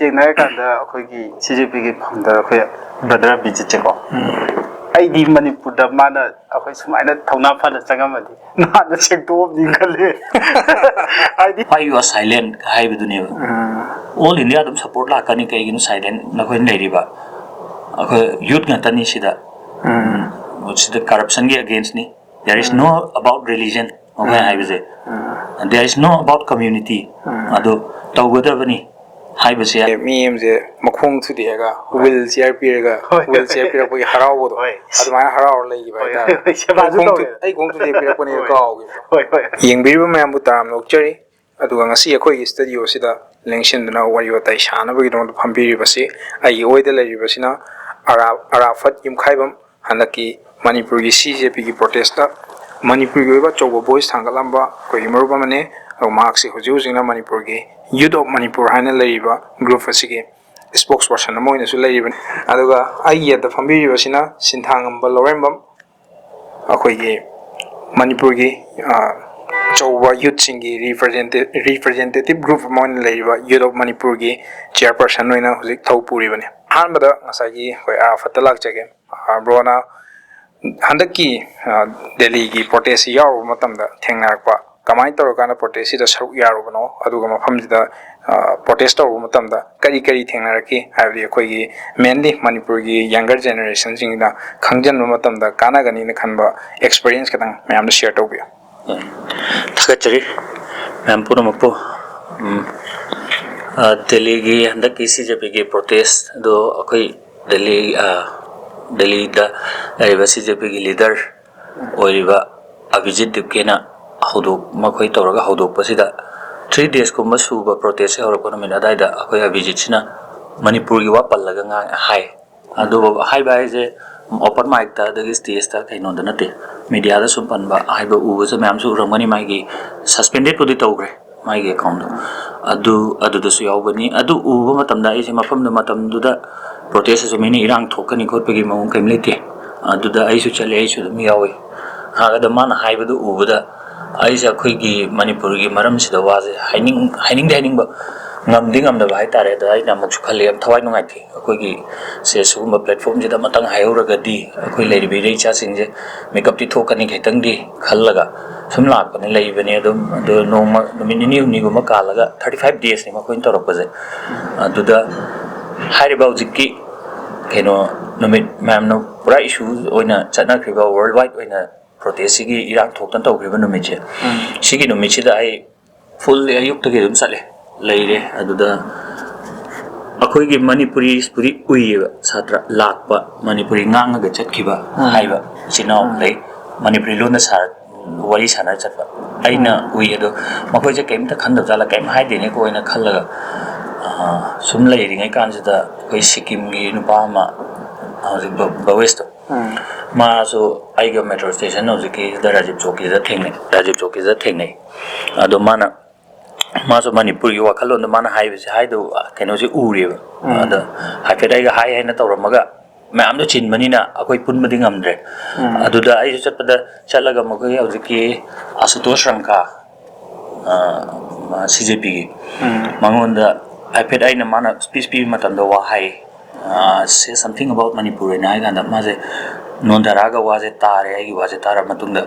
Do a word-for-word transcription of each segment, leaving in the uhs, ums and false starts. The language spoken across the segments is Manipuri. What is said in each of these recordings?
ꯌꯦꯡꯅꯔꯀꯥꯟꯗ ꯑꯩꯈꯣꯏꯒꯤ ꯁꯤ ꯖꯦ ꯄꯤꯒꯤ ꯐꯥꯎꯟꯗꯔ ꯑꯩꯈꯣꯏ ꯕ꯭ꯔꯗꯔ ꯑꯕꯤꯖꯤꯠꯁꯦꯀꯣ, ꯑꯩꯗꯤ ꯃꯅꯤꯄꯨꯔꯗ ꯃꯥꯅ ꯑꯩꯈꯣꯏ ꯁꯨꯃꯥꯏꯅ ꯊꯧꯅꯥ ꯐꯅ ꯆꯪꯉꯝꯃꯗꯤ ꯅꯍꯥꯟꯅ ꯁꯦꯡꯗꯣꯛꯑꯝꯅꯤ ꯈꯜꯂꯦ꯫ ꯍꯥꯏꯗꯤ Why you are silent ꯍꯥꯏꯕꯗꯨꯅꯦꯕ꯫ All India ꯑꯗꯨꯝ ꯁꯞꯄꯣꯔꯠ ꯂꯥꯛꯀꯅꯤ꯫ ꯀꯩꯒꯤꯅꯣ ꯁꯥꯏꯂꯦꯟ ꯅꯈꯣꯏꯅ ꯂꯩꯔꯤꯕ? ꯑꯩꯈꯣꯏ ꯌꯨꯠ ꯉꯥꯛꯇꯅꯤ ꯁꯤꯗ꯫ ꯁꯤꯗ ꯀꯔꯞꯁꯟꯒꯤ ꯑꯒꯦꯟꯁꯅꯤ꯫ There is no about religion ꯃꯈꯣꯏꯅ ꯍꯥꯏꯕꯁꯦ꯫ There is no about community꯫ ꯑꯗꯨ ꯇꯧꯒꯗꯕꯅꯤ ꯍꯥꯏꯕꯁꯦ꯫ ꯃꯤ ꯑꯃꯁꯦ ꯃꯈꯣꯡ ꯊꯨꯗꯦꯛꯑꯒ ꯍꯨꯋꯤꯜ ꯆꯤꯌꯔ ꯄꯤꯔꯒ ꯍꯨꯋꯤꯜ ꯆꯤꯌꯔ ꯄꯤꯔꯛꯄꯒꯤ ꯍꯔꯥꯎꯕꯗꯣ, ꯍꯣꯏ꯫ ꯑꯗꯨꯃꯥꯏꯅ ꯍꯔꯥꯎꯔ ꯂꯩꯈꯤꯕ ꯍꯣꯏ, ꯍꯥꯏꯇꯥꯔꯦ꯫ ꯍꯣꯏ, ꯁꯦꯕꯥꯁꯨ ꯑꯩ ꯈꯣꯡ ꯇꯧꯋꯦ꯫ ꯊꯨ- ꯑꯩ ꯈꯣꯡ ꯊꯨꯗꯦꯛꯄꯤꯔꯛꯄꯅꯦ ꯍꯣꯏ꯫ ꯀꯥꯎꯈꯤꯕ꯫ ꯍꯣꯏ, ꯍꯣꯏ꯫ ꯌꯦꯡꯕꯤꯔꯤꯕ ꯃꯌꯥꯝꯕꯨ ꯇꯔꯥꯝꯅ ꯑꯣꯛꯆꯔꯤ꯫ ꯑꯗꯨꯒ ꯉꯁꯤ ꯑꯩꯈꯣꯏꯒꯤ ꯁ꯭ꯇꯨꯗꯤꯑꯣꯁꯤꯗ ꯂꯦꯡꯁꯤꯟꯗꯨꯅ ꯋꯥꯔꯤ ꯋꯥꯇꯥꯏ ꯁꯥꯟꯅꯕꯒꯤꯗꯃꯛꯇ ꯐꯝꯕꯤꯔꯤꯕꯁꯤ ꯑꯩꯒꯤ ꯑꯣꯏꯗ ꯂꯩꯔꯤꯕꯁꯤꯅ ꯑꯔꯥ- ꯑꯔꯥꯐꯠ ꯌꯨꯝꯈꯥꯏꯕꯝ, ꯍꯟꯗꯛꯀꯤ ꯃꯅꯤꯄꯨꯔꯒꯤ ꯁꯤ ꯖꯦ ꯄꯤꯒꯤ ꯄ꯭ꯔꯣꯇꯦꯁꯇ ꯃꯅꯤꯄꯨꯔꯒꯤ ꯑꯣꯏꯕ ꯑꯆꯧꯕ ꯚꯣꯏꯁ ꯊꯥꯡꯒꯠꯂꯝꯕ ꯑꯩꯈꯣꯏꯒꯤ ꯃꯔꯨꯞ ꯑꯃꯅꯤ꯫ ꯑꯗꯨꯒ ꯃꯍꯥꯛꯁꯤ ꯍꯧꯖꯤꯛ ꯍꯧꯖꯤꯛꯅ ꯃꯅꯤꯄꯨꯔꯒꯤ ꯌꯨꯠ ꯑꯣꯐ ꯃꯅꯤꯄꯨꯔ ꯍꯥꯏꯅ ꯂꯩꯔꯤꯕ ꯒ꯭ꯔꯨꯞ ꯑꯁꯤꯒꯤ ꯏꯁꯄꯣꯛꯁ ꯄꯔꯁꯟ ꯑꯃ ꯑꯣꯏꯅꯁꯨ ꯂꯩꯔꯤꯕꯅꯤ꯫ ꯑꯗꯨꯒ ꯑꯩꯒꯤ ꯌꯦꯠꯇ ꯐꯝꯕꯤꯔꯤꯕꯁꯤꯅ ꯁꯤꯟꯊꯥꯉꯝꯕ ꯂꯧꯔꯦꯝꯕꯝ, ꯑꯩꯈꯣꯏꯒꯤ ꯃꯅꯤꯄꯨꯔꯒꯤ ꯑ, ꯑꯆꯧꯕ ꯌꯨꯠꯁꯤꯡꯒꯤ ꯔꯤꯄ꯭ꯔꯖꯦꯟꯇꯦ- ꯔꯤꯄ꯭ꯔꯖꯦꯟꯇꯦꯇꯤꯞ ꯒ꯭ꯔꯨꯞ ꯑꯃ ꯑꯣꯏꯅ ꯂꯩꯔꯤꯕ ꯌꯨꯠ ꯑꯣꯐ ꯃꯅꯤꯄꯨꯔꯒꯤ ꯆꯤꯌꯔꯄꯔꯁꯟ ꯑꯣꯏꯅ ꯍꯧꯖꯤꯛ ꯊꯧ ꯄꯨꯔꯤꯕꯅꯤ꯫ ꯑꯍꯥꯟꯕꯗ ꯉꯁꯥꯏꯒꯤ ꯑꯩꯈꯣꯏ ꯑꯔꯥꯐꯠꯇ ꯂꯥꯛꯆꯒꯦ꯫ ꯑ, ꯕ꯭ꯔꯣꯅ ꯍꯟꯗꯛꯀꯤ ꯑ, ꯗꯦꯜꯂꯤꯒꯤ ꯄ꯭ꯔꯣꯇꯦꯁꯁꯤ ꯌꯥꯎꯔꯨꯕ ꯃꯇꯝꯗ ꯊꯦꯡꯅꯔꯛꯄ, ꯀꯃꯥꯏꯅ ꯇꯧꯔꯀꯥꯟꯗ ꯄ꯭ꯔꯣꯇꯦꯁꯁꯤꯗ ꯁꯔꯨꯛ ꯌꯥꯔꯨꯕꯅꯣ, ꯑꯗꯨꯒ ꯃꯐꯝꯁꯤꯗ ꯄ꯭ꯔꯣꯇꯦꯁ ꯇꯧꯔꯨꯕ ꯃꯇꯝꯗ ꯀꯔꯤ ꯀꯔꯤ ꯊꯦꯡꯅꯔꯛꯈꯤ? ꯍꯥꯏꯕꯗꯤ ꯑꯩꯈꯣꯏꯒꯤ ꯃꯦꯟꯂꯤ ꯃꯅꯤꯄꯨꯔꯒꯤ ꯌꯪꯒꯔ ꯖꯦꯅꯦꯔꯦꯁꯟꯁꯤꯡꯅ ꯈꯪꯖꯤꯟꯕ ꯃꯇꯝꯗ ꯀꯥꯟꯅꯒꯅꯤꯅ ꯈꯟꯕ ꯑꯦꯛꯁꯄꯤꯔꯤꯌꯦꯟꯁ ꯈꯤꯇꯪ ꯃꯌꯥꯝꯗ ꯁꯤꯌꯔ ꯇꯧꯕꯤꯌꯨ꯫ ꯊꯥꯒꯠꯆꯔꯤ ꯃꯌꯥꯝ ꯄꯨꯝꯅꯃꯛꯄꯨ꯫ ꯎꯝ, ꯑ, ꯗꯦꯜꯂꯤꯒꯤ ꯍꯟꯗꯛꯀꯤ ꯁꯤ ꯖꯦ ꯄꯤꯒꯤ ꯄ꯭ꯔꯣꯇꯦꯁ ꯑꯗꯣ ꯑꯩꯈꯣꯏ ꯗꯦꯜꯂꯤ, ꯑ, ꯗꯦꯜꯂꯤꯗ ꯂꯩꯔꯤꯕ ꯁꯤ ꯖꯦ ꯄꯤꯒꯤ ꯂꯤꯗꯔ ꯑꯣꯏꯔꯤꯕ ꯑꯚꯤꯖꯤꯠ ꯗꯤꯞꯀꯦꯅ ꯍꯧꯗꯣꯛ- ꯃꯈꯣꯏ ꯇꯧꯔꯒ ꯍꯧꯗꯣꯛꯄꯁꯤꯗ, ꯊ꯭ꯔꯤ ꯗꯦꯖꯀꯨꯝꯕ ꯁꯨꯕ ꯄ꯭ꯔꯣꯇꯦꯁꯁꯦ ꯍꯧꯔꯛꯄ ꯅꯨꯃꯤꯠ ꯑꯗꯨꯋꯥꯏꯗ ꯑꯩꯈꯣꯏ ꯑꯚꯤꯖꯤꯠꯁꯤꯅ ꯃꯅꯤꯄꯨꯔꯒꯤ ꯋꯥ ꯄꯜꯂꯒ ꯉꯥꯡ- ꯍꯥꯏ꯫ ꯑꯗꯨꯕꯨ ꯍꯥꯏꯕ ꯍꯥꯏꯁꯦ ꯑꯣꯄꯟ ꯃꯥꯏꯛꯇ ꯑꯗꯒꯤ ꯁ꯭ꯇꯦꯖꯇ ꯀꯩꯅꯣꯗ ꯅꯠꯇꯦ, ꯃꯦꯗꯤꯌꯥꯗ ꯁꯨꯝ ꯄꯟꯕ ꯍꯥꯏꯕ ꯎꯕꯁꯨ ꯃꯌꯥꯝꯁꯨ ꯎꯔꯝꯒꯅꯤ꯫ ꯃꯥꯒꯤ ꯁꯁꯄꯦꯟꯗꯦꯠꯄꯨꯗꯤ ꯇꯧꯈ꯭ꯔꯦ ꯃꯥꯒꯤ ꯑꯦꯀꯥꯎꯟꯗꯣ꯫ ꯑꯗꯨ ꯑꯗꯨꯗꯁꯨ ꯌꯥꯎꯕꯅꯤ꯫ ꯑꯗꯨ ꯎꯕ ꯃꯇꯝꯗ ꯑꯩꯁꯦ ꯃꯐꯝꯗꯨ ꯃꯇꯝꯗꯨꯗ ꯄ꯭ꯔꯣꯇꯦꯁꯇꯁꯨ ꯃꯤꯅ ꯏꯔꯥꯡ ꯊꯣꯛꯀꯅꯤ ꯈꯣꯠꯄꯒꯤ ꯃꯑꯣꯡ ꯀꯔꯤꯝ ꯂꯩꯇꯦ꯫ ꯑꯗꯨꯗ ꯑꯩꯁꯨ ꯆꯠꯂꯦ, ꯑꯩꯁꯨ ꯑꯗꯨꯝ ꯌꯥꯎꯏ꯫ ꯑꯗ ꯃꯥꯅ ꯍꯥꯏꯕꯗꯨ ꯎꯕꯗ ꯑꯩꯁꯦ ꯑꯩꯈꯣꯏꯒꯤ ꯃꯅꯤꯄꯨꯔꯒꯤ ꯃꯔꯝꯁꯤꯗ ꯋꯥꯁꯦ ꯍꯥꯏꯅꯤꯡ- ꯍꯥꯏꯅꯤꯡꯗꯤ ꯍꯥꯏꯅꯤꯡꯕ, ꯉꯝꯗꯤ ꯉꯝꯗꯕ ꯍꯥꯏꯇꯥꯔꯦ꯫ ꯑꯗ ꯑꯩꯅ ꯑꯃꯨꯛꯁꯨ ꯈꯜꯂꯤ, ꯌꯥꯝ ꯊꯋꯥꯏ ꯅꯨꯡꯉꯥꯏꯇꯦ꯫ ꯑꯩꯈꯣꯏꯒꯤ ꯁꯦ ꯁꯤꯒꯨꯝꯕ platformꯁꯤꯗ ꯑꯃꯇꯪ ꯍꯥꯏꯍꯧꯔꯒꯗꯤ ꯑꯩꯈꯣꯏ ꯂꯩꯔꯤꯕ ꯏꯔꯩ ꯏꯆꯥꯁꯤꯡꯁꯦ makeupꯇꯤ ꯊꯣꯛꯀꯅꯤ ꯈꯤꯇꯪꯗꯤ ꯈꯜꯂꯒ ꯁꯨꯝ ꯂꯥꯛꯄꯅꯦ, ꯂꯩꯕꯅꯦ꯫ ꯑꯗꯨꯝ ꯑꯗꯨ ꯅꯣꯡꯃ, ꯅꯨꯃꯤꯠ ꯅꯤꯅꯤ ꯍꯨꯝꯅꯤꯒꯨꯝꯕ ꯀꯥꯜꯂꯒ, thirty five daysꯅꯤ ꯃꯈꯣꯏꯅ ꯇꯧꯔꯛꯄꯁꯦ꯫ ꯑꯗꯨꯗ ꯍꯥꯏꯔꯤꯕ ꯍꯧꯖꯤꯛꯀꯤ ꯀꯩꯅꯣ ꯅꯨꯃꯤꯠ ꯃꯌꯥꯝꯅ ꯄꯨꯔꯥ issue ꯑꯣꯏꯅ ꯆꯠꯅꯈ꯭ꯔꯤꯕ, worldwide ꯑꯣꯏꯅ protestꯁꯤꯒꯤ ꯏꯔꯥꯡ ꯊꯣꯛꯇꯅ ꯇꯧꯈ꯭ꯔꯤꯕ ꯅꯨꯃꯤꯠꯁꯦ, ꯁꯤꯒꯤ ꯅꯨꯃꯤꯠꯁꯤꯗ ꯑꯩ fully ꯑꯌꯨꯛꯇꯒꯤ ꯑꯗꯨꯝ ꯆꯠꯂꯦ, ꯂꯩꯔꯦ꯫ ꯑꯗꯨꯗ ꯑꯩꯈꯣꯏꯒꯤ ꯃꯅꯤꯄꯨꯔꯤꯕꯨꯗꯤ ꯎꯏꯌꯦꯕ, ꯁꯥꯇ꯭ꯔ ꯂꯥꯛꯄ, ꯃꯅꯤꯄꯨꯔꯤ ꯉꯥꯡꯉꯒ ꯆꯠꯈꯤꯕ ꯎꯝ꯫ ꯍꯥꯏꯕ ꯏꯆꯤꯟ ꯏꯅꯥꯎ ꯎꯝ꯫ ꯂꯩ, ꯃꯅꯤꯄꯨꯔꯤ ꯂꯣꯟꯗ ꯁꯥꯔ ꯋꯥꯔꯤ ꯁꯥꯟꯅꯔ ꯆꯠꯄ ꯑꯩꯅ ꯎꯝ꯫ ꯎꯏ꯫ ꯑꯗꯣ ꯃꯈꯣꯏꯁꯦ ꯀꯩꯝꯇ ꯈꯟꯗꯕ ꯖꯥꯠꯂ, ꯀꯩꯝ ꯍꯥꯏꯗꯦꯅꯦꯀꯣ ꯍꯥꯏꯅ ꯈꯜꯂꯒ, ꯑꯥ, ꯁꯨꯝ ꯂꯩꯔꯤꯉꯩ ꯀꯥꯟꯁꯤꯗ ꯑꯩꯈꯣꯏ ꯁꯤꯛꯀꯤꯝꯒꯤ ꯅꯨꯄꯥ ꯑꯃ ꯍꯧꯖꯤꯛ ꯚ-, ꯚꯋꯦꯁꯇꯣ, ꯎꯝ꯫ ꯃꯥꯁꯨ ꯑꯩꯒ metro station ꯍꯧꯖꯤꯛꯀꯤꯗ ꯔꯥꯖꯤꯕ ꯆꯧꯀꯤꯗ ꯊꯦꯡꯅꯩ, ꯔꯥꯖꯤꯕ ꯆꯧꯀꯤꯗ ꯊꯦꯡꯅꯩ꯫ ꯑꯗꯣ ꯃꯥꯅ, ꯃꯥꯁꯨ ꯃꯅꯤꯄꯨꯔꯒꯤ ꯋꯥꯈꯜꯂꯣꯟꯗꯣ ꯃꯥꯅ ꯍꯥꯏꯕꯁꯦ, ꯍꯥꯏꯗꯣ ꯀꯩꯅꯣꯁꯦ ꯎꯔꯦꯕ꯫ ꯎꯝ꯫ ꯑꯗ ꯍꯥꯏꯐꯦꯠ ꯑꯩꯒ ꯍꯥꯏ ꯍꯥꯏꯅ ꯇꯧꯔꯝꯃꯒ ꯃꯌꯥꯝꯗꯣ ꯆꯤꯟꯕꯅꯤꯅ ꯑꯩꯈꯣꯏ ꯄꯨꯟꯕꯗꯤ ꯉꯝꯗ꯭ꯔꯦ꯫ ꯎꯝ꯫ ꯑꯗꯨꯗ ꯑꯩꯁꯨ ꯆꯠꯄꯗ, ꯆꯠꯂꯒ ꯃꯈꯣꯏꯒꯤ ꯍꯧꯖꯤꯛꯀꯤ ꯑꯁꯨꯇꯣꯁ ꯔꯪꯀꯥ, ꯑ, ꯃꯥ CJPꯒꯤ, ꯎꯝ꯫ ꯃꯉꯣꯟꯗ ꯍꯥꯏꯐꯦꯠ ꯑꯩꯅ, ꯃꯥꯅ speech ꯄꯤꯕ ꯃꯇꯝꯗ ꯋꯥ ꯍꯥꯏ, ꯑ, "Say something about Manipur" ꯍꯥꯏꯅ ꯍꯥꯏ ꯀꯥꯟꯗ ꯃꯥꯁꯦ ꯅꯣꯟꯊꯔꯛꯑꯒ ꯋꯥꯁꯦ ꯇꯥꯔꯦ꯫ ꯑꯩꯒꯤ ꯋꯥꯁꯦ ꯇꯥꯔꯕ ꯃꯇꯨꯡꯗ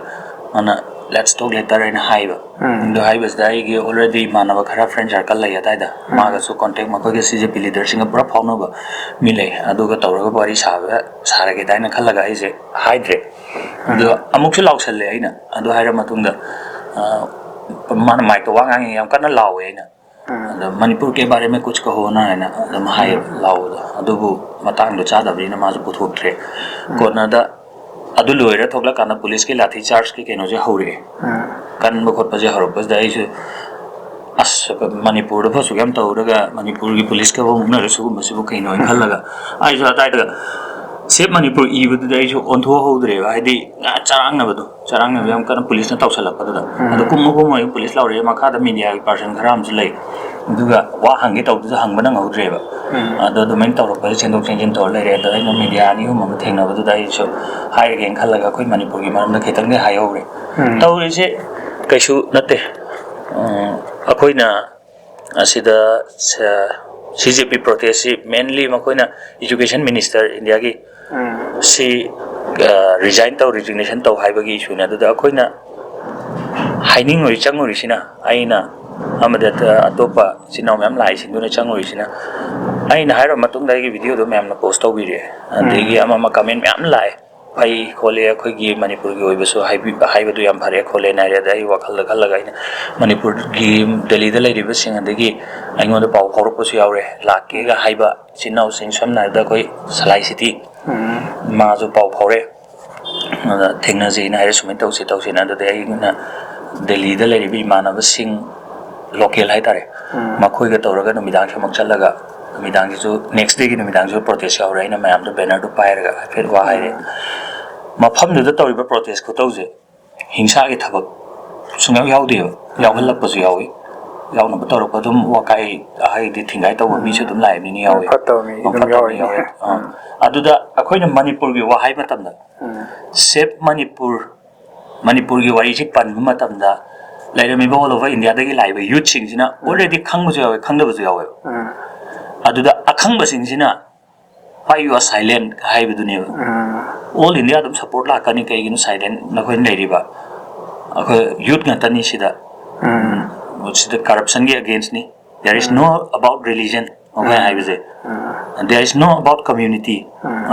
ꯃꯥꯅ "Let's talk later" ꯍꯥꯏꯅ ꯍꯥꯏꯕ꯫ ꯎꯝ꯫ ꯑꯗꯨ ꯍꯥꯏꯕꯁꯤꯗ ꯑꯩꯒꯤ already ꯏꯃꯥꯟꯅꯕ ꯈꯔ friend circle ꯂꯩ ꯑꯗꯥꯏꯗ, ꯎꯝ꯫ ꯃꯥꯒꯁꯨ contact, ꯃꯈꯣꯏꯒ CJP leaderꯁꯤꯡꯒ ꯄꯨꯔꯥ ꯐꯥꯎꯅꯕ ꯃꯤ ꯂꯩ, ꯑꯗꯨꯒ ꯇꯧꯔꯒ ꯋꯥꯔꯤ ꯁꯥꯕ, ꯁꯥꯔꯒꯦꯗꯥꯏꯅ ꯈꯜꯂꯒ ꯑꯩꯁꯦ ꯍꯥꯏꯗ꯭ꯔꯦ꯫ ꯑꯗꯣ ꯎꯝ꯫ ꯑꯃꯨꯛꯁꯨ ꯂꯥꯎꯁꯜꯂꯦ ꯑꯩꯅ꯫ ꯑꯗꯨ ꯍꯥꯏꯔ ꯃꯇꯨꯡꯗ, ꯑ, ꯃꯥꯅ micꯇ ꯋꯥ ꯉꯥꯡꯉꯤ, ꯌꯥꯝ ꯀꯟꯅ ꯂꯥꯎꯋꯦ ꯑꯩꯅ꯫ ꯎꯝ꯫ ꯑꯗꯣ "Manipur ke baare mein kuch kaho na" ꯍꯥꯏꯅ ꯑꯗꯨꯝ ꯍꯥꯏꯌꯦꯕ ꯂꯥꯎꯕꯗꯣ꯫ ꯑꯗꯨꯕꯨ ꯃꯇꯥꯡꯗꯣ ꯆꯥꯗꯕꯅꯤꯅ ꯃꯥꯁꯨ ꯄꯨꯊꯣꯛꯇ꯭ꯔꯦ꯫ ꯎꯝ꯫ ꯀꯣꯟꯅꯗ ꯑꯗꯨ ꯂꯣꯏꯔ ꯊꯣꯛꯂꯛꯀꯥꯟꯗ ꯄꯨꯂꯤꯁꯀꯤ ꯂꯥꯊꯤ ꯆꯥꯔꯖꯀꯤ ꯀꯩꯅꯣꯁꯦ ꯍꯧꯔꯛꯑꯦ꯫ ꯎꯝ꯫ ꯀꯟꯕ ꯈꯣꯠꯄꯁꯦ ꯍꯧꯔꯛꯄꯁꯤꯗ ꯑꯩꯁꯨ, "ꯑꯁ, ꯃꯅꯤꯄꯨꯔꯗ ꯐꯠꯁꯨꯛ ꯌꯥꯝ ꯇꯧꯔꯒ ꯃꯅꯤꯄꯨꯔꯒꯤ ꯄꯨꯂꯤꯁꯀ ꯑꯃꯨꯛ ꯃꯨꯛꯅꯔ ꯁꯤꯒꯨꯝꯕꯁꯤꯕꯨ ꯀꯩꯅꯣ?" ꯍꯥꯏꯅ ꯈꯜꯂꯒ ꯑꯩꯁꯨ ꯑꯗꯥꯏꯗ "Save Manipur" ꯏꯕꯗꯨꯗꯤ ꯑꯩꯁꯨ ꯑꯣꯟꯊꯣꯛꯍꯧꯗ꯭ꯔꯦꯕ꯫ ꯍꯥꯏꯗꯤ, ꯉꯥ ꯆꯔꯥꯡꯅꯕꯗꯣ, ꯆꯔꯥꯡꯅꯕ ꯌꯥꯝ ꯀꯟꯅ ꯄꯨꯂꯤꯁꯅ ꯇꯧꯁꯜꯂꯛꯄꯗꯨꯗ꯫ ꯎꯝ꯫ ꯑꯗꯣ ꯀꯨꯝꯃ ꯀꯨꯝꯃ ꯑꯩ ꯄꯨꯂꯤꯁ ꯂꯥꯎꯔꯛꯑꯦ, ꯃꯈꯥꯗ mediaꯒꯤ person ꯈꯔ ꯑꯃꯁꯨ ꯂꯩ꯫ ꯑꯗꯨꯒ ꯋꯥ ꯍꯪꯒꯦ ꯇꯧꯕꯗꯨꯁꯨ ꯍꯪꯕ ꯅꯪꯍꯧꯗ꯭ꯔꯦꯕ꯫ ꯎꯝ꯫ ꯑꯗꯣ ꯑꯗꯨꯃꯥꯏꯅ ꯇꯧꯔꯛꯄꯗ ꯆꯦꯟꯊꯣꯛ ꯆꯦꯟꯁꯤꯟ ꯇꯧꯔ ꯂꯩꯔꯦ꯫ ꯑꯗꯣ ꯑꯩꯅ media ꯑꯅꯤ ꯑꯍꯨꯝ ꯑꯃ ꯊꯦꯡꯅꯕꯗꯨꯗ ꯑꯩꯁꯨ ꯍꯥꯏꯔꯒꯦꯅ ꯈꯜꯂꯒ ꯑꯩꯈꯣꯏ ꯃꯅꯤꯄꯨꯔꯒꯤ ꯃꯔꯝꯗ ꯈꯤꯇꯪꯗꯤ ꯍꯥꯏꯍꯧꯔꯦ꯫ ꯎꯝ꯫ ꯇꯧꯔꯤꯁꯦ ꯀꯩꯁꯨ ꯅꯠꯇꯦ꯫ ꯎꯝ, ꯑꯩꯈꯣꯏꯅ ꯑꯁꯤꯗ ꯁꯤ ꯖꯦ ꯄꯤ ꯄ꯭ꯔꯣꯇꯦꯁꯁꯤ ꯃꯦꯟꯂꯤ ꯃꯈꯣꯏꯅ ꯏꯖꯨꯀꯦꯁꯟ ꯃꯤꯅꯤꯁꯇꯔ ꯏꯟꯗꯤꯌꯥꯒꯤ ꯁꯤ ꯔꯤꯖꯥꯏꯟ ꯇꯧ, ꯔꯤꯖꯤꯒꯅꯦꯁꯟ ꯇꯧ ꯍꯥꯏꯕꯒꯤ ꯏꯁꯨꯅꯤ꯫ ꯑꯗꯨꯗ ꯑꯩꯈꯣꯏꯅ ꯍꯥꯏꯅꯤꯡꯉꯨꯔꯤ, ꯆꯪꯉꯨꯔꯤꯁꯤꯅ, ꯑꯩꯅ ꯑꯃꯗꯤ ꯑꯇꯣꯞꯄ ꯏꯆꯤꯟ ꯏꯅꯥꯎ ꯃꯌꯥꯝ ꯂꯥꯛꯏꯁꯤꯡꯗꯨꯅ ꯆꯪꯉꯨꯔꯤꯁꯤꯅ, ꯑꯩꯅ ꯍꯥꯏꯔꯕ ꯃꯇꯨꯡꯗ ꯑꯩꯒꯤ ꯚꯤꯗꯤꯑꯣꯗꯣ ꯃꯌꯥꯝꯅ ꯄꯣꯁ ꯇꯧꯕꯤꯔꯦ, ꯑꯗꯒꯤ ꯑꯃ ꯑꯃ ꯀꯃꯦꯟ ꯃꯌꯥꯝ ꯂꯥꯛꯑꯦ꯫ ꯐꯩ ꯈꯣꯠꯂꯦ, ꯑꯩꯈꯣꯏꯒꯤ ꯃꯅꯤꯄꯨꯔꯒꯤ ꯑꯣꯏꯕꯁꯨ ꯍꯥꯏꯕꯤ-, ꯍꯥꯏꯕꯗꯨ ꯌꯥꯝ ꯐꯔꯦ ꯈꯣꯠꯂꯦꯅ ꯍꯥꯏꯔꯦ꯫ ꯑꯗ ꯑꯩ ꯋꯥꯈꯜꯗ ꯈꯜꯂꯒ ꯑꯩꯅ ꯃꯅꯤꯄꯨꯔꯒꯤ, ꯗꯦꯜꯂꯤꯗ ꯂꯩꯔꯤꯕꯁꯤꯡ, ꯑꯗꯒꯤ ꯑꯩꯉꯣꯟꯗ ꯄꯥꯎ ꯐꯥꯎꯔꯛꯄꯁꯨ ꯌꯥꯎꯔꯦ, ꯂꯥꯛꯀꯦꯒ ꯍꯥꯏꯕ ꯏꯆꯤꯟ ꯏꯅꯥꯎꯁꯤꯡ, ꯁꯝꯅ ꯍꯥꯏꯔꯕꯗ ꯑꯩꯈꯣꯏ ꯁꯂꯥꯏ ꯁꯤꯇꯤ, ꯃꯥꯁꯨ ꯄꯥꯎ ꯐꯥꯎꯔꯦ꯫ ꯑꯗ ꯊꯦꯡꯅꯁꯦꯅ ꯍꯥꯏꯔꯦ, ꯁꯨꯃꯥꯏꯅ ꯇꯧꯁꯤ ꯇꯧꯁꯦꯅ꯫ ꯑꯗꯨꯗꯤ ꯑꯩꯅ ꯗꯦꯜꯂꯤꯗ ꯂꯩꯔꯤꯕ ꯏꯃꯥꯟꯅꯕꯁꯤꯡ, ꯂꯣꯀꯦꯜ ꯍꯥꯏꯇꯥꯔꯦ, ꯃꯈꯣꯏꯒ ꯇꯧꯔꯒ ꯅꯨꯃꯤꯗꯥꯡꯁꯨ ꯑꯃꯨꯛ ꯆꯠꯂꯒ, ꯅꯨꯃꯤꯗꯥꯡꯁꯤꯁꯨ, ꯅꯦꯛꯁ ꯗꯦꯒꯤ ꯅꯨꯃꯤꯗꯥꯡꯁꯨ ꯄ꯭ꯔꯣꯇꯦꯁ ꯌꯥꯎꯔꯦ꯫ ꯑꯩꯅ ꯃꯌꯥꯝꯗꯣ ꯕꯦꯅꯔꯗꯨ ꯄꯥꯏꯔꯒ ꯍꯥꯏꯐꯦꯠ ꯋꯥ ꯍꯥꯏꯔꯦ꯫ ꯃꯐꯝꯗꯨꯗ ꯇꯧꯔꯤꯕ ꯄ꯭ꯔꯣꯇꯦꯁ ꯈꯨꯇꯧꯁꯦ ꯍꯤꯡꯁꯥꯒꯤ ꯊꯕꯛ ꯁꯨꯡꯌꯥꯎ ꯌꯥꯎꯗꯦꯕ, ꯌꯥꯎꯍꯜꯂꯛꯄꯁꯨ ꯌꯥꯎꯏ꯫ ꯌꯥꯎꯅꯕ ꯇꯧꯔꯛꯄ ꯑꯗꯨꯝ ꯋꯥꯀꯥꯏ, ꯍꯥꯏꯗꯤ ꯊꯤꯡꯒꯥꯏ ꯇꯧꯕ ꯃꯤꯁꯨ ꯑꯗꯨꯝ ꯂꯥꯛꯏ, ꯃꯤ ꯌꯥꯎꯏ꯫ ꯐꯠꯇꯕ ꯃꯤ ꯑꯗꯨꯝ ꯐꯠꯇꯕ ꯃꯤ ꯌꯥꯎꯔꯤ꯫ ꯌꯥꯎꯏ꯫ ꯑꯥ꯫ ꯑꯗꯨꯗ ꯑꯩꯈꯣꯏꯅ ꯃꯅꯤꯄꯨꯔꯒꯤ ꯋꯥ ꯍꯥꯏ ꯃꯇꯝꯗ, ꯁꯦꯞ ꯃꯅꯤꯄꯨꯔ, ꯃꯅꯤꯄꯨꯔꯒꯤ ꯋꯥꯔꯤꯁꯤ ꯄꯟꯕ ꯃꯇꯝꯗ, ꯂꯩꯔꯝꯃꯤꯕ all over ꯏꯟꯗꯤꯌꯥꯗꯒꯤ ꯂꯥꯛꯏꯕ ꯌꯨꯠꯁꯤꯡꯁꯤꯅ already ꯈꯪꯕꯁꯨ ꯌꯥꯎꯋꯦ, ꯈꯪꯗꯕꯁꯨ ꯌꯥꯎꯋꯦꯕ꯫ ꯑꯗꯨꯗ ꯑꯈꯪꯕꯁꯤꯡꯁꯤꯅ "Why you are silent?" ꯍꯥꯏꯕꯗꯨꯅꯦꯕ꯫ ꯑꯣꯜ ꯏꯟꯗꯤꯌꯥ ꯑꯗꯨꯝ ꯁꯞꯄꯣꯔꯠ ꯂꯥꯛꯀꯅꯤ, ꯀꯩꯒꯤꯅꯣ ꯁꯥꯏꯂꯦꯟ ꯅꯈꯣꯏꯅ ꯂꯩꯔꯤꯕ? ꯑꯩꯈꯣꯏ ꯌꯨꯠ ꯉꯥꯛꯇꯅꯤ ꯁꯤꯗ꯫ ꯁꯤꯗ ꯀꯔꯞꯁꯟꯒꯤ ꯑꯒꯦꯟꯁꯅꯤ꯫ There is no about religion, ꯃꯈꯣꯏꯅ ꯍꯥꯏꯕꯁꯦ꯫ There is no about community꯫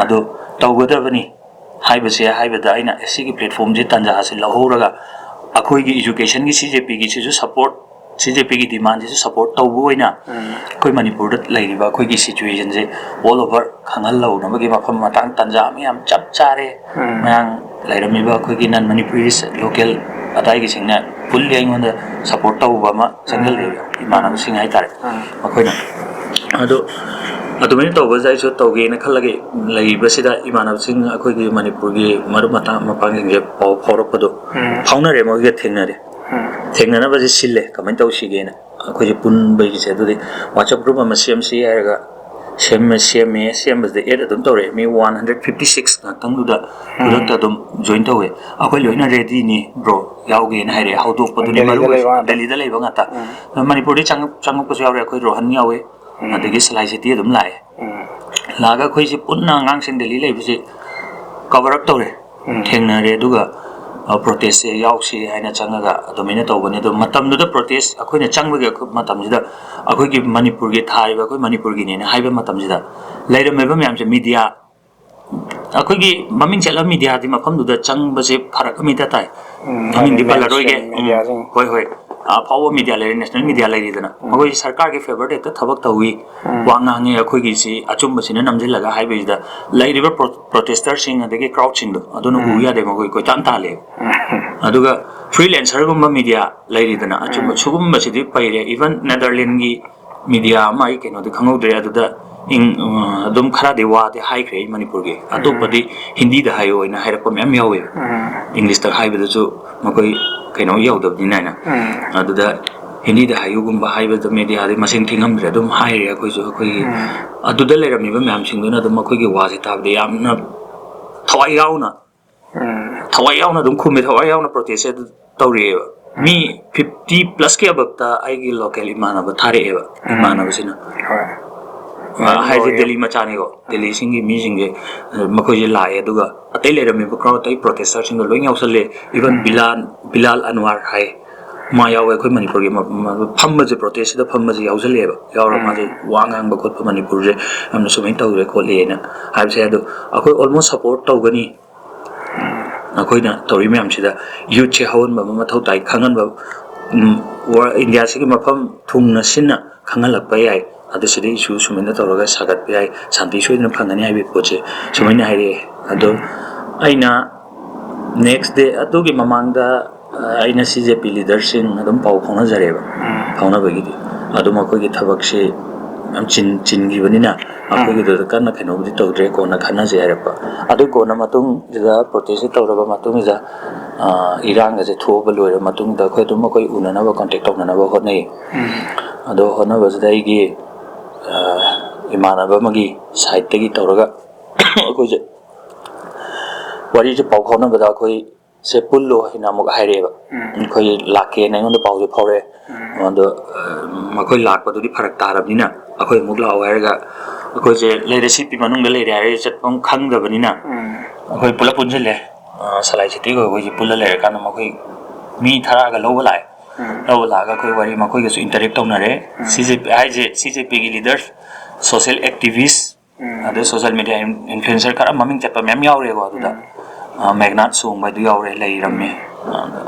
ꯑꯗꯣ ꯇꯧꯒꯗꯕꯅꯤ ꯍꯥꯏꯕꯁꯦ ꯍꯥꯏꯕꯗ, ꯑꯩꯅ ꯁꯤꯒꯤ ꯄ꯭ꯂꯦꯠꯐꯣꯝꯁꯦ, ꯇꯥꯟꯖꯥꯁꯦ ꯂꯧꯍꯧꯔꯒ ꯑꯩꯈꯣꯏꯒꯤ ꯏꯖꯨꯀꯦꯁꯟꯒꯤ ꯁꯤ ꯖꯦ ꯄꯤꯒꯤꯁꯤꯁꯨ ꯁꯞꯄꯣꯔꯠ, ꯁꯤ ꯖꯦ ꯄꯤꯒꯤ ꯗꯤꯃꯥꯟꯁꯤꯁꯨ ꯁꯞꯄꯣꯔꯠ ꯇꯧꯕ ꯑꯣꯏꯅ ꯑꯩꯈꯣꯏ ꯃꯅꯤꯄꯨꯔꯗ ꯂꯩꯔꯤꯕ ꯑꯩꯈꯣꯏꯒꯤ ꯁꯤꯆꯨꯋꯦꯁꯟꯁꯦ all over ꯈꯪꯍꯜꯍꯧꯅꯕꯒꯤ ꯃꯐꯝ ꯃꯇꯥꯡ ꯇꯥꯟꯖꯥ ꯑꯃ ꯌꯥꯝ ꯆꯞ ꯆꯥꯔꯦ꯫ ꯃꯌꯥꯝ ꯂꯩꯔꯝꯃꯤꯕ ꯑꯩꯈꯣꯏꯒꯤ ꯅꯟ ꯃꯅꯤꯄꯨꯔꯤꯁ ꯂꯣꯀꯦꯜ ꯑꯗꯥꯏꯒꯤꯁꯤꯡꯅ ꯐꯨꯜꯂꯤ ꯑꯩꯉꯣꯟꯗ ꯁꯞꯄꯣꯔꯠ ꯇꯧꯕ ꯑꯃ ꯆꯪꯍꯜꯂꯦ, ꯏꯃꯥꯟꯅꯕꯁꯤꯡ ꯍꯥꯏꯇꯥꯔꯦ꯫ ꯃꯈꯣꯏꯅ ꯑꯗꯨ ꯑꯗꯨꯃꯥꯏꯅ ꯇꯧꯕꯁꯤꯗ ꯑꯩꯁꯨ ꯇꯧꯒꯦꯅ ꯈꯜꯂꯒ ꯂꯩꯔꯤꯕꯁꯤꯗ, ꯏꯃꯥꯟꯅꯕꯁꯤꯡ, ꯑꯩꯈꯣꯏꯒꯤ ꯃꯅꯤꯄꯨꯔꯒꯤ ꯃꯔꯨꯞ ꯃꯄꯥꯡꯁꯤꯡꯁꯦ ꯄꯥꯎ ꯐꯥꯎꯔꯛꯄꯗꯣ ꯐꯥꯎꯅꯔꯦ, ꯃꯣꯏꯒ ꯊꯦꯡꯅꯔꯦ꯫ ꯊꯦꯡꯅꯅꯕꯁꯦ ꯁꯤꯜꯂꯦ, ꯀꯃꯥꯏꯅ ꯇꯧꯁꯤꯒꯦꯅ꯫ ꯑꯩꯈꯣꯏꯁꯦ ꯄꯨꯟꯕꯒꯤꯁꯦ, ꯑꯗꯨꯗꯤ WhatsApp group ꯑꯃ ꯁꯦꯝꯁꯤ ꯍꯥꯏꯔꯒ ꯁꯦꯝꯃꯦ, ꯁꯦꯝꯃꯦ, ꯁꯦꯝꯕꯁꯤꯗ add ꯑꯗꯨꯝ ꯇꯧꯔꯛꯑꯦ꯫ ꯃꯤ one hundred fifty six ꯉꯥꯛꯇꯪꯗꯨꯗ ꯈꯨꯗꯛꯇ ꯑꯗꯨꯝ join ꯇꯧꯋꯦ꯫ "ꯑꯩꯈꯣꯏ ꯂꯣꯏꯅ readyꯅꯤ bro, ꯌꯥꯎꯒꯦꯅ" ꯍꯥꯏꯔꯛꯑꯦ꯫ ꯍꯧꯗꯣꯛꯄꯗꯨꯅꯤ ꯗꯦꯜꯂꯤꯗ ꯃꯔꯨ ꯑꯣꯏ꯫ ꯂꯩꯕ ꯉꯥꯛꯇ꯫ ꯗꯦꯜꯂꯤꯗ ꯂꯩꯕ ꯉꯥꯛꯇ꯫ ꯎꯝ꯫ ꯃꯅꯤꯄꯨꯔꯗꯒꯤ ꯆꯪꯉꯛ-, ꯆꯪꯉꯛꯄꯁꯨ ꯌꯥꯎꯔꯦ꯫ ꯑꯩꯈꯣꯏ ꯔꯣꯍꯟ ꯌꯥꯎꯋꯦ꯫ ꯎꯝ꯫ ꯑꯗꯒꯤ ꯁꯂꯥꯏ ꯁꯤꯇꯤ ꯑꯗꯨꯝ ꯂꯥꯛꯑꯦ꯫ ꯎꯝ꯫ ꯂꯥꯛꯑꯒ ꯑꯩꯈꯣꯏꯁꯤ ꯄꯨꯟꯅ ꯑꯉꯥꯡꯁꯤꯡ ꯗꯦꯜꯂꯤ ꯂꯩꯕꯁꯤ cover up ꯇꯧꯔꯦ꯫ ꯎꯝ꯫ ꯊꯦꯡꯅꯔꯦ꯫ ꯑꯗꯨꯒ, ꯑ, protestꯁꯦ ꯌꯥꯎꯁꯤ ꯍꯥꯏꯅ ꯆꯪꯉꯒ ꯑꯗꯨꯃꯥꯏꯅ ꯇꯧꯕꯅꯤ꯫ ꯑꯗꯣ ꯃꯇꯝꯗꯨꯗ protest ꯑꯩꯈꯣꯏꯅ ꯆꯪꯕꯒꯤ ꯑꯩꯈꯣꯏ ꯃꯇꯝꯁꯤꯗ ꯑꯩꯈꯣꯏꯒꯤ ꯃꯅꯤꯄꯨꯔꯒꯤ ꯊꯥꯔꯤꯕ ꯑꯩꯈꯣꯏ ꯃꯅꯤꯄꯨꯔꯒꯤꯅꯦꯅ ꯍꯥꯏꯕ ꯃꯇꯝꯁꯤꯗ ꯂꯩꯔꯝꯃꯤꯕ ꯃꯌꯥꯝꯁꯦ media, ꯑꯩꯈꯣꯏꯒꯤ ꯃꯃꯤꯡ ꯆꯠꯂꯕ mediaꯗꯤ ꯃꯐꯝꯗꯨꯗ ꯆꯪꯕꯁꯦ ꯐꯔꯛ ꯑꯃ ꯏꯇꯥ ꯇꯥꯏ꯫ ꯎꯝ, ꯃꯃꯤꯡꯗꯤ ꯍꯥꯏꯗꯤ ꯄꯜꯂꯔꯣꯏꯒꯦ꯫ Mainstream mediaꯁꯤꯡ꯫ ꯎꯝ, ꯍꯣꯏ, ꯍꯣꯏ꯫ ꯑꯐꯥꯎꯕ media ꯂꯩꯔꯦ, national media ꯂꯩꯔꯤꯗꯅ꯫ ꯎꯝ꯫ ꯃꯈꯣꯏꯁꯤ ꯁꯔꯀꯥꯔꯒꯤ favourꯗ ꯍꯦꯛꯇ ꯊꯕꯛ ꯇꯧꯏ꯫ ꯎꯝ꯫ ꯋꯥ ꯉꯥꯡꯉꯤ, ꯑꯩꯈꯣꯏꯒꯤꯁꯤ ꯑꯆꯨꯝꯕꯁꯤꯅ ꯅꯝꯁꯤꯜꯂꯒ ꯍꯥꯏꯕꯁꯤꯗ ꯂꯩꯔꯤꯕ pro-, protesterꯁꯤꯡ ꯑꯗꯒꯤ crowdꯁꯤꯡꯗꯣ ꯑꯗꯨꯅ ꯎ ꯎꯝ꯫ ꯌꯥꯗꯦ, ꯃꯈꯣꯏ ꯀꯣꯏꯇꯥꯟ ꯇꯥꯜꯂꯦ꯫ ꯎꯝ꯫ ꯑꯗꯨꯒ freelancerꯒꯨꯝꯕ media ꯂꯩꯔꯤꯗꯅ, ꯑꯆꯨꯝꯕ ꯎꯝ꯫ ꯁꯤꯒꯨꯝꯕꯁꯤꯗꯤ ꯄꯩꯔꯦ꯫ Even Netherlandsꯀꯤ media ꯑꯃ ꯑꯩ ꯀꯩꯅꯣꯗꯤ ꯈꯪꯍꯧꯗ꯭ꯔꯦ, ꯑꯗꯨꯗ ꯏꯪ-, ꯑ, ꯑꯗꯨꯝ ꯈꯔꯗꯤ ꯋꯥꯗꯤ ꯍꯥꯏꯈ꯭ꯔꯦ ꯑꯩ ꯃꯅꯤꯄꯨꯔꯒꯤ꯫ ꯎꯝ꯫ ꯑꯇꯣꯞꯄꯗꯤ ꯍꯤꯟꯗꯤꯗ ꯍꯥꯏꯌꯣ ꯍꯥꯏꯅ ꯍꯥꯏꯔꯛꯄ ꯃꯌꯥꯝ ꯌꯥꯎꯋꯦ꯫ ꯎꯝ꯫ Englishꯇ ꯍꯥꯏꯕꯗꯁꯨ ꯃꯈꯣꯏ ꯀꯩꯅꯣ ꯌꯧꯗꯕꯅꯤꯅ ꯍꯥꯏꯅ꯫ ꯎꯝ꯫ ꯑꯗꯨꯗ ꯍꯤꯟꯗꯤꯗ ꯍꯥꯏꯌꯨꯒꯨꯝꯕ ꯍꯥꯏꯕꯗ mediaꯗꯤ ꯃꯁꯤꯡ ꯊꯤꯉꯝꯗ꯭ꯔꯦ, ꯑꯗꯨꯝ ꯍꯥꯏꯔꯦ ꯑꯩꯈꯣꯏꯁꯨ꯫ ꯑꯩꯈꯣꯏꯒꯤ ꯎꯝ꯫ ꯑꯗꯨꯗ ꯂꯩꯔꯝꯃꯤꯕ ꯃꯌꯥꯝꯁꯤꯡꯗꯨꯅ ꯑꯗꯨꯝ ꯑꯩꯈꯣꯏꯒꯤ ꯋꯥꯁꯦ ꯇꯥꯕꯗ ꯌꯥꯝꯅ ꯊꯋꯥꯏ ꯌꯥꯎꯅ, ꯎꯝ꯫ ꯊꯋꯥꯏ ꯌꯥꯎꯅ ꯑꯗꯨꯝ ꯈꯨꯝꯃꯦ, ꯊꯋꯥꯏ ꯌꯥꯎꯅ protestꯁꯦ ꯑꯗꯨ ꯇꯧꯔꯛꯑꯦꯕ꯫ ꯃꯤ fifty plusꯀꯤ aboveꯇ ꯑꯩꯒꯤ local ꯏꯃꯥꯟꯅꯕ ꯊꯥꯔꯛꯑꯦꯕ, ꯎꯝ꯫ ꯏꯃꯥꯟꯅꯕꯁꯤꯅ꯫ ꯍꯣꯏ꯫ ꯑ, ꯍꯥꯏꯗꯤ ꯍꯣꯏ꯫ ꯗꯦꯜꯂꯤ ꯃꯆꯥꯅꯤꯀꯣ, ꯗꯦꯜꯂꯤꯁꯤꯡꯒꯤ ꯃꯤꯁꯤꯡꯁꯦ, ꯑ, ꯃꯈꯣꯏꯁꯦ ꯂꯥꯛꯑꯦ, ꯑꯗꯨꯒ ꯑꯇꯩ ꯂꯩꯔꯝꯃꯤꯕ crowd, ꯑꯇꯩ protesterꯁꯤꯡꯗꯣ ꯂꯣꯏ ꯌꯥꯎꯁꯜꯂꯦ꯫ Even ꯎꯝ꯫ ꯕꯤꯂꯥꯜ, ꯕꯤꯂꯥꯜ ꯑꯟꯋꯥꯔ ꯍꯥꯏ, ꯃꯥ ꯌꯥꯎꯋꯦ꯫ ꯑꯩꯈꯣꯏ ꯃꯅꯤꯄꯨꯔꯒꯤ ꯃ-, ꯃ-, ꯐꯝꯕꯁꯦ, protestꯁꯤꯗ ꯐꯝꯕꯁꯦ ꯌꯥꯎꯁꯜꯂꯛꯑꯦꯕ꯫ ꯌꯥꯎꯔꯒ ꯎꯝ꯫ ꯃꯥꯁꯦ ꯋꯥ ꯉꯥꯡꯕ ꯈꯣꯠꯄ, ꯃꯅꯤꯄꯨꯔꯁꯦ ꯌꯥꯝꯅ ꯁꯨꯃꯥꯏꯅ ꯇꯧꯔꯦ ꯈꯣꯠꯂꯦꯅ ꯍꯥꯏꯕꯁꯦ, ꯑꯗꯣ ꯑꯩꯈꯣꯏ almost support ꯇꯧꯒꯅꯤ꯫ ꯑꯩꯈꯣꯏꯅ ꯇꯧꯔꯤ ꯃꯌꯥꯝꯁꯤꯗ youthꯁꯦ ꯍꯧꯍꯟꯕ ꯑꯃ ꯃꯊꯧ ꯇꯥꯏ, ꯈꯪꯍꯟꯕ, ꯎꯝ, ꯋꯥꯔ-, ꯏꯟꯗꯤꯌꯥꯁꯤꯒꯤ ꯃꯐꯝ ꯊꯨꯡꯅ ꯁꯤꯟꯅ ꯈꯪꯍꯜꯂꯛꯄ ꯌꯥꯏ꯫ ꯑꯗꯨ ꯁꯤꯗ issue ꯁꯨꯃꯥꯏꯅ ꯇꯧꯔꯒ ꯁꯥꯒꯠꯄ ꯌꯥꯏ, ꯁꯥꯟꯇꯤ ꯁꯣꯏꯗꯅ ꯐꯪꯒꯅꯤ ꯍꯥꯏꯕꯒꯤ ꯄꯣꯠꯁꯦ ꯁꯨꯃꯥꯏꯅ ꯍꯥꯏꯔꯛꯑꯦ꯫ ꯑꯗꯣ ꯑꯩꯅ next day, ꯑꯗꯨꯒꯤ ꯃꯃꯥꯡꯗ, ꯑ, ꯑꯩꯅ ꯁꯤ ꯖꯦ ꯄꯤ leaderꯁꯤꯡ ꯑꯗꯨꯝ ꯄꯥꯎ ꯐꯥꯎꯅꯖꯔꯦꯕ꯫ ꯎꯝ꯫ ꯐꯥꯎꯅꯕꯒꯤꯗꯤ ꯑꯗꯨꯝ ꯑꯩꯈꯣꯏꯒꯤ ꯊꯕꯛꯁꯤ ꯌꯥꯝ ꯆꯤꯟ-, ꯆꯤꯟꯈꯤꯕꯅꯤꯅ ꯎꯝ꯫ ꯑꯩꯈꯣꯏꯒꯤꯗꯨꯗ ꯀꯟꯅ ꯀꯩꯅꯣꯕꯨꯗꯤ ꯇꯧꯗ꯭ꯔꯦ, ꯀꯣꯟꯅ ꯈꯟꯅꯁꯦ ꯍꯥꯏꯔꯛꯄ꯫ ꯑꯗꯨ ꯀꯣꯟꯅ ꯃꯇꯨꯡꯁꯤꯗ protestꯁꯤ ꯇꯧꯔꯕ ꯃꯇꯨꯡꯁꯤꯗ, ꯑ, ꯏꯔꯥꯡ ꯑꯁꯦ ꯊꯣꯛꯑꯕ ꯂꯣꯏꯔꯕ ꯃꯇꯨꯡꯗ ꯑꯩꯈꯣꯏ ꯑꯗꯨꯝ ꯑꯩꯈꯣꯏ ꯎꯅꯅꯕ contact ꯇꯧꯅꯅꯕ ꯍꯣꯠꯅꯩ꯫ ꯎꯝ꯫ ꯑꯗꯣ ꯍꯣꯠꯅꯕꯁꯤꯗ ꯑꯩꯒꯤ, ꯑ, ꯏꯃꯥꯟꯅꯕ ꯑꯃꯒꯤ ꯁꯥꯏꯠꯇꯒꯤ ꯇꯧꯔꯒ ꯑꯩꯈꯣꯏꯁꯦ ꯋꯥꯔꯤꯁꯦ ꯄꯥꯎ ꯐꯥꯎꯅꯕꯗ ꯑꯩꯈꯣꯏꯁꯦ ꯄꯨꯜꯂꯣ ꯍꯥꯏꯅ ꯑꯃꯨꯛ ꯍꯥꯏꯔꯛꯑꯦꯕ꯫ ꯑꯩꯈꯣꯏ ꯂꯥꯛꯀꯦꯅ ꯑꯩꯉꯣꯟꯗ ꯄꯥꯎꯁꯦ ꯐꯥꯎꯔꯛꯑꯦ꯫ ꯑꯗꯣ ꯃꯈꯣꯏ ꯂꯥꯛꯄꯗꯨꯗꯤ ꯐꯔꯛ ꯇꯥꯔꯕꯅꯤꯅ ꯑꯩꯈꯣꯏ ꯑꯃꯨꯛ ꯂꯥꯛꯑꯣ ꯍꯥꯏꯔꯒ ꯑꯩꯈꯣꯏꯁꯦ ꯂꯩꯔꯦ ꯁꯤ ꯄꯤ ꯃꯅꯨꯡꯗ ꯂꯩꯔꯦ ꯍꯥꯏꯔꯒ ꯆꯠꯐꯝ ꯈꯪꯗꯕꯅꯤꯅ ꯑꯩꯈꯣꯏ ꯄꯨꯂꯞ ꯄꯨꯟꯁꯤꯜꯂꯦ꯫ ꯁꯂꯥꯏ ꯁꯤꯇꯤꯒ ꯑꯩꯈꯣꯏꯁꯦ ꯄꯨꯜꯂ ꯂꯩꯔꯀꯥꯟꯗ ꯃꯈꯣꯏ ꯃꯤ ꯊꯔꯛꯑꯒ ꯂꯧꯕ ꯂꯥꯛꯑꯦ꯫ ꯂꯧꯕ ꯂꯥꯛꯑꯒ ꯑꯩꯈꯣꯏ ꯋꯥꯔꯤ ꯃꯈꯣꯏꯒꯁꯨ ꯏꯟꯇꯔꯦꯛ ꯇꯧꯅꯔꯦ꯫ ꯁꯤ ꯖꯦ ꯄꯤ ꯍꯥꯏꯁꯦ ꯁꯤ ꯖꯦ ꯄꯤꯒꯤ ꯂꯤꯗꯔꯁ, ꯁꯣꯁꯦꯜ ꯑꯦꯛꯇꯤꯚꯤꯁ, ꯑꯗꯩ ꯁꯣꯁꯦꯜ ꯃꯦꯗꯤꯌꯥ ꯏꯟꯐ꯭ꯂꯨꯌꯦꯟꯁꯔ ꯈꯔ ꯃꯃꯤꯡ ꯆꯠꯄ ꯃꯌꯥꯝ ꯌꯥꯎꯔꯦꯀꯣ꯫ ꯑꯗꯨꯗ ꯃꯦꯒꯅꯥꯠ ꯁꯣꯡꯕ ꯍꯥꯏꯗꯨ ꯌꯥꯎꯔꯦ, ꯂꯩꯔꯝꯃꯦ꯫ ꯑꯗ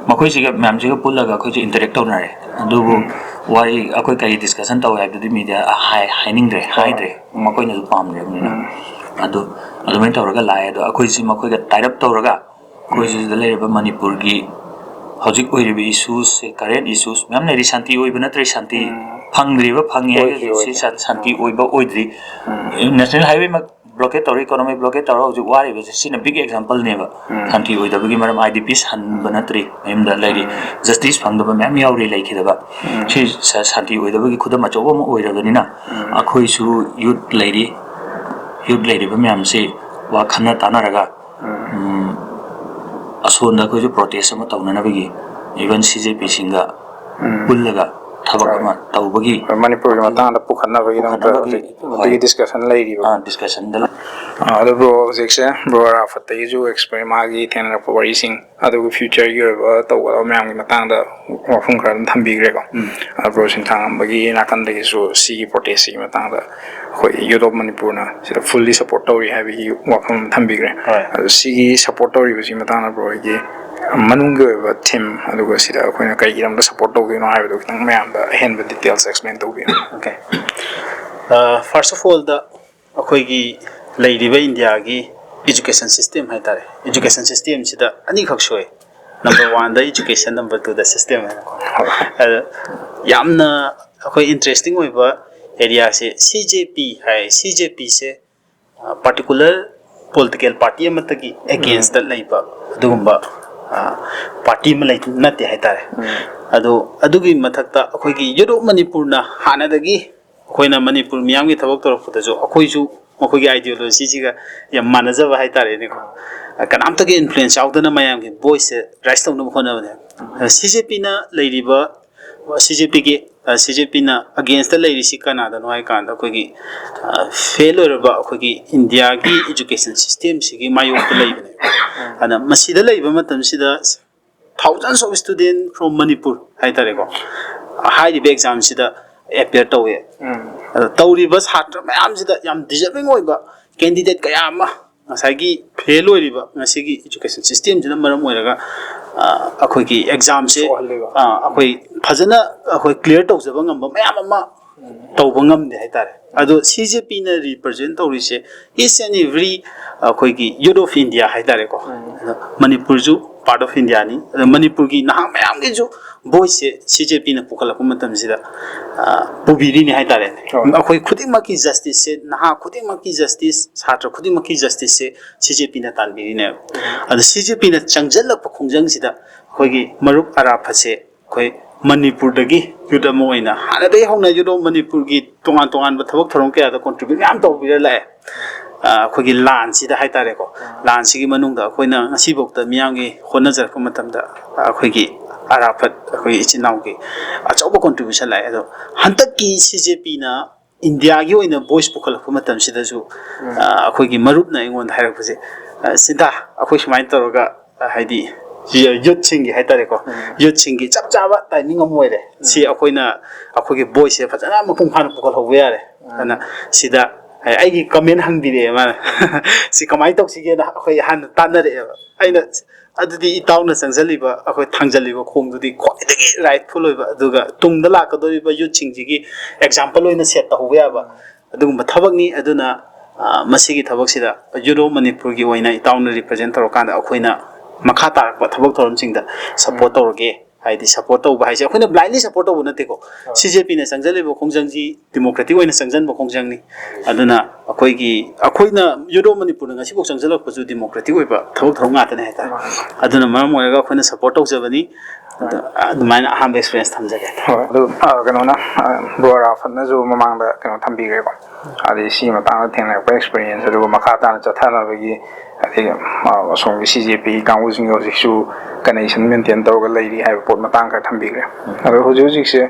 ꯃꯈꯣꯏꯁꯤꯒ ꯃꯌꯥꯝꯁꯤꯒ ꯄꯨꯜꯂꯒ ꯑꯩꯈꯣꯏꯁꯦ ꯏꯟꯇꯔꯦꯛ ꯇꯧꯅꯔꯦ꯫ ꯑꯗꯨꯕꯨ ꯋꯥꯔꯤ ꯑꯩꯈꯣꯏ ꯀꯔꯤ ꯗꯤꯁꯀꯁꯟ ꯇꯧꯋꯦ ꯍꯥꯏꯕꯗꯨꯗꯤ ꯃꯤꯗꯤꯌꯥ ꯍꯥꯏ ꯍꯥꯏꯅꯤꯡꯗ꯭ꯔꯦ, ꯍꯥꯏꯗ꯭ꯔꯦ, ꯃꯈꯣꯏꯅꯁꯨ ꯄꯥꯝꯗ꯭ꯔꯕꯅꯤꯅ꯫ ꯑꯗꯨ ꯑꯗꯨꯃꯥꯏꯅ ꯇꯧꯔꯒ ꯂꯥꯛꯑꯦ꯫ ꯑꯗꯣ ꯑꯩꯈꯣꯏꯁꯤ ꯃꯈꯣꯏꯒ ꯇꯥꯏꯠ ꯑꯞ ꯇꯧꯔꯒ ꯑꯩꯈꯣꯏꯁꯤꯗ ꯂꯩꯔꯤꯕ ꯃꯅꯤꯄꯨꯔꯒꯤ ꯍꯧꯖꯤꯛ ꯑꯣꯏꯔꯤꯕ ꯏꯁꯨꯁꯁꯦ, ꯀꯔꯦꯟ ꯏꯁꯨꯁ ꯃꯌꯥꯝ ꯂꯩꯔꯤ꯫ ꯁꯥꯟꯇꯤ ꯑꯣꯏꯕ ꯅꯠꯇ꯭ꯔꯤ, ꯁꯥꯟꯇꯤ ꯐꯪꯗ꯭ꯔꯤꯕ, ꯐꯪꯉꯤ ꯍꯥꯏꯔꯒꯁꯨ ꯁꯤ ꯁꯥꯟꯇꯤ ꯑꯣꯏꯕ ꯑꯣꯏꯗ꯭ꯔꯤ꯫ ꯅꯦꯁꯅꯦꯜ ꯍꯥꯏꯋꯦꯃꯛ ꯕ꯭ꯂꯣꯀꯦꯠ ꯇꯧꯔ, ꯏꯀꯣꯅꯣꯃꯤ ꯕ꯭ꯂꯣꯀꯦꯠ ꯇꯧꯔ ꯍꯧꯖꯤꯛ ꯋꯥꯔꯤꯕꯁꯦ ꯁꯤꯅ ꯕꯤꯛ ꯑꯦꯛꯖꯥꯝꯄꯜꯅꯦꯕ꯫ ꯁꯥꯟꯇꯤ ꯑꯣꯏꯗꯕꯒꯤ ꯃꯔꯝ, ꯑꯥꯏ ꯗꯤ ꯄꯤꯁ ꯍꯟꯕ ꯅꯠꯇ꯭ꯔꯤ, ꯃꯌꯨꯝꯗ ꯂꯩꯔꯤ꯫ ꯖꯁꯇꯤꯁ ꯐꯪꯗꯕ ꯃꯌꯥꯝ ꯌꯥꯎꯔꯤ ꯂꯩꯈꯤꯗꯕ꯫ ꯁꯤ ꯁꯥꯟꯇꯤ ꯑꯣꯏꯗꯕꯒꯤ ꯈꯨꯗꯝ ꯑꯆꯧꯕ ꯑꯃ ꯑꯣꯏꯔꯕꯅꯤꯅ ꯑꯩꯈꯣꯏꯁꯨ ꯌꯨꯠ ꯂꯩꯔꯤ꯫ ꯌꯨꯠ ꯂꯩꯔꯤꯕ ꯃꯌꯥꯝꯁꯤ ꯋꯥ ꯈꯟꯅ ꯇꯥꯟꯅꯔꯒ ꯑꯁꯣꯝꯗ ꯑꯩꯈꯣꯏꯁꯨ ꯄ꯭ꯔꯣꯇꯦꯁ ꯑꯃ ꯇꯧꯅꯅꯕꯒꯤ, ꯏꯚꯟ ꯁꯤ ꯖꯦ ꯄꯤꯁꯤꯡꯒ ꯄꯨꯜꯂꯒ ꯊꯕꯛ ꯑꯃ ꯇꯧꯕꯒꯤ, ꯃꯅꯤꯄꯨꯔꯒꯤ ꯃꯇꯥꯡꯗ ꯄꯨꯈꯠꯅꯕꯒꯤꯗꯃꯛꯇ ꯄꯨꯈꯠꯅꯕꯒꯤ, ꯍꯧꯖꯤꯛ ꯍꯣꯏ, ꯑꯗꯨꯒꯤ ꯗꯤꯁꯀꯁꯟ ꯂꯩꯔꯤꯕ꯫ ꯑꯥ, ꯗꯤꯁꯀꯁꯟꯗ ꯂꯩ꯫ ꯑꯥ, ꯑꯗꯨꯕꯨ ꯍꯧꯖꯤꯛꯁꯦ ꯕ꯭ꯔꯣ ꯑꯔꯥꯐꯠꯇꯒꯤꯁꯨ ꯑꯦꯛꯁꯄꯔꯤ-, ꯃꯥꯒꯤ ꯊꯦꯡꯅꯔꯛꯄ ꯋꯥꯔꯤꯁꯤꯡ, ꯑꯗꯨꯒ ꯐ꯭ꯌꯨꯆꯔꯒꯤ ꯑꯣꯏꯕ ꯇꯧꯒꯗꯕ ꯃꯌꯥꯝꯒꯤ ꯃꯇꯥꯡꯗ ꯋꯥꯐꯝ ꯈꯔ ꯑꯗꯨꯝ ꯊꯝꯕꯤꯈ꯭ꯔꯦꯀꯣ꯫ ꯑꯗꯣ ꯕ꯭ꯔꯣ ꯁꯤꯟꯊꯥꯡꯉꯝꯕꯒꯤ ꯅꯥꯀꯟꯗꯒꯤꯁꯨ ꯁꯤꯒꯤ ꯄ꯭ꯔꯣꯇꯦꯁꯁꯤꯒꯤ ꯃꯇꯥꯡꯗ ꯑꯩꯈꯣꯏ ꯌꯨꯠ ꯑꯣꯐ ꯃꯅꯤꯄꯨꯔꯅ ꯁꯤꯗ ꯐꯨꯜꯂꯤ ꯁꯞꯄꯣꯔꯠ ꯇꯧꯔꯤ ꯍꯥꯏꯕꯒꯤ ꯋꯥꯐꯝ ꯑꯃ ꯊꯝꯕꯤꯈ꯭ꯔꯦ꯫ ꯍꯣꯏ꯫ ꯑꯗꯣ ꯁꯤꯒꯤ ꯁꯞꯄꯣꯔꯠ ꯇꯧꯔꯤꯕꯁꯤꯒꯤ ꯃꯇꯥꯡꯗ ꯕ꯭ꯔꯣ ꯍꯣꯏꯒꯤ ꯃꯅꯨꯡꯒꯤ ꯑꯣꯏꯕ ꯊꯤꯝ, ꯑꯗꯨꯒ ꯁꯤꯗ ꯑꯩꯈꯣꯏꯅ ꯀꯩꯒꯤꯗꯃꯛꯇ ꯁꯞꯄꯣꯔꯠ ꯇꯧꯗꯣꯏꯅꯣ ꯍꯥꯏꯕꯗꯣ ꯈꯤꯇꯪ ꯃꯌꯥꯝꯗ ꯑꯍꯦꯟꯕ ꯗꯤꯇꯦꯜꯁ ꯑꯦꯛꯁꯄ꯭ꯂꯦꯟ ꯇꯧꯕꯤꯌꯨ꯫ ꯑꯣꯀꯦ꯫ ꯐꯥꯔꯁ ꯑꯣꯐ ꯑꯣꯜꯗ, ꯑꯩꯈꯣꯏꯒꯤ ꯂꯩꯔꯤꯕ ꯏꯟꯗꯤꯌꯥꯒꯤ ꯏꯖꯨꯀꯦꯁꯟ ꯁꯤꯁꯇꯦꯝ ꯍꯥꯏꯇꯥꯔꯦ, ꯏꯖꯨꯀꯦꯁꯟ ꯁꯤꯁꯇꯦꯝꯁꯤꯗ ꯑꯅꯤꯈꯛ ꯁꯣꯏ꯫ ꯅꯝꯕꯔ ꯋꯥꯟꯗ ꯏꯖꯨꯀꯦꯁꯟ, ꯅꯝꯕꯔ ꯇꯨꯗ ꯁꯤꯁꯇꯦꯝ ꯍꯥꯏꯅꯀꯣ꯫ ꯑꯗ ꯌꯥꯝꯅ ꯑꯩꯈꯣꯏ ꯏꯟꯇꯔꯦꯁꯇꯤꯡ ꯑꯣꯏꯕ ꯑꯦꯔꯤꯌꯥꯁꯦ ꯁꯤ ꯖꯦ ꯄꯤ ꯍꯥꯏ꯫ ꯁꯤ ꯖꯦ ꯄꯤꯁꯦ ꯄꯥꯔꯇꯤꯀꯨꯂꯔ ꯄꯣꯂꯤꯇꯤꯀꯦꯜ ꯄꯥꯔꯇꯤ ꯑꯃꯠꯇꯒꯤ ꯑꯦꯒꯦꯟꯁꯇ ꯂꯩꯕ ꯑꯗꯨꯒꯨꯝꯕ ꯄꯥꯔꯇꯤ ꯑꯃ ꯂꯩ, ꯅꯠꯇꯦ ꯍꯥꯏꯇꯥꯔꯦ꯫ ꯑꯗꯣ ꯑꯗꯨꯒꯤ ꯃꯊꯛꯇ ꯑꯩꯈꯣꯏꯒꯤ ꯌꯨꯠ ꯑꯣꯐ ꯃꯅꯤꯄꯨꯔꯅ ꯍꯥꯟꯅꯗꯒꯤ ꯑꯩꯈꯣꯏꯅ ꯃꯅꯤꯄꯨꯔ ꯃꯤꯌꯥꯝꯒꯤ ꯊꯕꯛ ꯇꯧꯔꯛꯄꯗꯁꯨ ꯑꯩꯈꯣꯏꯁꯨ ꯃꯈꯣꯏꯒꯤ ideologyꯁꯤꯒ ꯌꯥꯝ ꯃꯥꯟꯅꯖꯕ ꯍꯥꯏꯇꯥꯔꯦꯅꯦꯀꯣ꯫ ꯀꯅꯥꯝꯇꯒꯤ influence ꯌꯥꯎꯗꯅ ꯃꯌꯥꯝꯒꯤ voiceꯁꯦ raise ꯇꯧꯅꯕ ꯍꯣꯠꯅꯕꯅꯦ꯫ CJPꯅ ꯂꯩꯔꯤꯕ, CJPꯒꯤ, CJPꯅ againstꯇ ꯂꯩꯔꯤꯁꯤ ꯀꯅꯥꯗꯅꯣ ꯍꯥꯏ ꯀꯥꯟꯗ ꯑꯩꯈꯣꯏꯒꯤ, ꯑ, fail ꯑꯣꯏꯔꯕ ꯑꯩꯈꯣꯏꯒꯤ Indiaꯒꯤ education systemꯁꯤꯒꯤ ꯃꯥꯌꯣꯛꯇ ꯂꯩꯕꯅꯦ꯫ ꯑꯗꯨꯅ ꯃꯁꯤꯗ ꯂꯩꯕ ꯃꯇꯝꯁꯤꯗ thousands of student from Manipur ꯍꯥꯏꯇꯥꯔꯦꯀꯣ, ꯍꯥꯏꯔꯤꯕ examꯁꯤꯗ appear ꯇꯧꯋꯦ꯫ ꯑꯗꯣ ꯇꯧꯔꯤꯕ ꯁꯥꯇ꯭ꯔ ꯃꯌꯥꯝꯁꯤꯗ ꯌꯥꯝ deserving ꯑꯣꯏꯕ candidate ꯀꯌꯥ ꯑꯃ ꯉꯁꯥꯏꯒꯤ fail ꯑꯣꯏꯔꯤꯕ ꯉꯁꯤꯒꯤ education systemꯁꯤꯅ ꯃꯔꯝ ꯑꯣꯏꯔꯒ, ꯑ, ꯑꯩꯈꯣꯏꯒꯤ examꯁꯦ, ꯁꯣꯛꯍꯜꯂꯤꯕ꯫ ꯑ, ꯑꯩꯈꯣꯏ ꯐꯖꯅ ꯑꯩꯈꯣꯏ clear ꯇꯧꯖꯕ ꯉꯝꯕ ꯃꯌꯥꯝ ꯑꯃ ꯇꯧꯕ ꯉꯝꯗꯦ ꯍꯥꯏꯇꯥꯔꯦ꯫ ꯑꯗꯣ CJPꯅ represent ꯇꯧꯔꯤꯁꯦ each and every ꯑꯩꯈꯣꯏꯒꯤ youth of India ꯍꯥꯏꯇꯥꯔꯦꯀꯣ꯫ ꯑꯗꯣ ꯃꯅꯤꯄꯨꯔꯁꯨ part of Indiaꯅꯤ꯫ ꯑꯗꯣ ꯃꯅꯤꯄꯨꯔꯒꯤ ꯅꯍꯥ ꯃꯌꯥꯝꯒꯤꯁꯨ voiceꯁꯦ CJPꯅ ꯄꯨꯈꯠꯂꯛꯄ ꯃꯇꯝꯁꯤꯗ, ꯑ, ꯄꯨꯕꯤꯔꯤꯅꯤ ꯍꯥꯏꯇꯥꯔꯦꯅꯦ꯫ ꯍꯣꯏ꯫ ꯑꯩꯈꯣꯏ ꯈꯨꯗꯤꯡꯃꯛꯀꯤ justiceꯁꯦ, ꯅꯍꯥ ꯈꯨꯗꯤꯡꯃꯛꯀꯤ justice, ꯁꯥꯇ꯭ꯔ ꯈꯨꯗꯤꯡꯃꯛꯀꯤ justiceꯁꯦ CJPꯅ ꯇꯥꯟꯕꯤꯔꯤꯅꯦꯕ꯫ ꯑꯗꯣ CJPꯅ ꯆꯪꯁꯤꯜꯂꯛꯄ ꯈꯣꯡꯖꯪꯁꯤꯗ ꯑꯩꯈꯣꯏꯒꯤ ꯃꯔꯨꯞ ꯑꯔꯥꯐꯠꯁꯦ ꯑꯩꯈꯣꯏ ꯃꯅꯤꯄꯨꯔꯗꯒꯤ youth ꯑꯃ ꯑꯣꯏꯅ ꯍꯥꯟꯅꯗꯒꯤ ꯍꯧꯅ youth of ꯃꯅꯤꯄꯨꯔꯒꯤ ꯇꯣꯉꯥꯟ ꯇꯣꯉꯥꯟꯕ ꯊꯕꯛ ꯊꯧꯔꯝ ꯀꯌꯥꯗ contribute ꯃꯌꯥꯝ ꯇꯧꯕꯤꯔ ꯂꯥꯛꯑꯦ꯫ ꯑ, ꯑꯩꯈꯣꯏꯒꯤ ꯂꯥꯟꯁꯤꯗ ꯍꯥꯏꯇꯥꯔꯦꯀꯣ, ꯂꯥꯟꯁꯤꯒꯤ ꯃꯅꯨꯡꯗ ꯑꯩꯈꯣꯏꯅ ꯉꯁꯤꯐꯥꯎꯗ ꯃꯤꯌꯥꯝꯒꯤ ꯍꯣꯠꯅꯖꯔꯛꯄ ꯃꯇꯝꯗ ꯑꯩꯈꯣꯏꯒꯤ ꯑꯔꯥꯐꯠ, ꯑꯩꯈꯣꯏ ꯏꯆꯤꯟ ꯏꯅꯥꯎꯒꯤ ꯑꯆꯧꯕ contribution ꯂꯥꯛꯑꯦ꯫ ꯑꯗꯣ ꯍꯟꯗꯛꯀꯤ CJPꯅ Indiaꯒꯤ ꯑꯣꯏꯅ voice ꯄꯨꯈꯠꯂꯛꯄ ꯃꯇꯝꯁꯤꯗꯁꯨ, ꯑ, ꯑꯩꯈꯣꯏꯒꯤ ꯃꯔꯨꯞꯅ ꯑꯩꯉꯣꯟꯗ ꯍꯥꯏꯔꯛꯄꯁꯦ, ꯑ, "ꯁꯤꯟꯊꯥ, ꯑꯩꯈꯣꯏ ꯁꯨꯃꯥꯏꯅ ꯇꯧꯔꯒ, ꯑ, ꯍꯥꯏꯗꯤ youthꯁꯤꯡꯒꯤ ꯍꯥꯏꯇꯥꯔꯦꯀꯣ, youthꯁꯤꯡꯒꯤ ꯆꯞ ꯆꯥꯕ timing ꯑꯃ ꯑꯣꯏꯔꯦ꯫ ꯁꯤ ꯑꯩꯈꯣꯏꯅ ꯑꯩꯈꯣꯏꯒꯤ voiceꯁꯦ ꯐꯖꯅ ꯃꯄꯨꯡ ꯐꯥꯅ ꯄꯨꯈꯠꯍꯧꯕ ꯌꯥꯔꯦ꯫ ꯑꯗꯨꯅ ꯁꯤꯗ ꯑꯩꯒꯤ comment ꯍꯪꯕꯤꯔꯛꯑꯦ ꯃꯥꯅ, 'ꯁꯤ ꯀꯃꯥꯏꯅ ꯇꯧꯁꯤꯒꯦꯅ?' ꯑꯩꯈꯣꯏ ꯍꯥꯟꯅ ꯇꯥꯟꯅꯔꯛꯑꯦꯕ꯫ ꯑꯩꯅ, "ꯑꯗꯨꯗꯤ ꯏꯇꯥꯎꯅ ꯆꯪꯁꯤꯜꯂꯤꯕ, ꯑꯩꯈꯣꯏ ꯊꯥꯡꯖꯜꯂꯤꯕ ꯈꯣꯡꯗꯨꯗꯤ ꯈ꯭ꯋꯥꯏꯗꯒꯤ rightful ꯑꯣꯏꯕ, ꯑꯗꯨꯒ ꯇꯨꯡꯗ ꯂꯥꯛꯀꯗꯧꯔꯤꯕ youthꯁꯤꯡꯁꯤꯒꯤ example ꯑꯣꯏꯅ set ꯇꯧꯍꯧꯕ ꯌꯥꯕ ꯑꯗꯨꯒꯨꯝꯕ ꯊꯕꯛꯅꯤ꯫ ꯑꯗꯨꯅ, ꯑ, ꯃꯁꯤꯒꯤ ꯊꯕꯛꯁꯤꯗ youth of ꯃꯅꯤꯄꯨꯔꯒꯤ ꯑꯣꯏꯅ ꯏꯇꯥꯎꯅ represent ꯇꯧꯔꯀꯥꯟꯗ ꯑꯩꯈꯣꯏꯅ ꯃꯈꯥ ꯇꯥꯔꯛꯄ ꯊꯕꯛ ꯊꯧꯔꯝꯁꯤꯡꯗ support ꯇꯧꯔꯒꯦ"꯫ ꯍꯥꯏꯗꯤ support ꯇꯧꯕ ꯍꯥꯏꯁꯦ ꯑꯩꯈꯣꯏꯅ blindly support ꯇꯧꯕ ꯅꯠꯇꯦꯀꯣ꯫ CJPꯅ ꯆꯪꯁꯤꯜꯂꯤꯕ ꯈꯣꯡꯖꯪꯁꯤ democratic ꯑꯣꯏꯅ ꯆꯪꯁꯤꯟꯕ ꯈꯣꯡꯖꯪꯅꯤ꯫ ꯑꯗꯨꯅ ꯑꯩꯈꯣꯏꯒꯤ, ꯑꯩꯈꯣꯏꯅ youth of ꯃꯅꯤꯄꯨꯔꯅ ꯉꯁꯤꯐꯥꯎ ꯆꯪꯁꯤꯜꯂꯛꯄꯁꯨ democratic ꯑꯣꯏꯕ ꯊꯕꯛ ꯊꯧꯔꯝ ꯉꯥꯛꯇꯅꯦ ꯍꯥꯏꯇꯥꯔꯦ꯫ ꯑꯗꯨꯅ ꯃꯔꯝ ꯑꯣꯏꯔꯒ ꯑꯩꯈꯣꯏꯅ support ꯇꯧꯖꯕꯅꯤ꯫ ꯑꯗꯨꯃꯥꯏꯅ ꯑꯍꯥꯟꯕ ꯑꯦꯛꯁꯄꯤꯔꯤꯌꯦꯟꯁ ꯊꯝꯖꯒꯦ꯫ ꯍꯣꯏ, ꯑꯗꯨ, ꯑ, ꯀꯩꯅꯣꯅ, ꯑ, ꯕ꯭ꯔꯣ ꯔꯥꯐꯠꯅꯁꯨ ꯃꯃꯥꯡꯗ ꯀꯩꯅꯣ ꯊꯝꯕꯤꯈ꯭ꯔꯦꯀꯣ, ꯍꯥꯏꯗꯤ ꯁꯤꯒꯤ ꯃꯇꯥꯡꯗ ꯊꯦꯡꯅꯔꯛꯄ ꯑꯦꯛꯁꯄꯤꯔꯤꯌꯦꯟꯁ, ꯑꯗꯨꯒ ꯃꯈꯥ ꯇꯥꯅ ꯆꯠꯊꯅꯕꯒꯤ, ꯍꯥꯏꯗꯤ, ꯑ, ꯑꯁꯣꯝꯒꯤ ꯁꯤ ꯖꯦ ꯄꯤ ꯀꯥꯡꯕꯨꯁꯤꯡꯒ ꯍꯧꯖꯤꯛꯁꯨ ꯀꯅꯦꯛꯁꯟ ꯃꯦꯟꯇꯦꯟ ꯇꯧꯔꯒ ꯂꯩꯔꯤ ꯍꯥꯏꯕ ꯄꯣꯠ ꯃꯇꯥꯡ ꯈꯔ ꯊꯝꯕꯤꯈ꯭ꯔꯦ꯫ ꯑꯗꯣ ꯍꯧꯖꯤꯛ ꯍꯧꯖꯤꯛꯁꯦ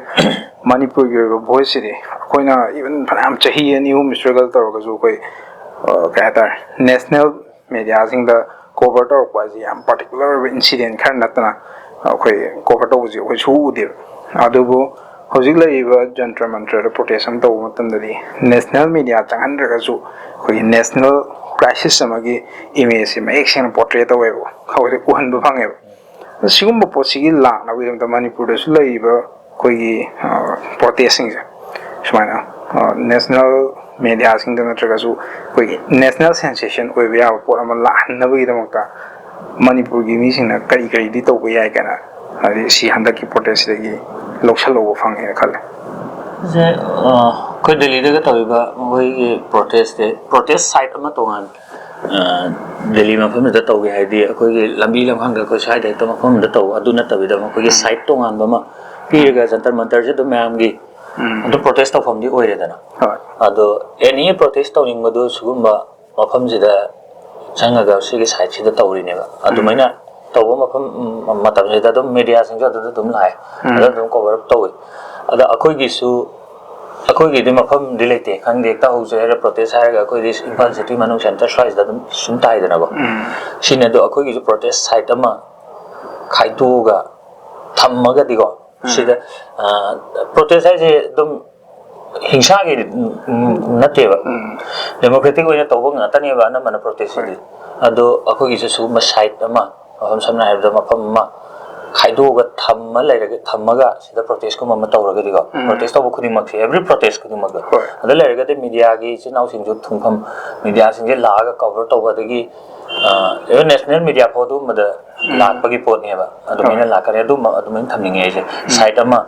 ꯃꯅꯤꯄꯨꯔꯒꯤ ꯑꯣꯏꯕ ꯚꯣꯏꯁꯁꯤꯗꯤ ꯑꯩꯈꯣꯏꯅ ꯏꯚꯟ ꯐꯅꯌꯥꯝ ꯆꯍꯤ ꯑꯅꯤ ꯑꯍꯨꯝ ꯏꯁꯇ꯭ꯔꯒꯜ ꯇꯧꯔꯒꯁꯨ ꯑꯩꯈꯣꯏ, ꯑ, ꯀꯩ ꯍꯥꯏꯇꯥꯔꯦ, ꯅꯦꯁꯅꯦꯜ ꯃꯦꯗꯤꯌꯥꯁꯤꯡꯗ ꯀꯣꯚꯔ ꯇꯧꯔꯛꯄ ꯍꯥꯏꯁꯤ ꯌꯥꯝ ꯄꯥꯔꯇꯤꯀꯨꯂꯔ ꯑꯣꯏꯕ ꯏꯟꯁꯤꯗꯦꯟ ꯈꯔ ꯅꯠꯇꯅ ꯑꯩꯈꯣꯏ ꯀꯣꯚꯔ ꯇꯧꯕꯁꯤ ꯑꯩꯈꯣꯏ ꯁꯨꯛꯎ ꯎꯗꯦꯕ꯫ ꯑꯗꯨꯕꯨ ꯍꯧꯖꯤꯛ ꯂꯩꯔꯤꯕ ꯖꯟꯇ꯭ꯔ ꯃꯟꯇ꯭ꯔꯗ ꯄ꯭ꯔꯣꯇꯦꯁ ꯑꯃ ꯇꯧꯕ ꯃꯇꯝꯗꯗꯤ ꯅꯦꯁꯅꯦꯜ ꯃꯦꯗꯤꯌꯥ ꯆꯪꯍꯟꯗ꯭ꯔꯒꯁꯨ ꯑꯩꯈꯣꯏꯒꯤ ꯅꯦꯁꯅꯦꯜ ꯀ꯭ꯔꯥꯏꯁꯤꯁ ꯑꯃꯒꯤ ꯏꯃꯦꯖꯁꯦ ꯃꯌꯦꯛ ꯁꯦꯡꯅ ꯄꯣꯔꯇ꯭ꯔꯦ ꯇꯧꯋꯦꯕ, ꯑꯩꯈꯣꯏꯗ ꯎꯍꯟꯕ ꯐꯪꯉꯦꯕ꯫ ꯁꯤꯒꯨꯝꯕ ꯄꯣꯠꯁꯤꯒꯤ ꯂꯥꯛꯅꯕꯒꯤꯗꯃꯛꯇ ꯃꯅꯤꯄꯨꯔꯗꯁꯨ ꯂꯩꯔꯤꯕ ꯑꯩꯈꯣꯏꯒꯤ, ꯑ, ꯄ꯭ꯔꯣꯇꯦꯁꯁꯤꯡꯁꯦ ꯁꯨꯃꯥꯏꯅ, ꯑ, ꯅꯦꯁꯅꯦꯜ ꯃꯦꯗꯤꯌꯥꯁꯤꯡꯗ ꯅꯠꯇ꯭ꯔꯒꯁꯨ ꯑꯩꯈꯣꯏꯒꯤ ꯅꯦꯁꯅꯦꯜ ꯁꯦꯟꯁꯦꯁꯟ ꯑꯣꯏꯕ ꯌꯥꯕ ꯄꯣꯠ ꯑꯃ ꯂꯥꯛꯍꯟꯅꯕꯒꯤꯗꯃꯛꯇ ꯃꯅꯤꯄꯨꯔꯒꯤ ꯃꯤꯁꯤꯡꯅ ꯀꯔꯤ ꯀꯔꯤꯗꯤ ꯇꯧꯕ ꯌꯥꯏ ꯀꯥꯏꯅ, ꯍꯥꯏꯗꯤ ꯁꯤ ꯍꯟꯗꯛꯀꯤ ꯄ꯭ꯔꯣꯇꯦꯁꯁꯤꯗꯒꯤ ꯂꯧꯁꯜꯍꯧꯕ ꯐꯪꯉꯦꯅ ꯈꯜꯂꯦ꯫ ꯁꯦ, ꯑ, ꯑꯩꯈꯣꯏ ꯗꯦꯜꯂꯤꯗꯒ ꯇꯧꯔꯤꯕ ꯃꯈꯣꯏꯒꯤ ꯄ꯭ꯔꯣꯇꯦꯁꯁꯦ, ꯄ꯭ꯔꯣꯇꯦꯁ ꯁꯥꯏꯠ ꯑꯃ ꯇꯣꯉꯥꯟ, ꯑ, ꯗꯦꯜꯂꯤ ꯃꯐꯝꯗꯨꯗ ꯇꯧꯒꯦ ꯍꯥꯏꯗꯤ ꯑꯩꯈꯣꯏꯒꯤ ꯂꯝꯕꯤ ꯂꯝꯈꯥꯡꯗ ꯑꯩꯈꯣꯏ ꯁ꯭ꯋꯥꯏꯗ ꯍꯦꯛꯇ ꯃꯐꯝ ꯑꯃꯗ ꯇꯧꯕ ꯑꯗꯨ ꯅꯠꯇꯕꯤꯗ ꯃꯈꯣꯏꯒꯤ ꯁꯥꯏꯠ ꯇꯣꯉꯥꯟꯕ ꯑꯃ ꯄꯤꯔꯒ ꯖꯟꯇꯔ ꯃꯟꯇꯔꯁꯦ ꯑꯗꯨꯝ ꯃꯌꯥꯝꯒꯤ ꯑꯗꯨꯝ ꯄ꯭ꯔꯣꯇꯦꯁ ꯇꯧꯐꯝꯗꯤ ꯑꯣꯏꯔꯦꯗꯅ꯫ ꯍꯣꯏ꯫ ꯑꯗꯣ ꯑꯦꯅꯤ ꯄ꯭ꯔꯣꯇꯦꯁ ꯇꯧꯅꯤꯡꯕꯗꯨ ꯁꯤꯒꯨꯝꯕ ꯃꯐꯝꯁꯤꯗ ꯆꯪꯉꯒ ꯁꯤꯒꯤ ꯁꯥꯏꯠꯁꯤꯗ ꯇꯧꯔꯤꯅꯦꯕ꯫ ꯑꯗꯨꯃꯥꯏꯅ ꯇꯧꯕ ꯃꯐꯝ, ꯎꯝ, ꯃꯇꯝꯁꯤꯗ ꯑꯗꯨꯝ ꯃꯦꯗꯤꯌꯥꯁꯤꯡꯁꯨ ꯑꯗꯨꯗ ꯑꯗꯨꯝ ꯂꯥꯛꯑꯦ, ꯑꯗꯨꯗ ꯑꯗꯨꯝ ꯀꯣꯚꯔ ꯑꯞ ꯇꯧꯋꯤ꯫ ꯑꯗ ꯑꯩꯈꯣꯏꯒꯤꯁꯨ, ꯑꯩꯈꯣꯏꯒꯤꯗꯤ ꯃꯐꯝꯗꯤ ꯂꯩꯇꯦ, ꯈꯪꯗꯦ, ꯍꯦꯛꯇ ꯍꯧꯁꯦ ꯍꯥꯏꯔ ꯄ꯭ꯔꯣꯇꯦꯁ ꯍꯥꯏꯔꯒ ꯑꯩꯈꯣꯏꯗꯤ ꯏꯝꯐꯥꯜ ꯁꯤꯇꯤ ꯃꯅꯨꯡ ꯁꯦꯟꯇꯔ ꯁ꯭ꯋꯥꯏꯁꯤꯗ ꯑꯗꯨꯝ ꯁꯨꯝ ꯇꯥꯏꯗꯅꯀꯣ꯫ ꯁꯤꯅꯤ꯫ ꯑꯗꯣ ꯑꯩꯈꯣꯏꯒꯤꯁꯨ ꯄ꯭ꯔꯣꯇꯦꯁ ꯁꯥꯏꯠ ꯑꯃ ꯈꯥꯏꯗꯣꯛꯑꯒ ꯊꯝꯃꯒꯗꯤꯀꯣ, ꯁꯤꯗ ꯄ꯭ꯔꯣꯇꯦꯁ ꯍꯥꯏꯁꯦ ꯑꯗꯨꯝ ꯍꯤꯡꯁꯥꯒꯤ ꯅꯠꯇꯦꯕ, ꯗꯦꯃꯣꯀ꯭ꯔꯦꯇꯤꯛ ꯑꯣꯏꯅ ꯇꯧꯕ ꯉꯥꯛꯇꯅꯦꯕ ꯑꯅꯝꯕꯅ ꯄ꯭ꯔꯣꯇꯦꯁꯁꯤꯗꯤ꯫ ꯑꯗꯣ ꯑꯩꯈꯣꯏꯒꯤꯁꯨ ꯁꯤꯒꯨꯝꯕ ꯁꯥꯏꯠ ꯑꯃ, ꯃꯐꯝ ꯁꯝꯅ ꯍꯥꯏꯔꯕꯗ ꯃꯐꯝ ꯑꯃ ꯈꯥꯏꯗꯣꯛꯑꯒ ꯊꯝꯃ ꯂꯩꯔꯒ, ꯊꯝꯃꯒ ꯁꯤꯗ ꯄ꯭ꯔꯣꯇꯦꯁꯀꯨꯝꯕ ꯑꯃ ꯇꯧꯔꯒꯗꯤꯀꯣ, ꯄ꯭ꯔꯣꯇꯦꯁ ꯇꯧꯕ ꯈꯨꯗꯤꯡꯃꯛꯁꯦ, ꯑꯦꯕ꯭ꯔꯤ ꯄ꯭ꯔꯣꯇꯦꯁ ꯈꯨꯗꯤꯡꯃꯛꯇ, ꯍꯣꯏ꯫ ꯑꯗ ꯂꯩꯔꯒꯗꯤ ꯃꯦꯗꯤꯌꯥꯒꯤ ꯏꯆꯤꯟ ꯏꯅꯥꯎꯁꯤꯡꯁꯨ ꯊꯨꯡꯐꯝ, ꯃꯦꯗꯤꯌꯥꯁꯤꯡꯁꯦ ꯂꯥꯛꯑꯒ ꯀꯣꯚꯔ ꯇꯧꯕ, ꯑꯗꯒꯤ ꯏꯚꯟ ꯅꯦꯁꯅꯦꯜ ꯃꯦꯗꯤꯌꯥ ꯐꯥꯎ ꯑꯗꯨꯒꯨꯝꯕꯗ ꯂꯥꯛꯄꯒꯤ ꯄꯣꯠꯅꯦꯕ꯫ ꯑꯗꯨꯃꯥꯏꯅ ꯂꯥꯛꯀꯅꯤ꯫ ꯑꯗꯨꯝ ꯑꯗꯨꯃꯥꯏꯅ ꯊꯝꯅꯤꯡꯉꯦ ꯑꯩꯁꯦ, ꯁꯥꯏꯠ ꯑꯃ꯫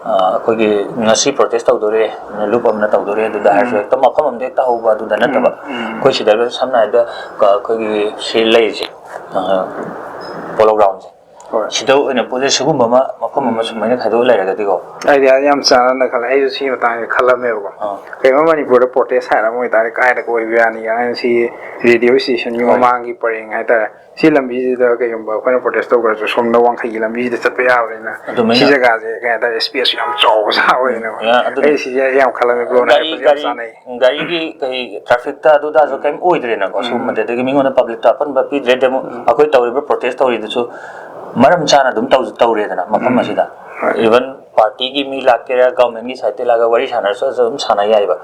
ꯑ, ꯑꯩꯈꯣꯏꯒꯤ ꯉꯁꯤ ꯄ꯭ꯔꯣꯇꯦꯁ ꯇꯧꯗꯣꯔꯦ, ꯂꯨꯞ ꯑꯃꯅ ꯇꯧꯗꯣꯔꯦ ꯑꯗꯨꯗ ꯍꯥꯏꯔꯁꯨ ꯍꯦꯛꯇ ꯃꯐꯝ ꯑꯃꯗ ꯍꯦꯛꯇ ꯍꯧꯕ ꯑꯗꯨꯗ ꯅꯠꯇꯕ, ꯑꯩꯈꯣꯏ ꯁꯤꯗ ꯁꯝꯅ ꯍꯥꯏꯔꯕꯗ, ꯑ, ꯑꯩꯈꯣꯏꯒꯤ ꯁꯤ ꯂꯩꯔꯤꯁꯦ, ꯑ, ꯄꯣꯂꯣ ꯒ꯭ꯔꯥꯎꯟꯁꯦ, ꯍꯣꯏ꯫ ꯁꯤꯗ ꯑꯣꯏꯅ ꯄꯨꯜꯂꯦ꯫ ꯁꯤꯒꯨꯝꯕ ꯑꯃ, ꯃꯐꯝ ꯑꯃ ꯁꯨꯃꯥꯏꯅ ꯈꯥꯏꯗꯣꯛꯑ ꯂꯩꯔꯒꯗꯤꯀꯣ꯫ ꯑꯩꯗꯤ ꯌꯥꯝ ꯆꯥꯟꯅꯅ ꯈꯜꯂꯦ꯫ ꯑꯩꯁꯨ ꯁꯤꯒꯤ ꯃꯇꯥꯡꯁꯦ ꯈꯜꯂꯝꯃꯦꯕꯀꯣ꯫ ꯑꯥ꯫ ꯀꯩꯒꯨꯝꯕ ꯃꯅꯤꯄꯨꯔꯗ ꯄ꯭ꯔꯣꯇꯦꯁ ꯍꯥꯏꯔ ꯑꯃ ꯑꯣꯏꯇꯥꯔꯗꯤ ꯀꯥꯏꯗ ꯑꯣꯏꯕ ꯌꯥꯅꯤ ꯀꯥꯏꯅ ꯁꯤ ꯔꯦꯗꯤꯑꯣ ꯁ꯭ꯇꯦꯁꯟꯒꯤ ꯍꯣꯏ꯫ ꯃꯃꯥꯡꯒꯤ ꯄꯔꯦꯡ ꯍꯥꯏꯇꯥꯔꯦ꯫ ꯁꯤ ꯂꯝꯕꯤꯁꯤꯗ ꯀꯩꯒꯨꯝꯕ ꯑꯩꯈꯣꯏꯅ ꯄ꯭ꯔꯣꯇꯦꯁ ꯇꯧꯈ꯭ꯔꯁꯨ ꯁꯣꯝꯗ ꯋꯥꯡꯈꯩꯒꯤ ꯂꯝꯕꯤꯁꯤꯗ ꯆꯠꯄ ꯌꯥꯕꯅꯤꯅ ꯑꯗꯨꯃꯥꯏꯅ꯫ ꯁꯤ ꯖꯒꯥꯁꯦ ꯀꯩ ꯍꯥꯏꯇꯥꯔꯦ, ꯁ꯭ꯄꯦꯁꯁꯨ ꯌꯥꯝ ꯆꯥꯎꯕ ꯁꯥꯕꯅꯤꯅꯀꯣ꯫ ꯌꯥ, ꯑꯗꯨꯅꯦ꯫ ꯑꯩ ꯁꯤꯁꯦ ꯌꯥꯝ ꯈꯜꯂꯝꯃꯦ, ꯕ꯭ꯔꯣꯅ ꯒꯥꯔꯤ ꯍꯥꯏꯔꯛꯄꯁꯦ ꯌꯥꯝ ꯒꯥꯔꯤ ꯆꯥꯟꯅꯩ꯫ ꯒꯥꯔꯤꯒꯤ ꯀꯩ ꯇ꯭ꯔꯥꯐꯤꯛꯇ ꯑꯗꯨꯗꯁꯨ ꯀꯩꯝ ꯑꯣꯏꯗ꯭ꯔꯦꯅꯀꯣ꯫ ꯁꯤꯒꯨꯝꯕꯗꯤ ꯑꯗꯒꯤ ꯃꯤꯉꯣꯟꯗ ꯄꯕ꯭ꯂꯤꯛꯇ ꯑꯄꯟꯕ ꯄꯤꯗ꯭ꯔꯦ꯫ ꯑꯗꯩ ꯑꯃꯨꯛ ꯑꯩꯈꯣꯏ ꯇꯧꯔꯤꯕ ꯄ꯭ꯔꯣꯇꯦꯁ ꯇꯧꯔꯤꯗꯨꯁꯨ ꯃꯔꯝ ꯆꯥꯅ ꯑꯗꯨꯝ ꯇꯧ ꯇꯧꯔꯦꯗꯅ ꯃꯐꯝ ꯑꯁꯤꯗ꯫ ꯍꯣꯏ꯫ ꯏꯚꯟ ꯄꯥꯔꯇꯤꯒꯤ ꯃꯤ ꯂꯥꯛꯀꯦꯔꯥ, ꯒꯚꯔꯟꯃꯦꯟꯒꯤ ꯁꯥꯏꯠꯇꯒꯤ ꯂꯥꯛꯑꯒ ꯋꯥꯔꯤ ꯁꯥꯟꯅꯔꯁꯨ ꯑꯗꯨꯝ ꯁꯥꯟꯅ ꯌꯥꯏꯕ꯫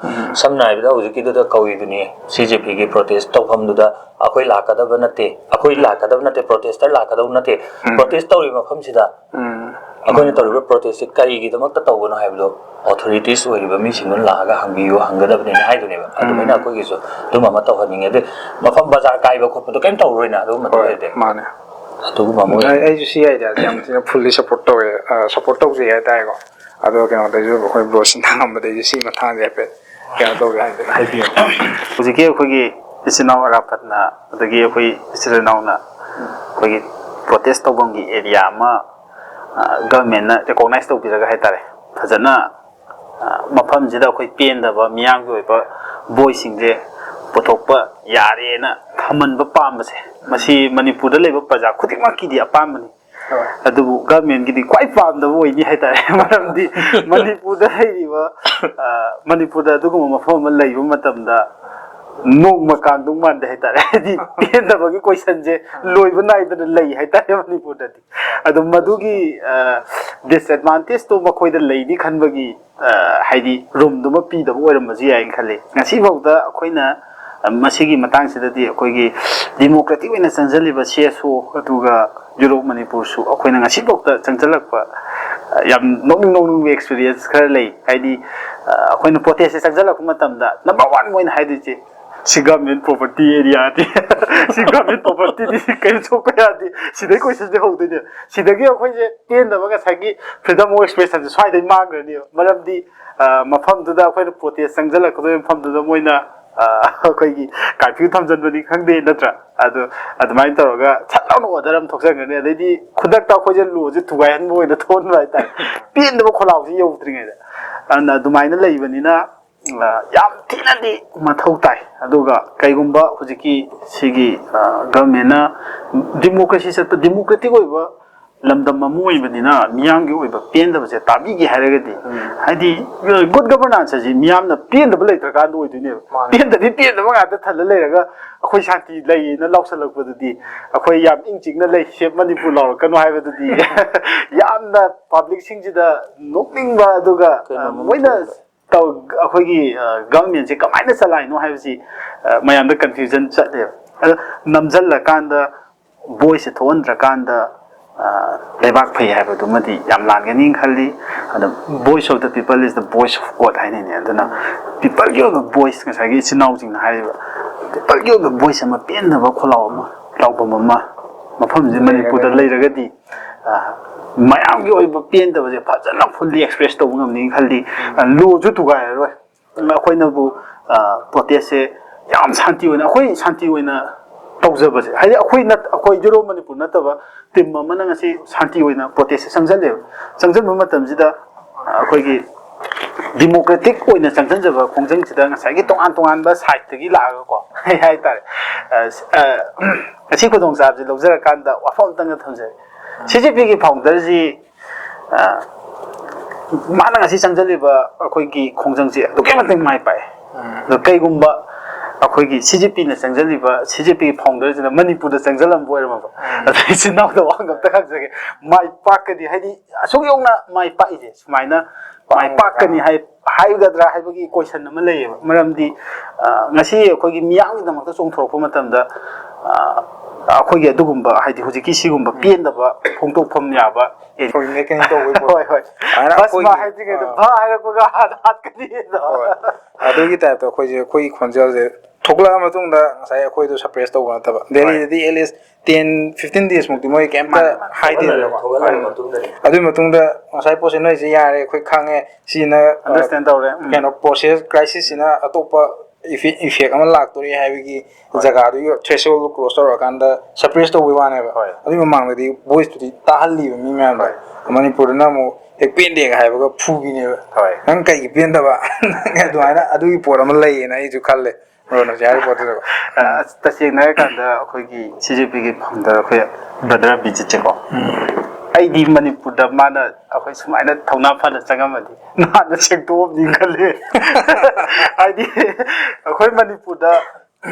ꯁꯝꯅ ꯍꯥꯏꯔꯕꯗ ꯍꯧꯖꯤꯛꯀꯤꯗꯨꯗ ꯀꯧꯏꯗꯨꯅꯤ, ꯁꯤ ꯖꯦ ꯄꯤꯒꯤ ꯄ꯭ꯔꯣꯇꯦꯁ ꯇꯧꯐꯝꯗꯨꯗ ꯑꯩꯈꯣꯏ ꯂꯥꯛꯀꯗꯕ ꯅꯠꯇꯦ, ꯑꯩꯈꯣꯏ ꯂꯥꯛꯀꯗꯕ ꯅꯠꯇꯦ, ꯄ꯭ꯔꯣꯇꯦꯁꯇꯔ ꯂꯥꯛꯀꯗꯕ ꯅꯠꯇꯦ꯫ ꯄ꯭ꯔꯣꯇꯦꯁ ꯇꯧꯔꯤꯕ ꯃꯐꯝꯁꯤꯗ ꯎꯝ꯫ ꯑꯩꯈꯣꯏꯅ ꯇꯧꯔꯤꯕ ꯄ꯭ꯔꯣꯇꯦꯁꯁꯤ ꯀꯔꯤꯒꯤꯗꯃꯛꯇ ꯇꯧꯕꯅꯣ ꯍꯥꯏꯕꯗꯣ ꯑꯣꯊꯣꯔꯤꯇꯤꯁ ꯑꯣꯏꯔꯤꯕ ꯃꯤꯁꯤꯡꯗꯨꯅ ꯂꯥꯛꯑꯒ ꯍꯪꯕꯤꯌꯨ, ꯍꯪꯒꯗꯕꯅꯤꯅ ꯍꯥꯏꯗꯨꯅꯦꯕ꯫ ꯑꯗꯨꯃꯥꯏꯅ ꯑꯩꯈꯣꯏꯒꯤꯁꯁꯨ ꯑꯗꯨꯝ ꯑꯃ ꯇꯧꯍꯟꯅꯤꯡꯉꯦ꯫ ꯑꯗꯩ ꯃꯐꯝ ꯕꯖꯥꯔ ꯀꯥꯏꯕ ꯈꯣꯠꯄꯗꯣ ꯀꯩꯝ ꯇꯧꯔꯣꯏꯅ ꯑꯗꯨꯒꯨꯝꯕꯗꯣ ꯍꯣꯏ, ꯂꯩꯔꯗꯤ꯫ ꯃꯥꯅꯦ꯫ ꯑꯗꯨꯒꯨꯝꯕ ꯑꯃ ꯑꯣꯏ꯫ ꯑꯩ- ꯑꯩꯁꯨ ꯁꯤ ꯑꯥꯏꯗꯤꯌꯥꯁꯦ ꯌꯥꯝ ꯊꯤꯅ ꯐꯨꯜꯂꯤ ꯁꯞꯄꯣꯔꯠ ꯇꯧꯋꯦ, ꯁꯞꯄꯣꯔꯠ ꯇꯧꯖꯩ ꯍꯥꯏꯇꯥꯔꯦꯀꯣ꯫ ꯑꯗꯣ ꯀꯩꯅꯣꯗꯩꯁꯨ ꯑꯩꯈꯣꯏ ꯕ꯭ꯔꯣ ꯁꯤꯟꯊꯥꯡꯉꯝꯕꯗꯩꯁꯨ ꯁꯤ ꯃꯇꯥꯡꯁꯦ ꯍꯥꯏꯐꯦꯠ ꯀꯩꯅꯣ ꯇꯧꯒꯦ ꯍꯥꯏꯕꯗꯤ ꯍꯥꯏꯕꯤꯌꯨ꯫ ꯍꯧꯖꯤꯛꯀꯤ ꯑꯩꯈꯣꯏꯒꯤ ꯏꯆꯤꯟ ꯏꯅꯥꯎ ꯑꯔꯥꯄꯠꯅ, ꯑꯗꯒꯤ ꯑꯩꯈꯣꯏ ꯏꯆꯤꯜ ꯏꯅꯥꯎꯅ ꯑꯩꯈꯣꯏꯒꯤ ꯄ꯭ꯔꯣꯇꯦꯁ ꯇꯧꯐꯝꯒꯤ ꯑꯦꯔꯤꯌꯥ ꯑꯃ ꯒꯚꯔꯟꯃꯦꯟꯅ ꯔꯤꯀꯣꯛꯅꯥꯏꯁ ꯇꯧꯕꯤꯔꯒ ꯍꯥꯏꯇꯥꯔꯦ, ꯐꯖꯅ ꯃꯐꯝꯁꯤꯗ ꯑꯩꯈꯣꯏ ꯄꯦꯟꯗꯕ ꯃꯤꯌꯥꯝꯒꯤ ꯑꯣꯏꯕ ꯕꯣꯏꯁꯤꯡꯁꯦ ꯄꯨꯊꯣꯛꯄ ꯌꯥꯔꯦꯅ ꯊꯝꯍꯟꯕ ꯄꯥꯝꯕꯁꯦ, ꯃꯁꯤ ꯃꯅꯤꯄꯨꯔꯗ ꯂꯩꯕ ꯄ꯭ꯔꯖꯥ ꯈꯨꯗꯤꯡꯃꯛꯀꯤꯗꯤ ꯑꯄꯥꯝꯕꯅꯤ꯫ ꯑꯗꯨꯕꯨ ꯒꯚꯔꯟꯃꯦꯟꯒꯤꯗꯤ ꯈ꯭ꯋꯥꯏ ꯄꯥꯝꯗꯕ ꯑꯣꯏꯅꯤ ꯍꯥꯏꯇꯥꯔꯦ꯫ ꯃꯔꯝꯗꯤ ꯃꯅꯤꯄꯨꯔꯗ ꯂꯩꯔꯤꯕ, ꯑ, ꯃꯅꯤꯄꯨꯔꯗ ꯑꯗꯨꯒꯨꯝꯕ ꯃꯐꯝ ꯑꯃ ꯂꯩꯕ ꯃꯇꯝꯗ ꯅꯣꯡꯃ ꯀꯥꯡꯗꯧ ꯃꯥꯟꯗꯦ ꯍꯥꯏꯇꯥꯔꯦ꯫ ꯍꯥꯏꯗꯤ ꯄꯦꯟꯗꯕꯒꯤ ꯀꯣꯏꯁꯟꯁꯦ ꯂꯣꯏꯕ ꯅꯥꯏꯗꯅ ꯂꯩ ꯍꯥꯏꯇꯥꯔꯦ ꯃꯅꯤꯄꯨꯔꯗꯗꯤ꯫ ꯑꯗꯣ ꯃꯗꯨꯒꯤ, ꯑ, ꯗꯤꯁꯑꯦꯗꯚꯥꯟꯇꯦꯖꯇꯣ ꯃꯈꯣꯏꯗ ꯂꯩꯅꯤ ꯈꯟꯕꯒꯤ, ꯑ, ꯍꯥꯏꯗꯤ ꯔꯨꯝꯗꯨꯃ ꯄꯤꯗꯕ ꯑꯣꯏꯔꯝꯕꯁꯨ ꯌꯥꯏꯅ ꯈꯜꯂꯤ꯫ ꯉꯁꯤꯐꯥꯎꯗ ꯑꯩꯈꯣꯏꯅ, ꯑ, ꯃꯁꯤꯒꯤ ꯃꯇꯥꯡꯁꯤꯗꯗꯤ ꯑꯩꯈꯣꯏꯒꯤ ꯗꯤꯃꯣꯀ꯭ꯔꯦꯇꯤꯛ ꯑꯣꯏꯅ ꯆꯪꯁꯤꯜꯂꯤꯕ ꯁꯤ ꯑꯦꯁ ꯑꯣ, ꯑꯗꯨꯒ ꯌꯨꯔꯣꯞ ꯃꯅꯤꯄꯨꯔꯁꯨ ꯑꯩꯈꯣꯏꯅ ꯉꯁꯤꯐꯥꯎꯗ ꯆꯪꯁꯤꯜꯂꯛꯄ, ꯑ, ꯌꯥꯝ ꯅꯣꯛꯅꯤꯡ ꯅꯣꯛꯅꯤꯡꯕ ꯑꯦꯛꯁꯄꯤꯔꯤꯌꯦꯟꯁ ꯈꯔ ꯂꯩ꯫ ꯍꯥꯏꯗꯤ, ꯑ, ꯑꯩꯈꯣꯏꯅ ꯄ꯭ꯔꯣꯇꯦꯁꯁꯦ ꯆꯪꯁꯤꯜꯂꯛꯄ ꯃꯇꯝꯗ ꯅꯝꯕꯔ ꯋꯥꯟ ꯃꯣꯏꯅ ꯍꯥꯏꯗꯣꯏꯁꯦ, "ꯁꯤ ꯒꯚꯔꯟꯃꯦꯟ ꯄ꯭ꯔꯣꯄꯔꯇꯤ ꯑꯦꯔꯤꯌꯥꯅꯤ, ꯁꯤ ꯒꯚꯔꯟꯃꯦꯟ ꯄ꯭ꯔꯣꯄꯔꯇꯤꯅꯤ, ꯁꯤ ꯀꯔꯤꯝ ꯁꯣꯛꯄ ꯌꯥꯗꯦ"꯫ ꯁꯤꯗꯩ ꯀꯣꯏꯁꯟꯁꯦ ꯍꯧꯗꯣꯏꯅꯦ꯫ ꯁꯤꯗꯒꯤ ꯑꯩꯈꯣꯏꯁꯦ ꯄꯦꯟꯗꯕ ꯉꯁꯥꯏꯒꯤ ꯐ꯭ꯔꯤꯗꯝ ꯑꯣꯐ ꯑꯦꯛꯁꯄ꯭ꯔꯦꯁꯟꯁꯦ ꯁ꯭ꯋꯥꯏꯗꯩ ꯃꯥꯡꯈ꯭ꯔꯅꯦꯕ꯫ ꯃꯔꯝꯗꯤ, ꯑ, ꯃꯐꯝꯗꯨꯗ ꯑꯩꯈꯣꯏꯅ ꯄ꯭ꯔꯣꯇꯦꯁ ꯆꯪꯁꯤꯜꯂꯛꯀꯗꯣꯏꯕ ꯃꯐꯝꯗꯨꯗ ꯃꯣꯏꯅ ꯑ, ꯑꯩꯈꯣꯏꯒꯤ ꯀꯥꯔꯐ꯭ꯌꯨ ꯊꯝꯖꯤꯟꯕꯅꯤ ꯈꯪꯗꯦ, ꯅꯠꯇ꯭ꯔꯥ? ꯑꯗꯨ ꯑꯗꯨꯃꯥꯏꯅ ꯇꯧꯔꯒ ꯁꯠ ꯂꯥꯎꯅ ꯑꯣꯔꯗꯔ ꯑꯃ ꯊꯣꯛꯆꯟꯒꯅꯤ, ꯑꯗꯩꯗꯤ ꯈꯨꯗꯛꯇ ꯑꯩꯈꯣꯏꯁꯦ ꯂꯣꯁꯦ ꯊꯨꯒꯥꯏꯍꯟꯕ ꯑꯣꯏꯅ ꯊꯣꯛꯍꯟꯕ ꯍꯥꯏꯇꯥꯔꯦ꯫ ꯄꯦꯟꯗꯕ ꯈꯣꯜꯂꯥꯎꯁꯤ ꯌꯧꯗ꯭ꯔꯤꯉꯩꯗ꯫ ꯑꯗꯨꯅ ꯑꯗꯨꯃꯥꯏꯅ ꯂꯩꯕꯅꯤꯅ, ꯑ, ꯌꯥꯝ ꯊꯤꯅꯗꯤ ꯃꯊꯧ ꯇꯥꯏ꯫ ꯑꯗꯨꯒ ꯀꯩꯒꯨꯝꯕ ꯍꯧꯖꯤꯛꯀꯤ ꯁꯤꯒꯤ, ꯑ, ꯒꯚꯔꯟꯃꯦꯟꯅ ꯗꯤꯃꯣꯀ꯭ꯔꯦꯁꯤ ꯆꯠꯄ, ꯗꯤꯃꯣꯀ꯭ꯔꯦꯇꯤꯛ ꯑꯣꯏꯕ ꯂꯝꯗꯝ ꯑꯃ ꯑꯣꯏꯕꯅꯤꯅ, ꯃꯤꯌꯥꯝꯒꯤ ꯑꯣꯏꯕ ꯄꯦꯟꯗꯕꯁꯦ ꯇꯥꯕꯤꯒꯦ ꯍꯥꯏꯔꯒꯗꯤ, ꯎꯝ꯫ ꯍꯥꯏꯗꯤ, ꯒꯨꯗ ꯒꯕꯔꯅꯥꯟꯁ ꯍꯥꯏꯁꯤ ꯃꯤꯌꯥꯝꯅ ꯄꯦꯟꯗꯕ ꯂꯩꯇ꯭ꯔꯀꯥꯟꯗ ꯑꯣꯏꯗꯣꯏꯅꯦꯕ꯫ ꯃꯥꯅꯦ꯫ ꯄꯦꯟꯗꯕꯤ ꯄꯦꯟꯗꯕ ꯉꯥꯛꯇ ꯊꯜꯂ ꯂꯩꯔꯒ ꯑꯩꯈꯣꯏ ꯁꯥꯟꯇꯤ ꯂꯩꯌꯦꯅ ꯂꯥꯎꯁꯜꯂꯛꯄꯗꯨꯗꯤ, ꯑꯩꯈꯣꯏ ꯌꯥꯝ ꯏꯪ ꯆꯤꯛꯅ ꯂꯩ, ꯁꯦꯞ ꯃꯅꯤꯄꯨꯔ ꯂꯥꯎꯔꯛꯀꯅꯨ ꯍꯥꯏꯕꯗꯨꯗꯤ ꯌꯥꯝꯅ ꯄꯕ꯭ꯂꯤꯛꯁꯤꯡꯁꯤꯗ ꯅꯣꯛꯅꯤꯡꯕ, ꯑꯗꯨꯒ, ꯀꯩꯅꯣꯝ ꯑ, ꯃꯣꯏꯅ ꯊꯣꯛꯑꯦꯕ꯫ ꯇꯧ-, ꯑꯩꯈꯣꯏꯒꯤ, ꯑ, ꯒꯚꯔꯟꯃꯦꯟꯁꯦ ꯀꯃꯥꯏꯅ ꯆꯂꯥꯏꯅꯣ ꯍꯥꯏꯕꯁꯤ, ꯑ, ꯃꯌꯥꯝꯗ ꯀꯟꯐ꯭ꯌꯨꯖꯟ ꯆꯠꯂꯦꯕ꯫ ꯑꯗꯣ ꯅꯝꯁꯤꯜꯂꯀꯥꯟꯗ ꯚꯣꯏꯁꯁꯦ ꯊꯣꯛꯍꯟꯗ꯭ꯔꯀꯥꯟꯗ, ꯑ, ꯂꯩꯕꯥꯛ ꯐꯩ ꯍꯥꯏꯕꯗꯨꯃꯗꯤ ꯌꯥꯝ ꯂꯥꯟꯒꯅꯤ ꯈꯜꯂꯤ꯫ ꯑꯗꯣ voice of the people is the voice of God ꯍꯥꯏꯅꯩꯅꯦ꯫ ꯑꯗꯨꯅ ꯄꯤꯄꯜꯒꯤ ꯑꯣꯏꯕ ꯚꯣꯏꯁ, ꯉꯁꯥꯏꯒꯤ ꯏꯆꯤꯟ ꯏꯅꯥꯎꯁꯤꯡꯅ ꯍꯥꯏꯔꯤꯕ, ꯄꯤꯄꯜꯒꯤ ꯑꯣꯏꯕ ꯚꯣꯏꯁ ꯑꯃ, ꯄꯦꯟꯗꯕ ꯈꯣꯜꯂꯥꯎ ꯑꯃ, ꯂꯥꯎꯐꯝ ꯑꯃ, ꯃꯐꯝꯁꯤ ꯃꯅꯤꯄꯨꯔꯗ ꯂꯩꯔꯒꯗꯤ, ꯑ, ꯃꯌꯥꯝꯒꯤ ꯑꯣꯏꯕ ꯄꯦꯟꯗꯕꯁꯦ ꯐꯖꯅ ꯐꯨꯜꯂꯤ ꯑꯦꯛꯁꯄ꯭ꯔꯦꯁ ꯇꯧꯕ ꯉꯝꯅꯤ ꯈꯜꯂꯤ꯫ ꯑ, ꯂꯣꯁꯨ ꯊꯨꯒꯥꯏꯔꯔꯣꯏ꯫ ꯑꯩꯈꯣꯏꯅꯕꯨ, ꯑ, ꯄ꯭ꯔꯣꯇꯦꯁꯁꯦ ꯌꯥꯝ ꯁꯥꯟꯇꯤ ꯑꯣꯏꯅ, ꯑꯩꯈꯣꯏ ꯁꯥꯟꯇꯤ ꯑꯣꯏꯅ ꯇꯧꯖꯕꯁꯦ, ꯍꯥꯏꯗꯤ ꯑꯩꯈꯣꯏ ꯅꯠ-, ꯑꯩꯈꯣꯏ ꯖꯦꯔꯣ ꯃꯅꯤꯄꯨꯔ ꯅꯠꯇꯕ ꯇꯤꯝ ꯑꯃꯅ ꯉꯁꯤ ꯁꯥꯟꯇꯤ ꯑꯣꯏꯅ ꯄ꯭ꯔꯣꯇꯦꯁꯁꯦ ꯆꯪꯁꯤꯜꯂꯦꯕ꯫ ꯆꯪꯁꯤꯟꯕ ꯃꯇꯝꯁꯤꯗ, ꯑ, ꯑꯩꯈꯣꯏꯒꯤ ꯗꯤꯃꯣꯀ꯭ꯔꯦꯇꯤꯛ ꯑꯣꯏꯅ ꯆꯪꯁꯤꯟꯖꯕ ꯈꯣꯡꯖꯪꯁꯤꯗ ꯉꯁꯥꯏꯒꯤ ꯇꯣꯉꯥꯟ ꯇꯣꯉꯥꯟꯕ ꯁꯥꯏꯠꯇꯒꯤ ꯂꯥꯛꯑꯒꯀꯣ, ꯍꯥꯏꯇꯥꯔꯦ, ꯑ, ꯑ, ꯑꯁꯤ ꯈꯨꯗꯣꯡꯆꯥꯕꯁꯤ ꯂꯧꯖꯔꯀꯥꯟꯗ ꯋꯥꯐꯝ ꯑꯝꯇꯪꯒ ꯊꯝꯖꯒꯦ꯫ ꯁꯤ ꯖꯤ ꯄꯤꯒꯤ ꯐꯥꯎꯟꯗꯔꯁꯤ, ꯑ, ꯃꯥꯅ ꯉꯁꯤ ꯆꯪꯁꯤꯜꯂꯤꯕ ꯑꯩꯈꯣꯏꯒꯤ ꯈꯣꯡꯖꯪꯁꯤ ꯑꯗꯨꯛꯀꯤ ꯃꯇꯤꯛ ꯃꯥꯏ ꯄꯥꯛꯑꯦ꯫ ꯎꯝ꯫ ꯑꯗꯣ ꯀꯩꯒꯨꯝꯕ ꯑꯩꯈꯣꯏꯒꯤ ꯁꯤ ꯖꯤ ꯄꯤꯅ ꯆꯪꯁꯤꯜꯂꯤꯕ, ꯁꯤ ꯖꯤ ꯄꯤꯒꯤ ꯐꯥꯎꯟꯗꯔꯁꯤꯅ ꯃꯅꯤꯄꯨꯔꯗ ꯆꯪꯁꯤꯜꯂꯝꯕ ꯑꯣꯏꯔꯝꯃꯕ, ꯎꯝ꯫ ꯑꯗ ꯏꯆꯤꯟ ꯏꯅꯥꯎꯗ ꯋꯥ ꯑꯝꯇ ꯍꯪꯖꯒꯦ, ꯃꯥꯏ ꯄꯥꯛꯀꯅꯤ, ꯍꯥꯏꯗꯤ ꯑꯁꯨꯛ ꯌꯧꯅ ꯃꯥꯏ ꯄꯥꯛꯏꯁꯦ ꯁꯨꯃꯥꯏꯅ ꯃꯥꯏ ꯄꯥꯛꯀꯅꯤ ꯍꯥꯏ-, ꯍꯥꯏꯒꯗ꯭ꯔꯥ ꯍꯥꯏꯕꯒꯤ ꯀꯣꯏꯁꯟ ꯑꯃ ꯂꯩꯌꯦꯕ꯫ ꯃꯔꯝꯗꯤ, ꯑ, ꯉꯁꯤ ꯑꯩꯈꯣꯏꯒꯤ ꯃꯤꯌꯥꯝꯒꯤꯗꯃꯛꯇ ꯆꯣꯡꯊꯣꯔꯛꯄ ꯃꯇꯝꯗ, ꯑ, ꯑꯩꯈꯣꯏꯒꯤ ꯑꯗꯨꯒꯨꯝꯕ, ꯍꯥꯏꯗꯤ ꯍꯧꯖꯤꯛꯀꯤ ꯁꯤꯒꯨꯝꯕ ꯎꯝ꯫ ꯄꯦꯟꯗꯕ ꯐꯣꯡꯗꯣꯛꯐꯝ ꯌꯥꯕ ꯑꯦ-, ꯍꯣꯏ, ꯅꯦꯛꯀꯅꯤ ꯇꯧꯕꯩ ꯄꯣꯠ꯫ ꯍꯣꯏ, ꯍꯣꯏ꯫ ꯑꯗꯨꯃꯥꯏꯅ ꯚꯁꯃ ꯑꯩꯈꯣꯏꯒꯤ, ꯍꯥꯏꯗ꯭ꯔꯤꯉꯩꯗ ꯑ, ꯚ ꯍꯥꯏꯔꯛꯄꯒ ꯍꯥꯟꯅ ꯍꯥꯠꯀꯅꯤ꯫ ꯍꯣꯏ꯫ ꯑꯗꯨꯒꯤ ꯇꯥꯏꯞꯇ ꯑꯩꯈꯣꯏꯁꯦ, ꯑꯩꯈꯣꯏꯒꯤ ꯈꯣꯟꯖꯦꯜꯁꯦ ꯊꯣꯛꯂꯛꯑ ꯃꯇꯨꯡꯗ ꯉꯁꯥꯏ ꯑꯩꯈꯣꯏꯗꯣ ꯁꯄ꯭ꯔꯦꯁ ꯇꯧꯕ ꯅꯠꯇꯕ, ꯍꯣꯏ꯫ ꯗꯦꯜꯂꯤꯗꯗꯤ at least ten, fifteen days ꯃꯨꯛꯇꯤ ꯃꯣꯏ ꯀꯩꯝꯇ ꯃꯥꯅꯦ, ꯃꯥꯅꯦ꯫ ꯍꯥꯏꯗꯦꯗꯅꯀꯣ꯫ ꯊꯣꯛꯍꯜꯂꯕ ꯃꯇꯨꯡꯗꯅꯦ꯫ ꯑꯗꯨꯒꯤ ꯃꯇꯨꯡꯗ ꯉꯁꯥꯏ ꯄꯣꯠꯁꯦ ꯅꯣꯏꯁꯦ ꯌꯥꯔꯦ, ꯑꯩꯈꯣꯏ ꯈꯪꯉꯦ, ꯁꯤꯅ, ꯑ, understand ꯇꯧꯔꯦ꯫ ꯎꯝ꯫ ꯀꯩꯅꯣ, ꯄ꯭ꯔꯣꯁꯦꯁ ꯀ꯭ꯔꯥꯏꯁꯤꯁꯁꯤꯅ ꯑꯇꯣꯞꯄ ꯏꯐꯦꯛ ꯑꯃ ꯂꯥꯛꯇꯣꯔꯤ ꯍꯥꯏꯕꯒꯤ ꯖꯒꯥꯗꯨꯒꯤ ꯊ꯭ꯔꯦꯁꯣꯜꯗꯣ ꯀ꯭ꯔꯣꯁ ꯇꯧꯔꯀꯥꯟꯗ ꯁꯄ꯭ꯔꯦꯁ ꯇꯧꯕꯩ ꯋꯥꯅꯦꯕ꯫ ꯑꯗꯨꯒꯤ ꯃꯃꯥꯡꯗꯗꯤ ꯚꯣꯏꯁꯇꯨꯗꯤ ꯇꯥꯍꯜꯂꯤꯕ ꯃꯤ ꯃꯌꯥꯝꯗꯣ꯫ ꯃꯅꯤꯄꯨꯔꯗꯅ ꯑꯃꯨꯛ ꯍꯦꯛ ꯄꯦꯟꯗꯦꯒ ꯍꯥꯏꯕꯒ ꯐꯨꯕꯤꯅꯦꯕ꯫ ꯅꯪ ꯀꯩꯒꯤ ꯄꯦꯟꯗꯕ? ꯑꯗꯨꯃꯥꯏꯅ ꯑꯗꯨꯒꯤ ꯄꯣꯠ ꯑꯃ ꯂꯩꯌꯦꯅ ꯑꯩꯁꯨ ꯈꯜꯂꯦ꯫ ꯕ꯭ꯔꯣꯅ ꯍꯧꯖꯤꯛ ꯍꯥꯏꯔꯤꯕ ꯄꯣꯠꯇꯨꯗꯀꯣ꯫ ꯑ, ꯑꯁ, ꯇꯁꯦꯡꯅ ꯍꯥꯏꯔꯀꯥꯟꯗ ꯑꯩꯈꯣꯏꯒꯤ C J Pꯒꯤ ꯐꯥꯎꯟꯗꯔ ꯑꯩꯈꯣꯏ ꯕ꯭ꯔꯗꯔ ꯑꯕꯤꯖꯤꯠꯁꯦꯀꯣ, ꯑꯩꯗꯤ ꯃꯅꯤꯄꯨꯔꯗ ꯃꯥꯅ ꯑꯩꯈꯣꯏ ꯁꯨꯃꯥꯏꯅ ꯊꯧꯅꯥ ꯐꯅ ꯆꯪꯉꯝꯃꯗꯤ ꯅꯍꯥꯟꯅ ꯁꯦꯡꯗꯣꯛꯑꯝꯅꯤ ꯈꯜꯂꯦ꯫ ꯍꯥꯏꯗꯤ ꯑꯩꯈꯣꯏ ꯃꯅꯤꯄꯨꯔꯗ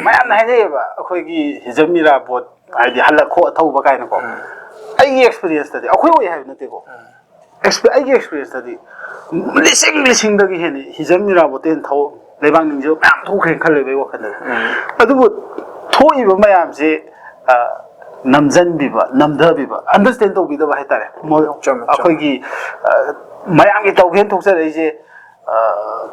ꯃꯌꯥꯝꯅ ꯍꯥꯏꯅꯩꯌꯦꯕ, ꯑꯩꯈꯣꯏꯒꯤ ꯍꯤꯖꯝ ꯏꯔꯥꯕꯣꯠ ꯍꯥꯏꯗꯤ ꯍꯜꯂꯛꯈꯣ ꯑꯊꯧꯕ ꯀꯥꯏꯅꯀꯣ꯫ ꯑꯩꯒꯤ ꯑꯦꯛꯁꯄꯤꯔꯤꯌꯦꯟꯁꯇꯗꯤ, ꯑꯩꯈꯣꯏ ꯑꯣꯏ ꯍꯥꯏꯕ ꯅꯠꯇꯦꯀꯣ, ꯑꯦꯛꯁꯄꯤ-, ꯑꯩꯒꯤ ꯑꯦꯛꯁꯄꯤꯔꯤꯌꯦꯟꯁꯇꯗꯤ ꯂꯤꯁꯤꯡ ꯂꯤꯁꯤꯡꯗꯒꯤ ꯍꯦꯟꯅ ꯍꯤꯖꯝ ꯏꯔꯥꯕꯣꯠꯇꯩ ꯍꯦꯟꯅ ꯊꯧ-, ꯂꯩꯕꯥꯛ ꯅꯤꯡꯖꯕ ꯃꯌꯥꯝ ꯊꯣꯛꯈ꯭ꯔꯦꯅ ꯈꯜꯂꯦꯕ ꯑꯩ ꯋꯥꯈꯜꯗꯗꯤ꯫ ꯑꯗꯨꯕꯨ ꯊꯣꯛꯏꯕ ꯃꯌꯥꯝꯁꯦ, ꯑ, ꯅꯝꯖꯟꯕꯤꯕ, ꯅꯝꯊꯕꯤꯕ, ꯑꯟꯗꯔꯁꯇꯦꯟ ꯇꯧꯕꯤꯗꯕ ꯍꯥꯏꯇꯥꯔꯦ꯫ ꯃꯣꯏ ꯆꯨꯝꯃꯦ, ꯆꯨꯝꯃꯦ꯫ ꯑꯩꯈꯣꯏꯒꯤ, ꯑ, ꯃꯌꯥꯝꯒꯤ ꯇꯧꯒꯦꯅ ꯊꯣꯛꯆꯔꯛꯏꯁꯦ, ꯑ,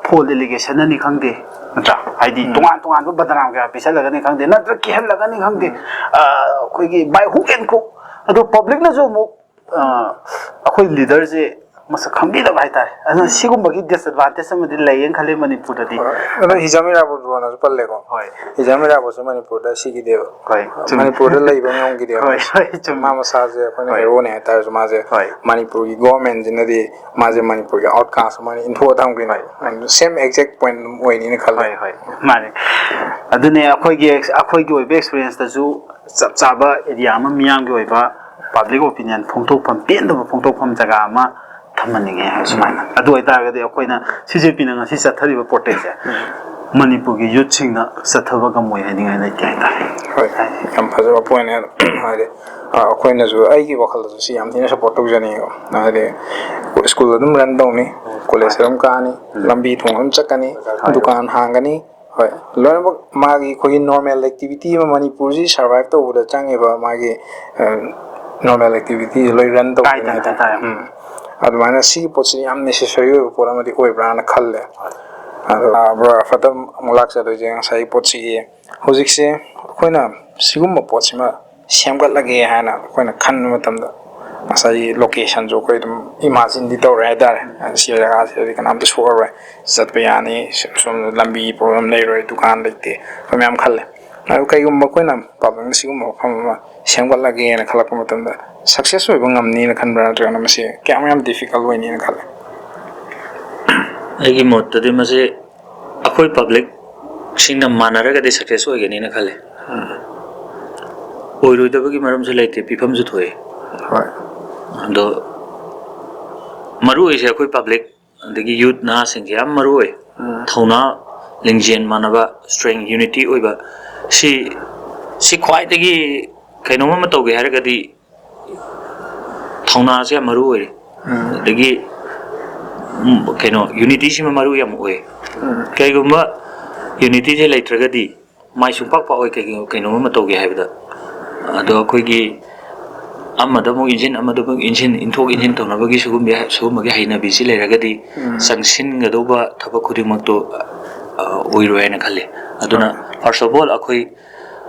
ꯐꯣꯜ ꯑꯦꯂꯤꯒꯦꯁꯟꯅꯅꯤ ꯈꯪꯗꯦ, ꯅꯠꯇ꯭ꯔꯥ? ꯍꯥꯏꯗꯤ ꯎꯝ꯫ ꯇꯣꯉꯥꯟ ꯇꯣꯉꯥꯟꯕ ꯕꯗꯅꯥꯝ ꯀꯌꯥ ꯄꯤꯁꯜꯂꯒꯅꯤ ꯈꯪꯗꯦ, ꯅꯠꯇ꯭ꯔ ꯀꯤꯍꯜꯂꯒꯅꯤ ꯈꯪꯗꯦ, ꯎꯝ꯫ ꯑ, ꯑꯩꯈꯣꯏꯒꯤ by hook and crook꯫ ꯑꯗꯣ ꯄꯕ꯭ꯂꯤꯛꯅꯁꯨ ꯑꯃꯨꯛ, ꯑ, ꯑꯩꯈꯣꯏ ꯂꯤꯗꯔꯁꯦ ꯃꯁꯛ ꯈꯪꯕꯤꯗꯕ ꯍꯥꯏꯇꯥꯔꯦ꯫ ꯑꯗꯨꯅ ꯎꯝ꯫ ꯁꯤꯒꯨꯝꯕꯒꯤ ꯗꯤꯁꯑꯦꯗꯚꯥꯟꯇꯦꯖ ꯑꯃꯗꯤ ꯂꯩꯌꯦꯅ ꯈꯜꯂꯦ ꯃꯅꯤꯄꯨꯔꯗꯗꯤ꯫ ꯍꯣꯏ꯫ ꯑꯗꯣ ꯍꯤꯖꯝ ꯏꯔꯥꯕꯣꯠ ꯕ꯭ꯔꯣꯅꯁꯨ ꯄꯜꯂꯦꯀꯣ꯫ ꯍꯣꯏ꯫ ꯍꯤꯖꯝ ꯏꯔꯥꯕꯣꯠꯁꯦ ꯃꯅꯤꯄꯨꯔꯗ ꯁꯤꯈꯤꯗꯦꯕ꯫ ꯍꯣꯏ, ꯆꯨꯝꯃꯤ꯫ ꯃꯅꯤꯄꯨꯔꯗ ꯂꯩꯕ ꯉꯝꯈꯤꯗꯦꯕ ꯍꯣꯏ, ꯃꯥꯁꯦ꯫ ꯍꯣꯏ, ꯆꯨꯝꯃꯤ꯫ ꯃꯥ ꯃꯁꯥꯁꯦ ꯑꯩꯈꯣꯏꯅ ꯍꯣꯏ꯫ ꯍꯦꯔꯣꯅꯦ ꯍꯥꯏꯇꯥꯔꯁꯨ ꯃꯥꯁꯦ ꯍꯣꯏ꯫ ꯃꯅꯤꯄꯨꯔꯒꯤ ꯒꯣꯔꯃꯦꯟꯁꯤꯅꯗꯤ ꯃꯥꯁꯦ ꯃꯅꯤꯄꯨꯔꯒꯤ ꯑꯥꯎꯠꯀꯥꯁ ꯑꯃ ꯑꯣꯏꯅ ꯏꯟꯊꯣꯛꯑ ꯊꯝꯈꯤꯅꯦꯕ꯫ ꯍꯣꯏ, ꯍꯣꯏ꯫ ꯁꯦꯝ ꯑꯦꯛꯖꯦꯛ ꯄꯣꯏꯟ ꯑꯗꯨꯝ ꯑꯣꯏꯅꯤꯅ ꯈꯜꯂꯦ꯫ ꯍꯣꯏ, ꯍꯣꯏ꯫ ꯃꯥꯅꯦ꯫ ꯑꯗꯨꯅꯦ ꯑꯩꯈꯣꯏꯒꯤ ꯑꯦꯛꯁ-, ꯑꯩꯈꯣꯏꯒꯤ ꯑꯣꯏꯕ ꯑꯦꯛꯁꯄꯤꯔꯤꯌꯦꯟꯁꯇꯁꯨ ꯆꯞ ꯆꯥꯕ ꯑꯦꯔꯤꯌꯥ ꯑꯃ, ꯃꯤꯌꯥꯝꯒꯤ ꯑꯣꯏꯕ ꯄꯕ꯭ꯂꯤꯛ ꯑꯣꯄꯤꯅꯤꯌꯟ ꯐꯣꯡꯗꯣꯛꯐꯝ, ꯄꯦꯟꯗꯕ ꯐꯣꯡꯗꯣꯛꯐꯝ ꯖꯒꯥ ꯑꯃ ꯊꯝꯍꯟꯅꯤꯡꯉꯦ ꯍꯥꯏꯕ ꯁꯨꯃꯥꯏꯅ꯫ ꯑꯗꯨ ꯑꯣꯏꯇꯥꯔꯒꯗꯤ ꯑꯩꯈꯣꯏꯅ C J Pꯅ ꯉꯁꯤ ꯆꯠꯊꯔꯤꯕ ꯄ꯭ꯔꯣꯇꯦꯁꯁꯦ ꯃꯅꯤꯄꯨꯔꯒꯤ ꯌꯨꯠꯁꯤꯡꯅ ꯆꯠꯊꯕ ꯉꯝꯃꯣꯏ ꯍꯥꯏꯅꯤꯡꯉꯥꯏ ꯂꯩꯇꯦ ꯍꯥꯏꯇꯥꯔꯦ꯫ ꯍꯣꯏ, ꯌꯥꯝ ꯐꯖꯕ ꯄꯣꯏꯟꯅꯦ꯫ ꯍꯥꯏꯗꯤ, ꯑ, ꯑꯩꯈꯣꯏꯅꯁꯨ, ꯑꯩꯒꯤ ꯋꯥꯈꯜꯗꯁꯨ ꯁꯤ ꯌꯥꯝ ꯊꯤꯅ ꯁꯞꯄꯣꯔꯠ ꯇꯧꯖꯅꯤꯡꯉꯦꯕ꯫ ꯍꯥꯏꯗꯤ, ꯁ꯭ꯀꯨꯜ ꯑꯗꯨꯝ ꯔꯟ ꯇꯧꯅꯤ, ꯀꯣꯂꯦꯖ ꯑꯗꯨꯝ ꯀꯥꯅꯤ, ꯎꯝ꯫ ꯂꯝꯕꯤ ꯊꯣꯡ ꯑꯗꯨꯝ ꯆꯠꯀꯅꯤ, ꯍꯣꯏ꯫ ꯗꯨꯀꯥꯟ ꯍꯥꯡꯒꯅꯤ, ꯍꯣꯏ, ꯂꯣꯏꯅꯃꯛ ꯃꯥꯒꯤ ꯑꯩꯈꯣꯏꯒꯤ ꯅꯣꯔꯃꯦꯜ ꯑꯦꯛꯇꯤꯚꯤꯇꯤ ꯑꯃ, ꯃꯅꯤꯄꯨꯔꯁꯤ ꯁꯔꯚꯥꯏꯚ ꯇꯧꯕꯗ ꯆꯪꯉꯤꯕ ꯃꯥꯒꯤ, ꯑ, ꯅꯣꯔꯃꯦꯜ ꯑꯦꯛꯇꯤꯚꯤꯇꯤꯁꯦ ꯂꯣꯏ ꯔꯟ ꯇꯧꯗꯣꯏꯅꯦ ꯀꯥꯏꯗꯅ ꯍꯥꯏꯇꯥꯔꯦ꯫ ꯍꯥꯏꯇꯥꯔꯦ꯫ ꯎꯝ꯫ ꯑꯗꯨꯃꯥꯏꯅ ꯁꯤꯒꯤ ꯄꯣꯠꯁꯤ ꯌꯥꯝ ꯅꯦꯁꯦꯁꯔꯤ ꯑꯣꯏꯕ ꯄꯣꯠ ꯑꯃꯗꯤ ꯑꯣꯏꯕ꯭ꯔꯥꯅ ꯈꯜꯂꯦ꯫ ꯑꯗꯣ, ꯑ, ꯕ꯭ꯔꯣ, ꯐꯠꯇ ꯑꯃꯨꯛ ꯂꯥꯛꯆꯗꯣꯏꯁꯦ ꯉꯁꯥꯏꯒꯤ ꯄꯣꯠꯁꯤꯒꯤ, ꯍꯧꯖꯤꯛꯁꯦ ꯑꯩꯈꯣꯏꯅ ꯁꯤꯒꯨꯝꯕ ꯄꯣꯠꯁꯤꯃ ꯁꯦꯝꯒꯠꯂꯒꯦ ꯍꯥꯏꯅ ꯑꯩꯈꯣꯏꯅ ꯈꯟꯕ ꯃꯇꯝꯗ, ꯉꯁꯥꯏꯒꯤ ꯂꯣꯀꯦꯁꯟꯁꯨ ꯑꯩꯈꯣꯏ ꯑꯗꯨꯝ ꯏꯃꯥꯖꯤꯟꯗꯤ ꯇꯧꯔꯦ ꯍꯥꯏꯇꯥꯔꯦ꯫ ꯁꯤ ꯖꯒꯥꯁꯤꯗꯗꯤ ꯀꯅꯥꯝꯇ ꯁꯣꯛꯑꯔꯣꯏ, ꯆꯠꯄ ꯌꯥꯅꯤ, ꯁꯣꯝꯗ ꯂꯝꯕꯤ ꯄ꯭ꯔꯣꯕ꯭ꯂꯦꯝ ꯂꯩꯔꯣꯏ, ꯗꯨꯀꯥꯟ ꯂꯩꯇꯦ, ꯑꯩꯈꯣꯏ ꯃꯌꯥꯝ ꯈꯜꯂꯦ꯫ ꯑꯗꯨ ꯀꯩꯒꯨꯝꯕ ꯑꯩꯈꯣꯏꯅ ꯄꯥꯕ꯭ꯂꯤꯛꯅ ꯁꯤꯒꯨꯝꯕ ꯃꯐꯝ ꯑꯃ ꯁꯦꯝꯒꯠꯂꯒꯦꯅ ꯈꯜꯂꯛꯄ ꯃꯇꯝꯗ ꯁꯛꯁꯦꯁ ꯑꯣꯏꯕ ꯉꯝꯅꯤꯅ ꯈꯟꯕ꯭ꯔꯥ, ꯅꯠꯇ꯭ꯔꯒꯅ ꯃꯁꯤ ꯀꯌꯥꯝ ꯌꯥꯝ ꯗꯤꯐꯤꯀꯜꯠ ꯑꯣꯏꯅꯤꯅ ꯈꯜꯂꯦ? ꯑꯩꯒꯤ ꯃꯣꯠꯇꯗꯤ ꯃꯁꯤ ꯑꯩꯈꯣꯏ ꯄꯥꯕ꯭ꯂꯤꯛꯁꯤꯡꯅ ꯃꯥꯟꯅꯔꯒꯗꯤ ꯁꯛꯁꯦꯁ ꯑꯣꯏꯒꯅꯤꯅ ꯈꯜꯂꯦ꯫ ꯑꯣꯏꯔꯣꯏꯗꯕꯒꯤ ꯃꯔꯝꯁꯨ ꯂꯩꯇꯦ, ꯄꯤꯐꯝꯁꯨ ꯊꯣꯛꯏ꯫ ꯍꯣꯏ꯫ ꯑꯗꯣ ꯃꯔꯨ ꯑꯣꯏꯁꯦ ꯑꯩꯈꯣꯏ ꯄꯥꯕ꯭ꯂꯤꯛ ꯑꯗꯒꯤ ꯌꯨꯠ ꯅꯍꯥꯁꯤꯡꯁꯦ ꯌꯥꯝ ꯃꯔꯨ ꯑꯣꯏ꯫ ꯊꯧꯅꯥ ꯂꯤꯡꯖꯦꯜ ꯃꯥꯟꯅꯕ, ꯁ꯭ꯇꯔꯦꯡ, ꯌꯨꯅꯤꯇꯤ ꯑꯣꯏꯕ, ꯁꯤ ꯁꯤ ꯈ꯭ꯋꯥꯏꯗꯒꯤ ꯀꯩꯅꯣꯝ ꯑꯃ ꯇꯧꯒꯦ ꯍꯥꯏꯔꯒꯗꯤ ꯊꯧꯅꯥꯁꯦ ꯌꯥꯝ ꯃꯔꯨ ꯑꯣꯏꯔꯦ꯫ ꯑꯗꯒꯤ ꯎꯝ, ꯀꯩꯅꯣ, ꯌꯨꯅꯤꯇꯤꯁꯤꯃ ꯃꯔꯨ ꯌꯥꯝ ꯑꯣꯏ꯫ ꯀꯩꯒꯨꯝꯕ ꯌꯨꯅꯤꯇꯤꯁꯦ ꯂꯩꯇ꯭ꯔꯒꯗꯤ ꯃꯥꯏ ꯁꯨꯡꯄꯥꯛ ꯄꯥꯛꯑꯣꯏ, ꯀꯩꯒꯤꯅꯣ, ꯀꯩꯅꯣꯝ ꯑꯃ ꯇꯧꯒꯦ ꯍꯥꯏꯕꯗ꯫ ꯑꯗꯣ ꯑꯩꯈꯣꯏꯒꯤ ꯑꯃꯗ ꯑꯃꯨꯛ ꯏꯟꯁꯤꯟ, ꯑꯃꯗ ꯑꯃꯨꯛ ꯏꯟꯁꯤꯟ, ꯏꯟꯊꯣꯛ ꯏꯟꯁꯤꯟ ꯇꯧꯅꯕꯒꯤ ꯁꯤꯒꯨꯝꯕ ꯁꯤꯒꯨꯝꯕꯒꯤ ꯍꯩꯅꯕꯤꯁꯤ ꯂꯩꯔꯒꯗꯤ ꯆꯪꯁꯤꯟꯒꯗꯧꯕ ꯊꯕꯛ ꯈꯨꯗꯤꯡꯃꯛꯇꯣ ꯑ, ꯑꯣꯏꯔꯣꯏ ꯍꯥꯏꯅ ꯈꯜꯂꯤ꯫ ꯑꯗꯨꯅ first of all ꯑꯩꯈꯣꯏ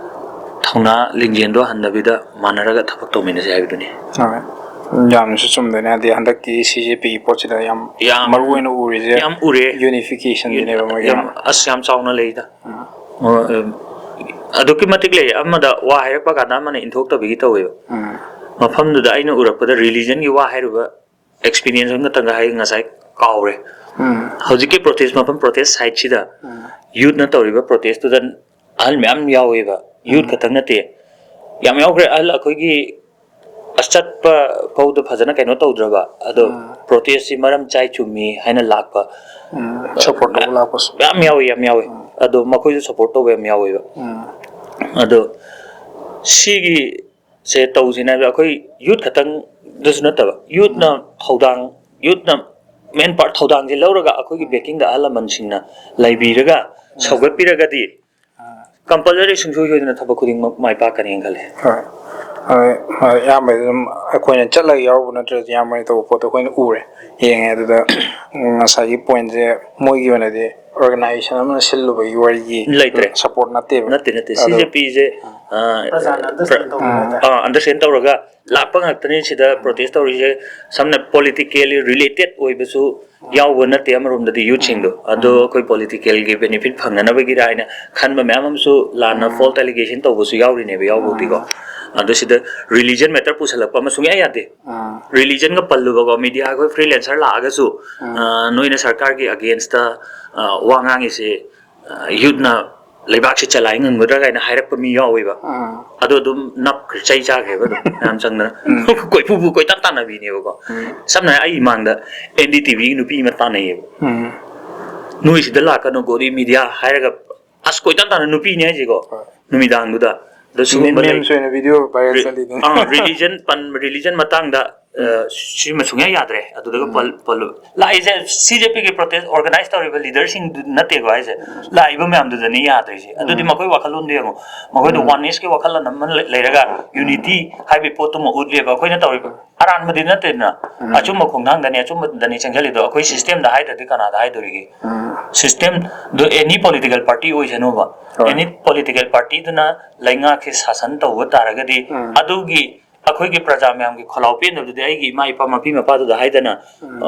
ꯊꯧꯅꯥ ꯂꯤꯡꯖꯦꯜꯗꯣ ꯍꯟꯗꯕꯤꯗ ꯃꯥꯟꯅꯔꯒ ꯊꯕꯛ ꯇꯧꯃꯤꯟꯅꯁꯦ ꯍꯥꯏꯕꯗꯨꯅꯤ꯫ ꯍꯣꯏ꯫ ꯌꯥꯝꯅꯁꯨ ꯆꯨꯝꯗꯣꯏꯅꯦ, ꯍꯥꯏꯗꯤ ꯍꯟꯗꯛꯀꯤ ꯁꯤ ꯖꯦ ꯄꯤꯒꯤ ꯄꯣꯠꯁꯤꯗ ꯌꯥꯝ ꯌꯥꯝ ꯃꯔꯨ ꯑꯣꯏꯅ ꯎꯔꯤꯁꯦ ꯌꯥꯝ ꯎꯔꯦ꯫ ꯌꯨꯅꯤꯐꯤꯀꯦꯁꯟꯁꯤꯅꯦꯕ ꯃꯣꯏꯒꯤ ꯌꯥꯝ, ꯑꯁ, ꯌꯥꯝ ꯆꯥꯎꯅ ꯂꯩꯗ꯫ ꯑꯣ, ꯑꯗꯨꯛꯀꯤ ꯃꯇꯤꯛ ꯂꯩ꯫ ꯑꯃꯗ ꯋꯥ ꯍꯥꯏꯔꯛꯄ ꯀꯥꯟꯗ ꯑꯃꯅ ꯏꯟꯊꯣꯛꯇꯕꯤꯒꯤ ꯇꯧꯋꯦꯕ꯫ ꯃꯐꯝꯗꯨꯗ ꯑꯩꯅ ꯎꯔꯛꯄꯗ ꯔꯤꯂꯤꯖꯟꯒꯤ ꯋꯥ ꯍꯥꯏꯔꯨꯕ ꯑꯦꯛꯁꯄꯤꯔꯤꯌꯦꯟꯁ ꯑꯃꯈꯛꯇꯪꯒ ꯍꯥꯏ ꯉꯁꯥꯏ ꯀꯥꯎꯔꯦ꯫ ꯍꯧꯖꯤꯛꯀꯤ ꯄ꯭ꯔꯣꯇꯦꯁ ꯃꯐꯝ, ꯄ꯭ꯔꯣꯇꯦꯁ ꯁꯥꯏꯠꯁꯤꯗ ꯌꯨꯠꯅ ꯇꯧꯔꯤꯕ ꯄ꯭ꯔꯣꯇꯦꯁꯇꯨꯗ ꯑꯍꯜ ꯃꯌꯥꯝ ꯌꯥꯎꯋꯦꯕ꯫ ꯌꯨꯠ ꯈꯛꯇꯪ ꯅꯠꯇꯦ, ꯌꯥꯝ ꯌꯥꯎꯈ꯭ꯔꯦ꯫ ꯑꯍꯜ ꯑꯩꯈꯣꯏꯒꯤ ꯑꯁ ꯆꯠꯄ ꯐꯥꯎꯗ ꯐꯖꯅ ꯀꯩꯅꯣ ꯇꯧꯗ꯭ꯔꯕ, ꯑꯗꯣ ꯄ꯭ꯔꯣꯇꯦꯁꯁꯤ ꯃꯔꯝ ꯆꯥꯏ ꯆꯨꯝꯃꯤ ꯍꯥꯏꯅ ꯂꯥꯛꯄ ꯁꯞꯄꯣꯔꯠ ꯇꯧꯕ ꯂꯥꯛꯄꯁꯨ ꯌꯥꯝ ꯌꯥꯎꯋꯤ, ꯌꯥꯝ ꯌꯥꯎꯋꯤ꯫ ꯑꯗꯣ ꯃꯈꯣꯏꯁꯨ ꯁꯞꯄꯣꯔꯠ ꯇꯧꯕ ꯌꯥꯝ ꯌꯥꯎꯋꯦꯕ꯫ ꯑꯗꯣ ꯁꯤꯒꯤꯁꯦ ꯇꯧꯁꯤꯅ ꯍꯥꯏꯕꯗ ꯑꯩꯈꯣꯏ ꯌꯨꯠ ꯈꯛꯇꯪꯗꯁꯨ ꯅꯠꯇꯕ, ꯌꯨꯠꯅ ꯊꯧꯗꯥꯡ, ꯌꯨꯠꯅ ꯃꯦꯟ ꯄꯥꯔꯠ ꯊꯧꯗꯥꯡꯁꯦ ꯂꯧꯔꯒ ꯑꯩꯈꯣꯏꯒꯤ ꯕꯦꯀꯤꯡꯗ ꯑꯍꯜ ꯂꯃꯟꯁꯤꯡꯅ ꯂꯩꯕꯤꯔꯒ ꯁꯧꯒꯠꯄꯤꯔꯒꯗꯤ ꯀꯝꯄꯜꯁꯔꯤ ꯁꯨꯡꯁꯣꯏ ꯁꯣꯏꯗꯅ ꯊꯕꯛ ꯈꯨꯗꯤꯡꯃꯛ ꯃꯥꯏ ꯄꯥꯛꯀꯅꯤꯅ ꯈꯜꯂꯦ꯫ ꯍꯣꯏ꯫ ꯍꯣꯏ, ꯍꯣꯏ, ꯑꯌꯥꯝꯕ ꯑꯗꯨꯝ ꯑꯩꯈꯣꯏꯅ ꯆꯠꯂꯒ ꯌꯥꯎꯔꯨꯕ ꯅꯠꯇ꯭ꯔꯁꯨ ꯏꯌꯥꯝꯕꯅ ꯇꯧꯕ ꯄꯣꯠꯇꯣ ꯑꯩꯈꯣꯏꯅ ꯎꯔꯦ, ꯌꯦꯡꯉꯦ꯫ ꯑꯗꯨꯗ ꯉꯁꯥꯏꯒꯤ ꯄꯣꯏꯟꯁꯦ ꯃꯣꯏꯒꯤ ꯑꯣꯏꯅꯗꯤ organization ꯑꯃꯅ ꯁꯤꯜꯂꯨꯕꯒꯤ ꯋꯥꯔꯤꯒꯤ ꯂꯩꯇ꯭ꯔꯦ꯫ Support ꯅꯠꯇꯦꯕ꯫ ꯅꯠꯇꯦ, ꯅꯠꯇꯦ꯫ ꯑꯗꯣ ꯁꯤ ꯖꯦ ꯄꯤꯁꯦ, ꯑ, ꯄ꯭ꯔꯖꯥꯅ understand ꯇꯧꯕ ꯍꯥꯏꯇꯥꯔꯦ꯫ ꯑ, understand ꯇꯧꯔꯒ ꯂꯥꯛꯄ ꯉꯥꯛꯇꯅꯤ ꯁꯤꯗ protest ꯇꯧꯔꯤꯁꯦ꯫ ꯁꯝꯅ politically related ꯑꯣꯏꯕꯁꯨ ꯌꯥꯎꯕ ꯅꯠꯇꯦ ꯑꯃꯔꯣꯝꯗꯗꯤ youthꯁꯤꯡꯗꯣ꯫ ꯑꯗꯣ ꯑꯩꯈꯣꯏ politicalꯒꯤ benefit ꯐꯪꯅꯅꯕꯒꯤꯔ ꯍꯥꯏꯅ ꯈꯟꯕ ꯃꯌꯥꯝ ꯑꯃꯁꯨ ꯂꯥꯟꯅ false allegation ꯇꯧꯕꯁꯨ ꯌꯥꯎꯔꯤꯅꯦꯕ, ꯌꯥꯎꯕꯕꯨꯗꯤꯀꯣ꯫ ꯑꯗꯣ ꯁꯤꯗ religion matter ꯄꯨꯁꯜꯂꯛꯄ ꯑꯃ ꯁꯨꯡꯌꯥ ꯌꯥꯗꯦ꯫ Religionꯒ ꯄꯜꯂꯨꯕꯀꯣ, media ꯑꯩꯈꯣꯏ freelancer ꯂꯥꯛꯑꯒꯁꯨ, ꯑ, ꯅꯣꯏꯅ ꯁꯔꯀꯥꯔꯒꯤ againstꯇ, ꯑ, ꯋꯥ ꯉꯥꯡꯉꯤꯁꯦ, ꯑ, youthꯅ ꯂꯩꯕꯥꯛꯁꯦ ꯆꯂꯥꯏ ꯉꯝꯒꯗ꯭ꯔꯥ ꯀꯥꯏꯅ ꯍꯥꯏꯔꯛꯄ ꯃꯤ ꯌꯥꯎꯋꯦꯕ꯫ ꯑꯗꯣ ꯑꯗꯨꯝ ꯅꯞꯈ꯭ꯔꯦ, ꯆꯩ ꯆꯥꯈ꯭ꯔꯦꯕ ꯑꯗꯨꯝ ꯃꯌꯥꯝ ꯆꯪꯗꯅ꯫ ꯀꯣꯏꯐꯨꯕꯨ ꯀꯣꯏꯇꯥꯟ ꯇꯥꯟꯅꯕꯤꯅꯦꯕꯀꯣ꯫ ꯁꯝꯅ ꯍꯥꯏ, ꯑꯩ ꯏꯃꯥꯡꯗ N D T Vꯒꯤ ꯅꯨꯄꯤ ꯑꯃ ꯇꯥꯟꯅꯩꯌꯦꯕ꯫ "ꯅꯣꯏ ꯁꯤꯗ ꯂꯥꯛꯀꯅꯨ, ꯒꯣꯔꯤ media" ꯍꯥꯏꯔꯒ, ꯑꯁ, ꯀꯣꯏꯇꯥꯟ ꯇꯥꯟꯅ ꯅꯨꯄꯤꯅꯦ ꯍꯥꯏꯁꯦꯀꯣ, ꯍꯣꯏ꯫ ꯅꯨꯃꯤꯗꯥꯡꯗꯨꯗ꯫ ꯑꯗꯣ ꯁꯤꯒꯨꯝꯕ ꯂꯩ-, memes ꯑꯣꯏꯅ video viral re-, ꯆꯠꯂꯤꯗꯨꯅꯤ꯫ ꯑꯥ, religion ꯄꯟ-, religion ꯃꯇꯥꯡꯗ, ꯑ, ꯁꯤꯃ ꯁꯨꯡꯌꯥ ꯌꯥꯗ꯭ꯔꯦ꯫ ꯑꯗꯨꯗꯒ ꯄꯜ-, ꯄꯜꯂꯨ꯫ ꯂꯥꯛꯏꯁꯦ C J Pꯒꯤ protest organize ꯇꯧꯔꯤꯕ leaderꯁꯤꯡꯗꯨ ꯅꯠꯇꯦꯀꯣ ꯍꯥꯏꯁꯦ꯫ ꯂꯥꯛꯏꯕ ꯃꯌꯥꯝꯗꯨꯗꯅꯤ ꯌꯥꯗ꯭ꯔꯤꯁꯦ꯫ ꯑꯗꯨꯗꯤ ꯃꯈꯣꯏ ꯋꯥꯈꯜꯂꯣꯟꯗꯣ ꯌꯦꯡꯉꯣ꯫ ꯃꯈꯣꯏꯗ onenessꯀꯤ ꯋꯥꯈꯜꯂꯣꯟ ꯑꯃ ꯂꯩ-, ꯂꯩꯔꯒ unity ꯍꯥꯏꯕꯒꯤ ꯄꯣꯠꯇꯨꯃ ꯎꯠꯂꯦꯕ꯫ ꯑꯩꯈꯣꯏꯅ ꯇꯧꯔꯤꯕ ꯑꯔꯥꯟꯕꯗꯤ ꯅꯠꯇꯦꯗꯅ꯫ ꯑꯆꯨꯝꯕ ꯈꯣꯡꯊꯥꯡꯗꯅꯤ, ꯑꯆꯨꯝꯕꯗꯅꯤ ꯆꯪꯁꯤꯜꯂꯤꯗꯣ꯫ ꯑꯩꯈꯣꯏ systemꯗ ꯍꯥꯏꯗ꯭ꯔꯗꯤ ꯀꯅꯥꯗ ꯍꯥꯏꯗꯣꯔꯤꯒꯦ? Systemꯗꯨ any political party ꯑꯣꯏꯁꯅꯨꯕ, ꯍꯣꯏ꯫ Any political partyꯗꯨꯅ ꯂꯩꯉꯥꯛꯁꯦ ꯁꯥꯁꯟ ꯇꯧꯕ ꯇꯥꯔꯒꯗꯤ, ꯑꯗꯨꯒꯤ ꯑꯩꯈꯣꯏꯒꯤ ꯄ꯭ꯔꯖꯥ ꯃꯌꯥꯝꯒꯤ ꯈꯣꯜꯂꯥꯎ ꯄꯦꯟꯗꯕꯗꯨꯗꯤ ꯑꯩꯒꯤ ꯏꯃꯥ ꯏꯄꯥ ꯃꯄꯤ ꯃꯄꯥꯗꯨꯗ ꯍꯥꯏꯗꯅ,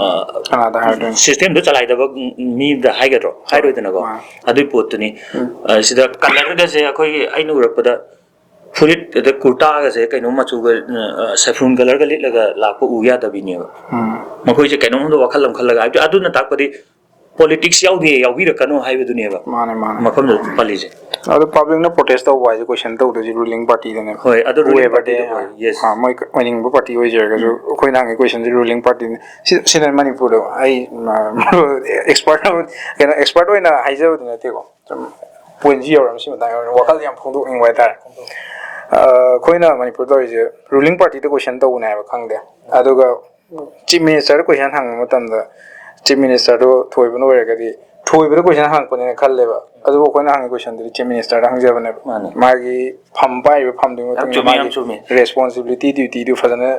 ꯑ, ꯀꯅꯥꯗ ꯍꯥꯏꯔꯨꯗꯣꯏꯅꯣ? Systemꯗꯨ ꯆꯂꯥꯏꯗꯕ ꯃꯤꯗ ꯍꯥꯏꯒꯗ꯭ꯔꯣ? ꯍꯣꯏ, ꯍꯥꯏꯔꯣꯏꯗꯅꯀꯣ? ꯃꯥꯅꯤ꯫ ꯑꯗꯨꯒꯤ ꯄꯣꯠꯇꯨꯅꯤ꯫ ꯑ, ꯁꯤꯗ colourꯒꯁꯦ ꯑꯩꯈꯣꯏꯒꯤ, ꯑꯩꯅ ꯎꯔꯛꯄꯗ ꯐꯨꯔꯤꯠ ꯑꯗ ꯀꯨꯔꯇꯥꯒꯁꯦ ꯀꯩꯅꯣ ꯃꯆꯨꯒ, ꯑ, saffron colourꯒ ꯂꯤꯠꯂꯒ ꯂꯥꯛꯄ ꯎ ꯌꯥꯗꯕꯤꯅꯦꯕ꯫ ꯃꯈꯣꯏꯁꯦ ꯀꯩꯅꯣꯝꯗ ꯋꯥꯈꯜ ꯑꯃ ꯈꯜꯂꯒ, ꯍꯥꯏꯕꯗꯤ ꯑꯗꯨꯅ ꯇꯥꯛꯄꯗꯤ politics ꯌꯥꯎꯗꯦ, ꯌꯥꯎꯕꯤꯔꯛꯀꯅꯨ ꯍꯥꯏꯕꯗꯨꯅꯦꯕ꯫ ꯃꯥꯅꯦ, ꯃꯥꯅꯦ꯫ ꯃꯐꯝꯗꯨꯗ ꯄꯜꯂꯤꯁꯦ꯫ ꯑꯗꯣ publicꯅ protest ꯇꯧꯕ ꯍꯥꯏꯁꯦ question ꯇꯧꯗꯣꯏꯁꯦ ruling partyꯗꯅꯦꯕ꯫ ꯍꯣꯏ, ꯑꯗꯨ ruling Whoever partyꯗ they ꯑꯣꯏ, are. Yes. ꯑꯥ, ꯃꯣꯏ ꯑꯣꯏꯅꯤꯡꯕ party ꯑꯣꯏꯖꯔꯒꯁꯨ, ꯑꯩꯈꯣꯏꯅ ꯍꯪꯉꯤ questionꯁꯦ ruling partyꯅ꯫ ꯁꯤ-, ꯁꯤꯅ ꯃꯅꯤꯄꯨꯔꯗ ꯑꯩ, ꯃ-, expert ꯑꯃ, ꯀꯩꯅꯣ, expert ꯑꯣꯏꯅ ꯍꯥꯏꯖꯕꯗꯤ ꯅꯠꯇꯦꯀꯣ꯫ ꯁꯨꯝ pointꯁꯤ ꯌꯧꯔꯝꯃꯤ, ꯁꯤ ꯃꯇꯥꯡ ꯌꯧꯔꯝꯃꯤ꯫ ꯋꯥꯈꯜꯁꯦ ꯌꯥꯝ ꯐꯣꯡꯗꯣꯛꯅꯤꯡꯕ ꯍꯥꯏꯇꯥꯔꯦ꯫ ꯑ, ꯑꯩꯈꯣꯏꯅ ꯃꯅꯤꯄꯨꯔ ꯇꯧꯔꯤꯁꯦ ruling partyꯗ question ꯇꯧꯕꯅꯦ ꯍꯥꯏꯕ ꯈꯪꯗꯦ꯫ ꯑꯗꯨꯒ Chief Ministerꯗ question ꯍꯪꯕ ꯃꯇꯝꯗ, Chief Ministerꯗꯣ ꯊꯣꯏꯕꯅ ꯑꯣꯏꯔꯒꯗꯤ, ꯊꯣꯏꯕꯗ question ꯍꯪꯉꯛꯄꯅꯦꯅ ꯈꯜꯂꯦꯕ꯫ ꯑꯗꯨꯕꯨ ꯑꯩꯈꯣꯏꯅ ꯍꯪꯉꯤ questionꯗꯨꯗꯤ Chief Ministerꯗ ꯍꯪꯖꯕꯅꯦꯕ꯫ ꯃꯥꯅꯦ꯫ ꯃꯥꯒꯤ ꯐꯝ ꯄꯥꯏꯔꯤꯕ ꯐꯝꯗꯨꯒꯤ ꯃꯇꯨꯡ ꯏꯟꯅ ꯆꯨꯝꯃꯤ, ꯌꯥꯝ ꯃꯥꯒꯤ ꯆꯨꯝꯃꯤ꯫ responsibility dutyꯗꯨ ꯐꯖꯅ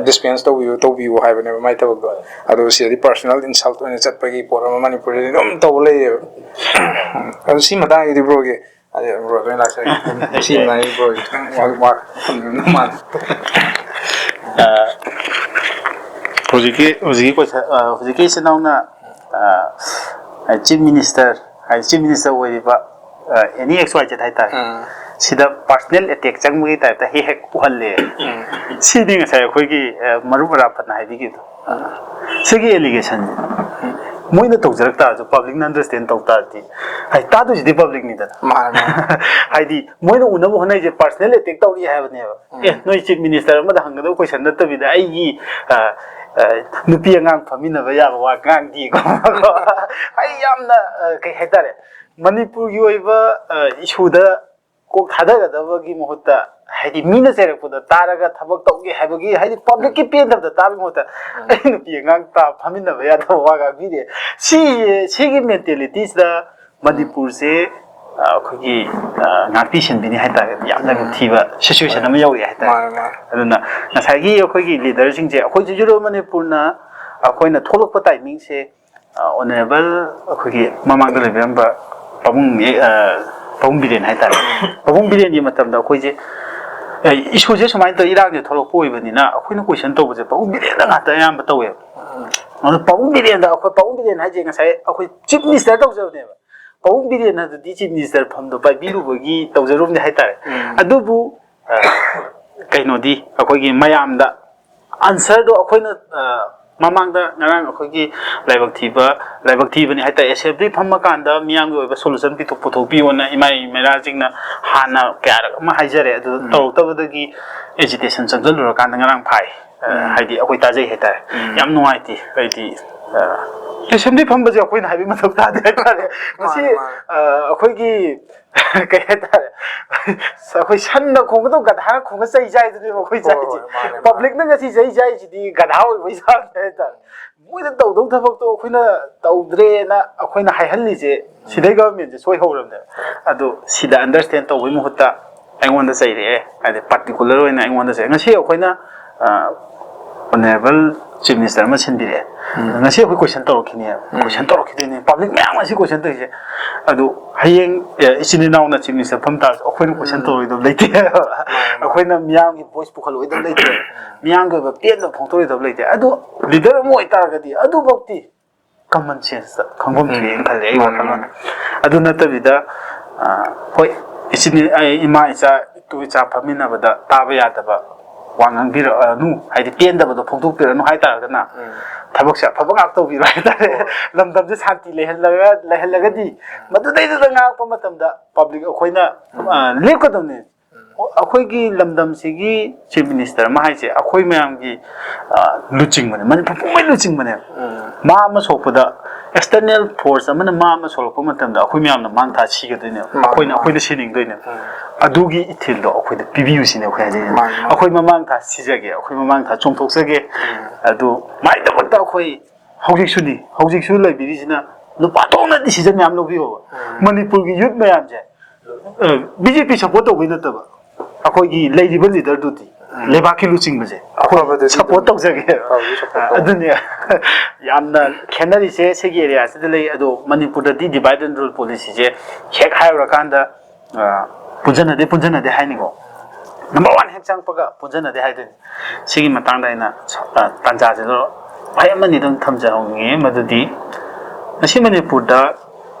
dispense ꯇꯧꯕꯤꯌꯨ ꯇꯧꯕꯤꯌꯨ ꯍꯥꯏꯕꯅꯦꯕ ꯃꯥꯏ ꯊꯕꯛꯇꯣ꯫ ꯑꯗꯣ ꯁꯤꯗꯗꯤ personal insult ꯑꯣꯏꯅ ꯆꯠꯄꯒꯤ ꯄꯣꯠ ꯑꯃ ꯃꯅꯤꯄꯨꯔꯗꯗꯤ ꯑꯗꯨꯝ ꯇꯧꯕ ꯂꯩꯌꯦꯕ꯫ ꯑꯗꯣ ꯁꯤ ꯃꯇꯥꯡꯒꯤꯗꯤ broꯒꯤ, ꯑꯗꯩ broꯗ ꯑꯣꯏꯅ ꯂꯥꯛꯆꯒꯦ꯫ ꯁꯤ ꯃꯇꯥꯡꯒꯤ broꯒꯤ ꯈꯤꯇꯪ ꯋꯥ- ꯋꯥ- ꯍꯪꯅꯤꯡꯉꯝꯗꯧ ꯃꯥꯜꯂꯦ꯫ ꯍꯧꯖꯤꯛꯀꯤ ꯍꯧꯖꯤꯛꯀꯤ question ꯍꯧꯖꯤꯛꯀꯤ ꯏꯆꯤꯟ ꯏꯅꯥꯎꯅ Chief Minister ꯍꯥꯏꯗꯤ Chief Minister ꯑꯣꯏꯔꯤꯕ any X Y Z ꯍꯥꯏꯇꯥꯔꯦ꯫ ꯎꯝ꯫ ꯁꯤꯗ personal attack ꯆꯪꯕꯒꯤ typeꯇ ꯍꯦꯛ ꯍꯦꯛ ꯎꯍꯜꯂꯦ꯫ ꯁꯤꯗꯤ ꯉꯁꯥꯏ ꯑꯩꯈꯣꯏꯒꯤ ꯃꯔꯨꯞ ꯑꯔꯥꯐꯠꯅ ꯍꯥꯏꯕꯤꯈꯤꯕꯗꯣ꯫ ꯁꯤꯒꯤ allegation ꯃꯣꯏꯅ ꯇꯧꯖꯔꯛ ꯇꯥꯔꯁꯨ publicꯅ understand ꯇꯧ ꯇꯥꯔꯗꯤ, ꯍꯥꯏ, ꯇꯥꯗꯣꯏꯁꯤꯗꯤ publicꯅꯤꯗꯅ꯫ ꯃꯥꯅꯦ, ꯃꯥꯅꯦ꯫ ꯍꯥꯏꯗꯤ ꯃꯣꯏꯅ ꯎꯅꯕ ꯍꯣꯠꯅꯔꯤꯁꯦ personal attack ꯇꯧꯔꯤ ꯍꯥꯏꯕꯅꯦꯕ꯫ ꯑꯦ, ꯅꯣꯏ Chief Minister ꯑꯃꯗ ꯍꯪꯒꯗꯕ question ꯅꯠꯇꯕꯤꯗ ꯑꯩꯒꯤ ꯑ, ꯑ, ꯅꯨꯄꯤ ꯑꯉꯥꯡ ꯐꯝꯃꯤꯟꯅꯕ ꯌꯥꯕ ꯋꯥ ꯉꯥꯡꯗꯦꯀꯣ꯫ ꯑꯩ ꯌꯥꯝꯅ ꯑ, ꯀꯩ ꯍꯥꯏꯇꯥꯔꯦ, ꯃꯅꯤꯄꯨꯔꯒꯤ ꯑꯣꯏꯕ issueꯗ ꯀꯣꯛ ꯊꯥꯗꯒꯗꯕꯒꯤ ꯃꯍꯨꯠꯇ, ꯍꯥꯏꯗꯤ ꯃꯤꯅ ꯆꯩꯔꯛꯄꯗ ꯇꯥꯔꯒ ꯊꯕꯛ ꯇꯧꯒꯦ ꯍꯥꯏꯕꯒꯤ, ꯍꯥꯏꯗꯤ publicꯀꯤ ꯄꯦꯟꯗꯕꯗ ꯇꯥꯕꯒꯤ ꯃꯍꯨꯠꯇ ꯑꯩ ꯅꯨꯄꯤ ꯑꯉꯥꯡ ꯇꯥ ꯐꯝꯃꯤꯟꯅꯕ ꯌꯥꯗꯕ ꯋꯥ ꯉꯥꯡꯕꯤꯔꯦ꯫ ꯁꯤ ꯁꯤꯒꯤ mentalityꯁꯤꯗ ꯃꯅꯤꯄꯨꯔꯁꯦ ꯑ, ꯑꯩꯈꯣꯏꯒꯤ ꯑ, ꯉꯥꯛꯄꯤ ꯁꯦꯟꯕꯤꯅꯤ ꯍꯥꯏꯇꯥꯔꯒꯗꯤ ꯌꯥꯝꯅ ꯊꯤꯕ situation ꯑꯃ ꯌꯧꯔꯛꯑꯦ ꯍꯥꯏꯇꯥꯔꯦ꯫ ꯃꯥꯅꯦ, ꯃꯥꯅꯦ꯫ ꯑꯗꯨꯅ ꯉꯁꯥꯏꯒꯤ ꯑꯩꯈꯣꯏꯒꯤ leaderꯁꯤꯡꯁꯦ, ꯑꯩꯈꯣꯏ ꯖꯨꯖꯨꯔꯣ ꯃꯅꯤꯄꯨꯔꯅ ꯑꯩꯈꯣꯏꯅ ꯊꯣꯛꯂꯛꯄ timingꯁꯦ ꯑ, honourable ꯑꯩꯈꯣꯏꯒꯤ ꯃꯃꯥꯡꯗ ꯂꯩꯕꯤꯔꯝꯕ ꯄꯥꯕꯨꯡ ꯑ, ꯄꯥꯕꯨꯡ ꯕꯤꯔꯦꯟ ꯍꯥꯏꯇꯥꯔꯦ꯫ ꯄꯥꯕꯨꯡ ꯕꯤꯔꯦꯟꯒꯤ ꯃꯇꯝꯗ ꯑꯩꯈꯣꯏꯁꯦ ꯑ, issueꯁꯦ ꯁꯨꯃꯥꯏꯅ ꯇꯧꯔ ꯏꯔꯥꯡꯁꯦ ꯊꯣꯛꯂꯛꯄ ꯑꯣꯏꯕꯅꯤꯅ ꯑꯩꯈꯣꯏꯅ question ꯇꯧꯕꯁꯦ ꯄꯥꯕꯨꯡ ꯕꯤꯔꯦꯟꯗ ꯉꯥꯛꯇ ꯑꯌꯥꯝꯕ ꯇꯧꯋꯦꯕ꯫ ꯑꯗꯣ ꯄꯥꯕꯨꯡ ꯕꯤꯔꯦꯟꯗ ꯑꯩꯈꯣꯏ ꯄꯥꯕꯨꯡ ꯕꯤꯔꯦꯟ ꯍꯥꯏꯁꯦ ꯉꯁꯥꯏ ꯑꯩꯈꯣꯏ Chief Minister ꯇꯧꯖꯕꯅꯦꯕ꯫ ꯄꯥꯕꯨꯡ ꯕꯤꯔꯦꯟ ꯑꯗꯨꯗꯤ Chief Minister ꯐꯝꯗꯣ ꯄꯥꯏꯕꯤꯔꯨꯕꯒꯤ ꯇꯧꯖꯔꯨꯕꯅꯦ ꯍꯥꯏꯇꯥꯔꯦ꯫ ꯎꯝ꯫ ꯑꯗꯨꯕꯨ ꯑ, ꯀꯩꯅꯣꯗꯤ ꯑꯩꯈꯣꯏꯒꯤ ꯃꯌꯥꯝꯗ answerꯗꯣ ꯑꯩꯈꯣꯏꯅ ꯑ, ꯃꯃꯥꯡꯗ ꯉꯔꯥꯡ ꯑꯩꯈꯣꯏꯒꯤ ꯂꯥꯏꯕꯛ ꯊꯤꯕ, ꯂꯥꯏꯕꯛ ꯊꯤꯕꯅꯤ ꯍꯥꯏꯇꯥꯔꯦ, assembly ꯐꯝꯃꯀꯥꯟꯗ ꯃꯤꯌꯥꯝꯒꯤ ꯑꯣꯏꯕ solution ꯄꯤꯊꯣꯛ- ꯄꯨꯊꯣꯛꯄꯤꯌꯣꯅ ꯏꯃꯥꯏ ꯃꯩꯔꯥꯁꯤꯡꯅ ꯍꯥꯟꯅ ꯀꯌꯥꯔꯛ ꯑꯃ ꯍꯥꯏꯖꯔꯦ꯫ ꯑꯗꯨ ꯇꯧꯔꯛꯇꯕꯗꯒꯤ agitation ꯆꯪꯁꯤꯜꯂꯨꯔꯀꯥꯟꯗ ꯉꯔꯥꯡ ꯐꯥꯏ꯫ ꯑ, ꯍꯥꯏꯗꯤ ꯑꯩꯈꯣꯏ ꯇꯥꯖꯩ ꯍꯥꯏꯇꯥꯔꯦ꯫ ꯌꯥꯝ ꯅꯨꯡꯉꯥꯏꯇꯦ꯫ ꯍꯥꯏꯗꯤ ꯑꯦꯁꯦꯝꯕ꯭ꯂꯤ ꯐꯝꯕꯁꯦ ꯑꯩꯈꯣꯏꯅ ꯍꯥꯏꯕꯒꯤ ꯃꯊꯧ ꯇꯥꯗꯦ ꯍꯥꯏꯇꯥꯔꯦ꯫ ꯃꯁꯤ, ꯃꯥꯅꯦ, ꯃꯥꯅꯦ꯫ ꯑ, ꯑꯩꯈꯣꯏꯒꯤ ꯀꯩ ꯍꯥꯏꯇꯥꯔꯦ, ꯑꯩꯈꯣꯏ ꯁꯟꯅ ꯈꯣꯡꯒꯗꯧ ꯒꯙꯥꯅ ꯈꯣꯡꯒ ꯆꯩ ꯆꯥꯏꯗꯨꯅꯦꯕ ꯑꯩꯈꯣꯏ ꯍꯣꯏ, ꯆꯥꯏꯁꯦ꯫ ꯍꯣꯏ, ꯃꯥꯅꯦ, ꯃꯥꯅꯦ꯫ ꯄꯕ꯭ꯂꯤꯛꯅ ꯉꯁꯤ ꯆꯩ ꯆꯥꯏꯁꯤꯗꯤ ꯒꯙꯥ ꯑꯣꯏꯕꯩ ꯆꯥꯡꯅꯦ ꯍꯥꯏꯇꯥꯔꯦ꯫ ꯃꯣꯏꯅ ꯇꯧꯗꯧ ꯊꯕꯛꯇꯣ ꯑꯩꯈꯣꯏꯅ ꯇꯧꯗ꯭ꯔꯦꯅ ꯑꯩꯈꯣꯏꯅ ꯍꯥꯏꯍꯜꯂꯤꯁꯦ, ꯁꯤꯗꯩ ꯒꯚꯔꯟꯃꯦꯟꯁꯦ ꯁꯣꯏꯍꯧꯔꯕꯅꯦꯕ꯫ ꯑꯗꯣ ꯁꯤꯗ ꯑꯟꯗꯔꯁꯇꯦꯟ ꯇꯧꯕꯩ ꯃꯍꯨꯠꯇ ꯑꯩꯉꯣꯟꯗ ꯆꯩꯔꯛꯑꯦ, ꯍꯥꯏꯗꯤ ꯄꯥꯔꯇꯤꯀꯨꯂꯔ ꯑꯣꯏꯅ ꯑꯩꯉꯣꯟꯗ ꯆꯩꯔꯛꯑꯦ꯫ ꯉꯁꯤ ꯑꯩꯈꯣꯏꯅ, ꯑ, ꯑꯣꯅꯔꯦꯕꯜ ꯆꯤꯐ ꯃꯤꯅꯤꯁꯇꯔ ꯑꯃ ꯁꯤꯟꯕꯤꯔꯛꯑꯦ꯫ ꯎꯝ꯫ ꯉꯁꯤ ꯑꯩꯈꯣꯏ ꯀꯣꯏꯁꯟ ꯇꯧꯔꯛꯈꯤꯅꯦꯕ꯫ ꯎꯝ꯫ ꯀꯣꯏꯁꯟ ꯇꯧꯔꯛꯈꯤꯗꯣꯏꯅꯦ꯫ ꯄꯕ꯭ꯂꯤꯛ ꯃꯌꯥꯝ ꯉꯁꯤ ꯀꯣꯏꯁꯟ ꯇꯧꯔꯤꯁꯦ꯫ ꯑꯗꯨ ꯍꯌꯦꯡ, ꯑ, ꯏꯆꯤꯟ ꯏꯅꯥꯎꯅ ꯆꯤꯐ ꯃꯤꯅꯤꯁꯇꯔ ꯐꯝ ꯇꯥꯔꯁꯨ ꯑꯩꯈꯣꯏꯅ ꯀꯣꯏꯁꯟ ꯎꯝ꯫ ꯇꯧꯔꯣꯏꯗꯕ ꯂꯩꯇꯦ꯫ ꯃꯥꯅꯦ, ꯃꯥꯅꯦ꯫ ꯑꯩꯈꯣꯏꯅ ꯃꯤꯌꯥꯝꯒꯤ ꯚꯣꯏꯁ ꯄꯨꯈꯠꯂꯣꯏꯗꯕ ꯂꯩꯇꯦ꯫ ꯃꯤꯌꯥꯝꯒꯤ ꯑꯣꯏꯕ ꯄꯦꯟꯗꯕ ꯐꯣꯡꯗꯣꯛꯂꯣꯏꯗꯕ ꯂꯩꯇꯦ꯫ ꯑꯗꯨ ꯂꯤꯗꯔ ꯑꯃ ꯑꯣꯏꯇꯥꯔꯒꯗꯤ ꯑꯗꯨꯐꯧꯗꯤ ꯀꯃꯟ ꯁꯦꯟꯁꯇ ꯈꯪꯐꯝ ꯊꯣꯛꯑꯦꯅ ꯎꯝ꯫ ꯈꯜꯂꯦ ꯑꯩ ꯃꯥꯅꯦ, ꯋꯥꯈꯜꯂꯣꯟꯗ꯫ ꯃꯥꯅꯦ꯫ ꯑꯗꯨ ꯅꯠꯇꯕꯤꯗ, ꯑ, ꯍꯣꯏ, ꯏꯆꯤꯟ ꯑꯩ ꯏꯃꯥ ꯏꯆꯥ ꯏꯇꯨ ꯏꯆꯥ ꯐꯝꯃꯤꯟꯅꯕꯗ ꯇꯥꯕ ꯌꯥꯗꯕ ꯋꯥ ꯉꯥꯡꯕꯤꯔꯛꯑꯅꯨ, ꯍꯥꯏꯗꯤ ꯄꯦꯟꯗꯕꯗꯣ ꯐꯣꯡꯗꯣꯛꯄꯤꯔꯛꯑꯅꯨ ꯍꯥꯏꯇꯥꯔꯒꯅ, ꯎꯝ꯫ ꯊꯕꯛꯁꯦ ꯑꯐꯕ ꯉꯥꯛ ꯇꯧꯕꯤꯔꯣ ꯍꯥꯏꯇꯥꯔꯦ꯫ ꯍꯣꯏ꯫ ꯂꯝꯗꯝꯁꯦ ꯁꯥꯟꯇꯤ ꯂꯩꯍꯜꯂꯒ, ꯂꯩꯍꯜꯂꯒꯗꯤ, ꯎꯝ꯫ ꯃꯗꯨꯗꯩꯗꯨꯗ ꯉꯥꯡꯉꯛꯄ ꯃꯇꯝꯗ ꯄꯕ꯭ꯂꯤꯛ ꯑꯩꯈꯣꯏꯅ, ꯎꯝ꯫ ꯑ, ꯂꯦꯞꯀꯗꯕꯅꯤ꯫ ꯎꯝ꯫ ꯑꯩꯈꯣꯏꯒꯤ ꯂꯝꯗꯝꯁꯤꯒꯤ ꯆꯤꯐ ꯃꯤꯅꯤꯁꯇꯔ ꯑꯃ ꯍꯥꯏꯁꯦ ꯑꯩꯈꯣꯏ ꯃꯌꯥꯝꯒꯤ, ꯑ, ꯂꯨꯆꯤꯡꯕꯅꯦ, ꯃꯅꯤꯄꯨꯔ ꯄꯨꯝꯕꯩ ꯂꯨꯆꯤꯡꯕꯅꯦꯕ꯫ ꯎꯝ꯫ ꯃꯥ ꯑꯃ ꯁꯣꯛꯄꯗ, ꯑꯦꯛꯁꯇꯔꯅꯦꯜ ꯐꯣꯔꯁ ꯑꯃꯅ ꯃꯥ ꯑꯃ ꯁꯣꯛꯂꯛꯄ ꯃꯇꯝꯗ ꯑꯩꯈꯣꯏ ꯃꯌꯥꯝꯅ ꯃꯥꯡ ꯊꯥ ꯁꯤꯒꯗꯣꯏꯅꯦꯕ꯫ ꯃꯥꯅꯦ, ꯑꯩꯈꯣꯏꯅ, ꯃꯥꯅꯦ꯫ ꯑꯩꯈꯣꯏꯗ ꯁꯤꯅꯤꯡꯗꯣꯏꯅꯦꯕ꯫ ꯎꯝ꯫ ꯑꯗꯨꯒꯤ ꯏꯊꯤꯜꯗꯣ ꯑꯩꯈꯣꯏꯗ ꯄꯤꯕꯤꯌꯨ ꯁꯤꯅꯦ ꯑꯩꯈꯣꯏ ꯍꯥꯏꯖꯅꯤꯡꯉꯤ꯫ ꯃꯥꯅꯦ, ꯃꯥꯅꯦ꯫ ꯑꯩꯈꯣꯏ ꯃꯃꯥꯡ ꯊꯥ ꯁꯤꯖꯒꯦ, ꯑꯩꯈꯣꯏ ꯃꯃꯥꯡ ꯊꯥ ꯆꯣꯡꯊꯣꯛꯆꯒꯦ꯫ ꯎꯝ꯫ ꯑꯗꯨ ꯃꯥꯏꯗꯃꯛꯇ ꯑꯩꯈꯣꯏ ꯍꯧꯖꯤꯛꯁꯨꯅꯤ, ꯍꯧꯖꯤꯛꯁꯨ ꯂꯩꯕꯤꯔꯤꯁꯤꯅ ꯅꯨꯄꯥ ꯊꯣꯛꯅ ꯗꯤꯁꯤꯖꯟ ꯃꯌꯥꯝ ꯂꯧꯕꯤꯌꯣꯕ꯫ ꯎꯝ꯫ ꯃꯅꯤꯄꯨꯔꯒꯤ ꯌꯨꯠ ꯃꯌꯥꯝꯁꯦ, ꯑ, ꯕꯤ ꯖꯦ ꯄꯤ ꯁꯄꯣꯔꯠ ꯇꯧꯕꯩ ꯅꯠꯇꯕ, ꯑꯩꯈꯣꯏꯒꯤ ꯂꯩꯔꯤꯕ ꯂꯤꯗꯔꯗꯨꯗꯤ, ꯎꯝ꯫ ꯂꯩꯕꯥꯛꯀꯤ ꯂꯨꯆꯤꯡꯕꯁꯦ ꯑꯩꯈꯣꯏ ꯑꯐꯕꯗꯗꯤ ꯁꯄꯣꯔꯠ ꯑꯗꯨꯝ ꯇꯧꯖꯒꯦ꯫ ꯑꯐꯕꯗꯤ ꯁꯄꯣꯔꯠ ꯑ, ꯇꯧ꯫ ꯑꯗꯨꯅꯦ꯫ ꯌꯥꯝꯅ ꯈꯦꯠꯅꯔꯤꯁꯦ ꯁꯤꯒꯤ ꯑꯦꯔꯤꯌꯥꯁꯤꯗ ꯂꯩ꯫ ꯑꯗꯣ ꯃꯅꯤꯄꯨꯔꯗꯗꯤ ꯗꯤꯚꯥꯏꯠ ꯑꯦꯟ ꯔꯨꯜ ꯄꯣꯂꯤꯁꯤꯁꯦ ꯍꯦꯛ ꯍꯥꯏꯔꯨꯔꯀꯥꯟꯗ, ꯑ, ꯄꯨꯟꯖꯟꯅꯗꯦ, ꯄꯨꯟꯖꯟꯅꯗꯦ ꯍꯥꯏꯅꯤꯀꯣ꯫ ꯅꯝꯕꯔ ꯋꯥꯟ ꯍꯦꯛ ꯆꯪꯉꯛꯄꯒ ꯄꯨꯟꯖꯟꯅꯗꯦ ꯍꯥꯏꯗꯣꯏꯅꯤ꯫ ꯁꯤꯒꯤ ꯃꯇꯥꯡꯗ ꯑꯩꯅ, ꯑ, ꯇꯥꯟꯖꯥꯁꯤꯗ ꯋꯥꯍꯩ ꯑꯃꯅꯤ ꯑꯗꯨꯝ ꯊꯝꯖꯍꯧꯅꯤꯡꯉꯦ, ꯃꯗꯨꯗꯤ ꯉꯁꯤ ꯃꯅꯤꯄꯨꯔꯗ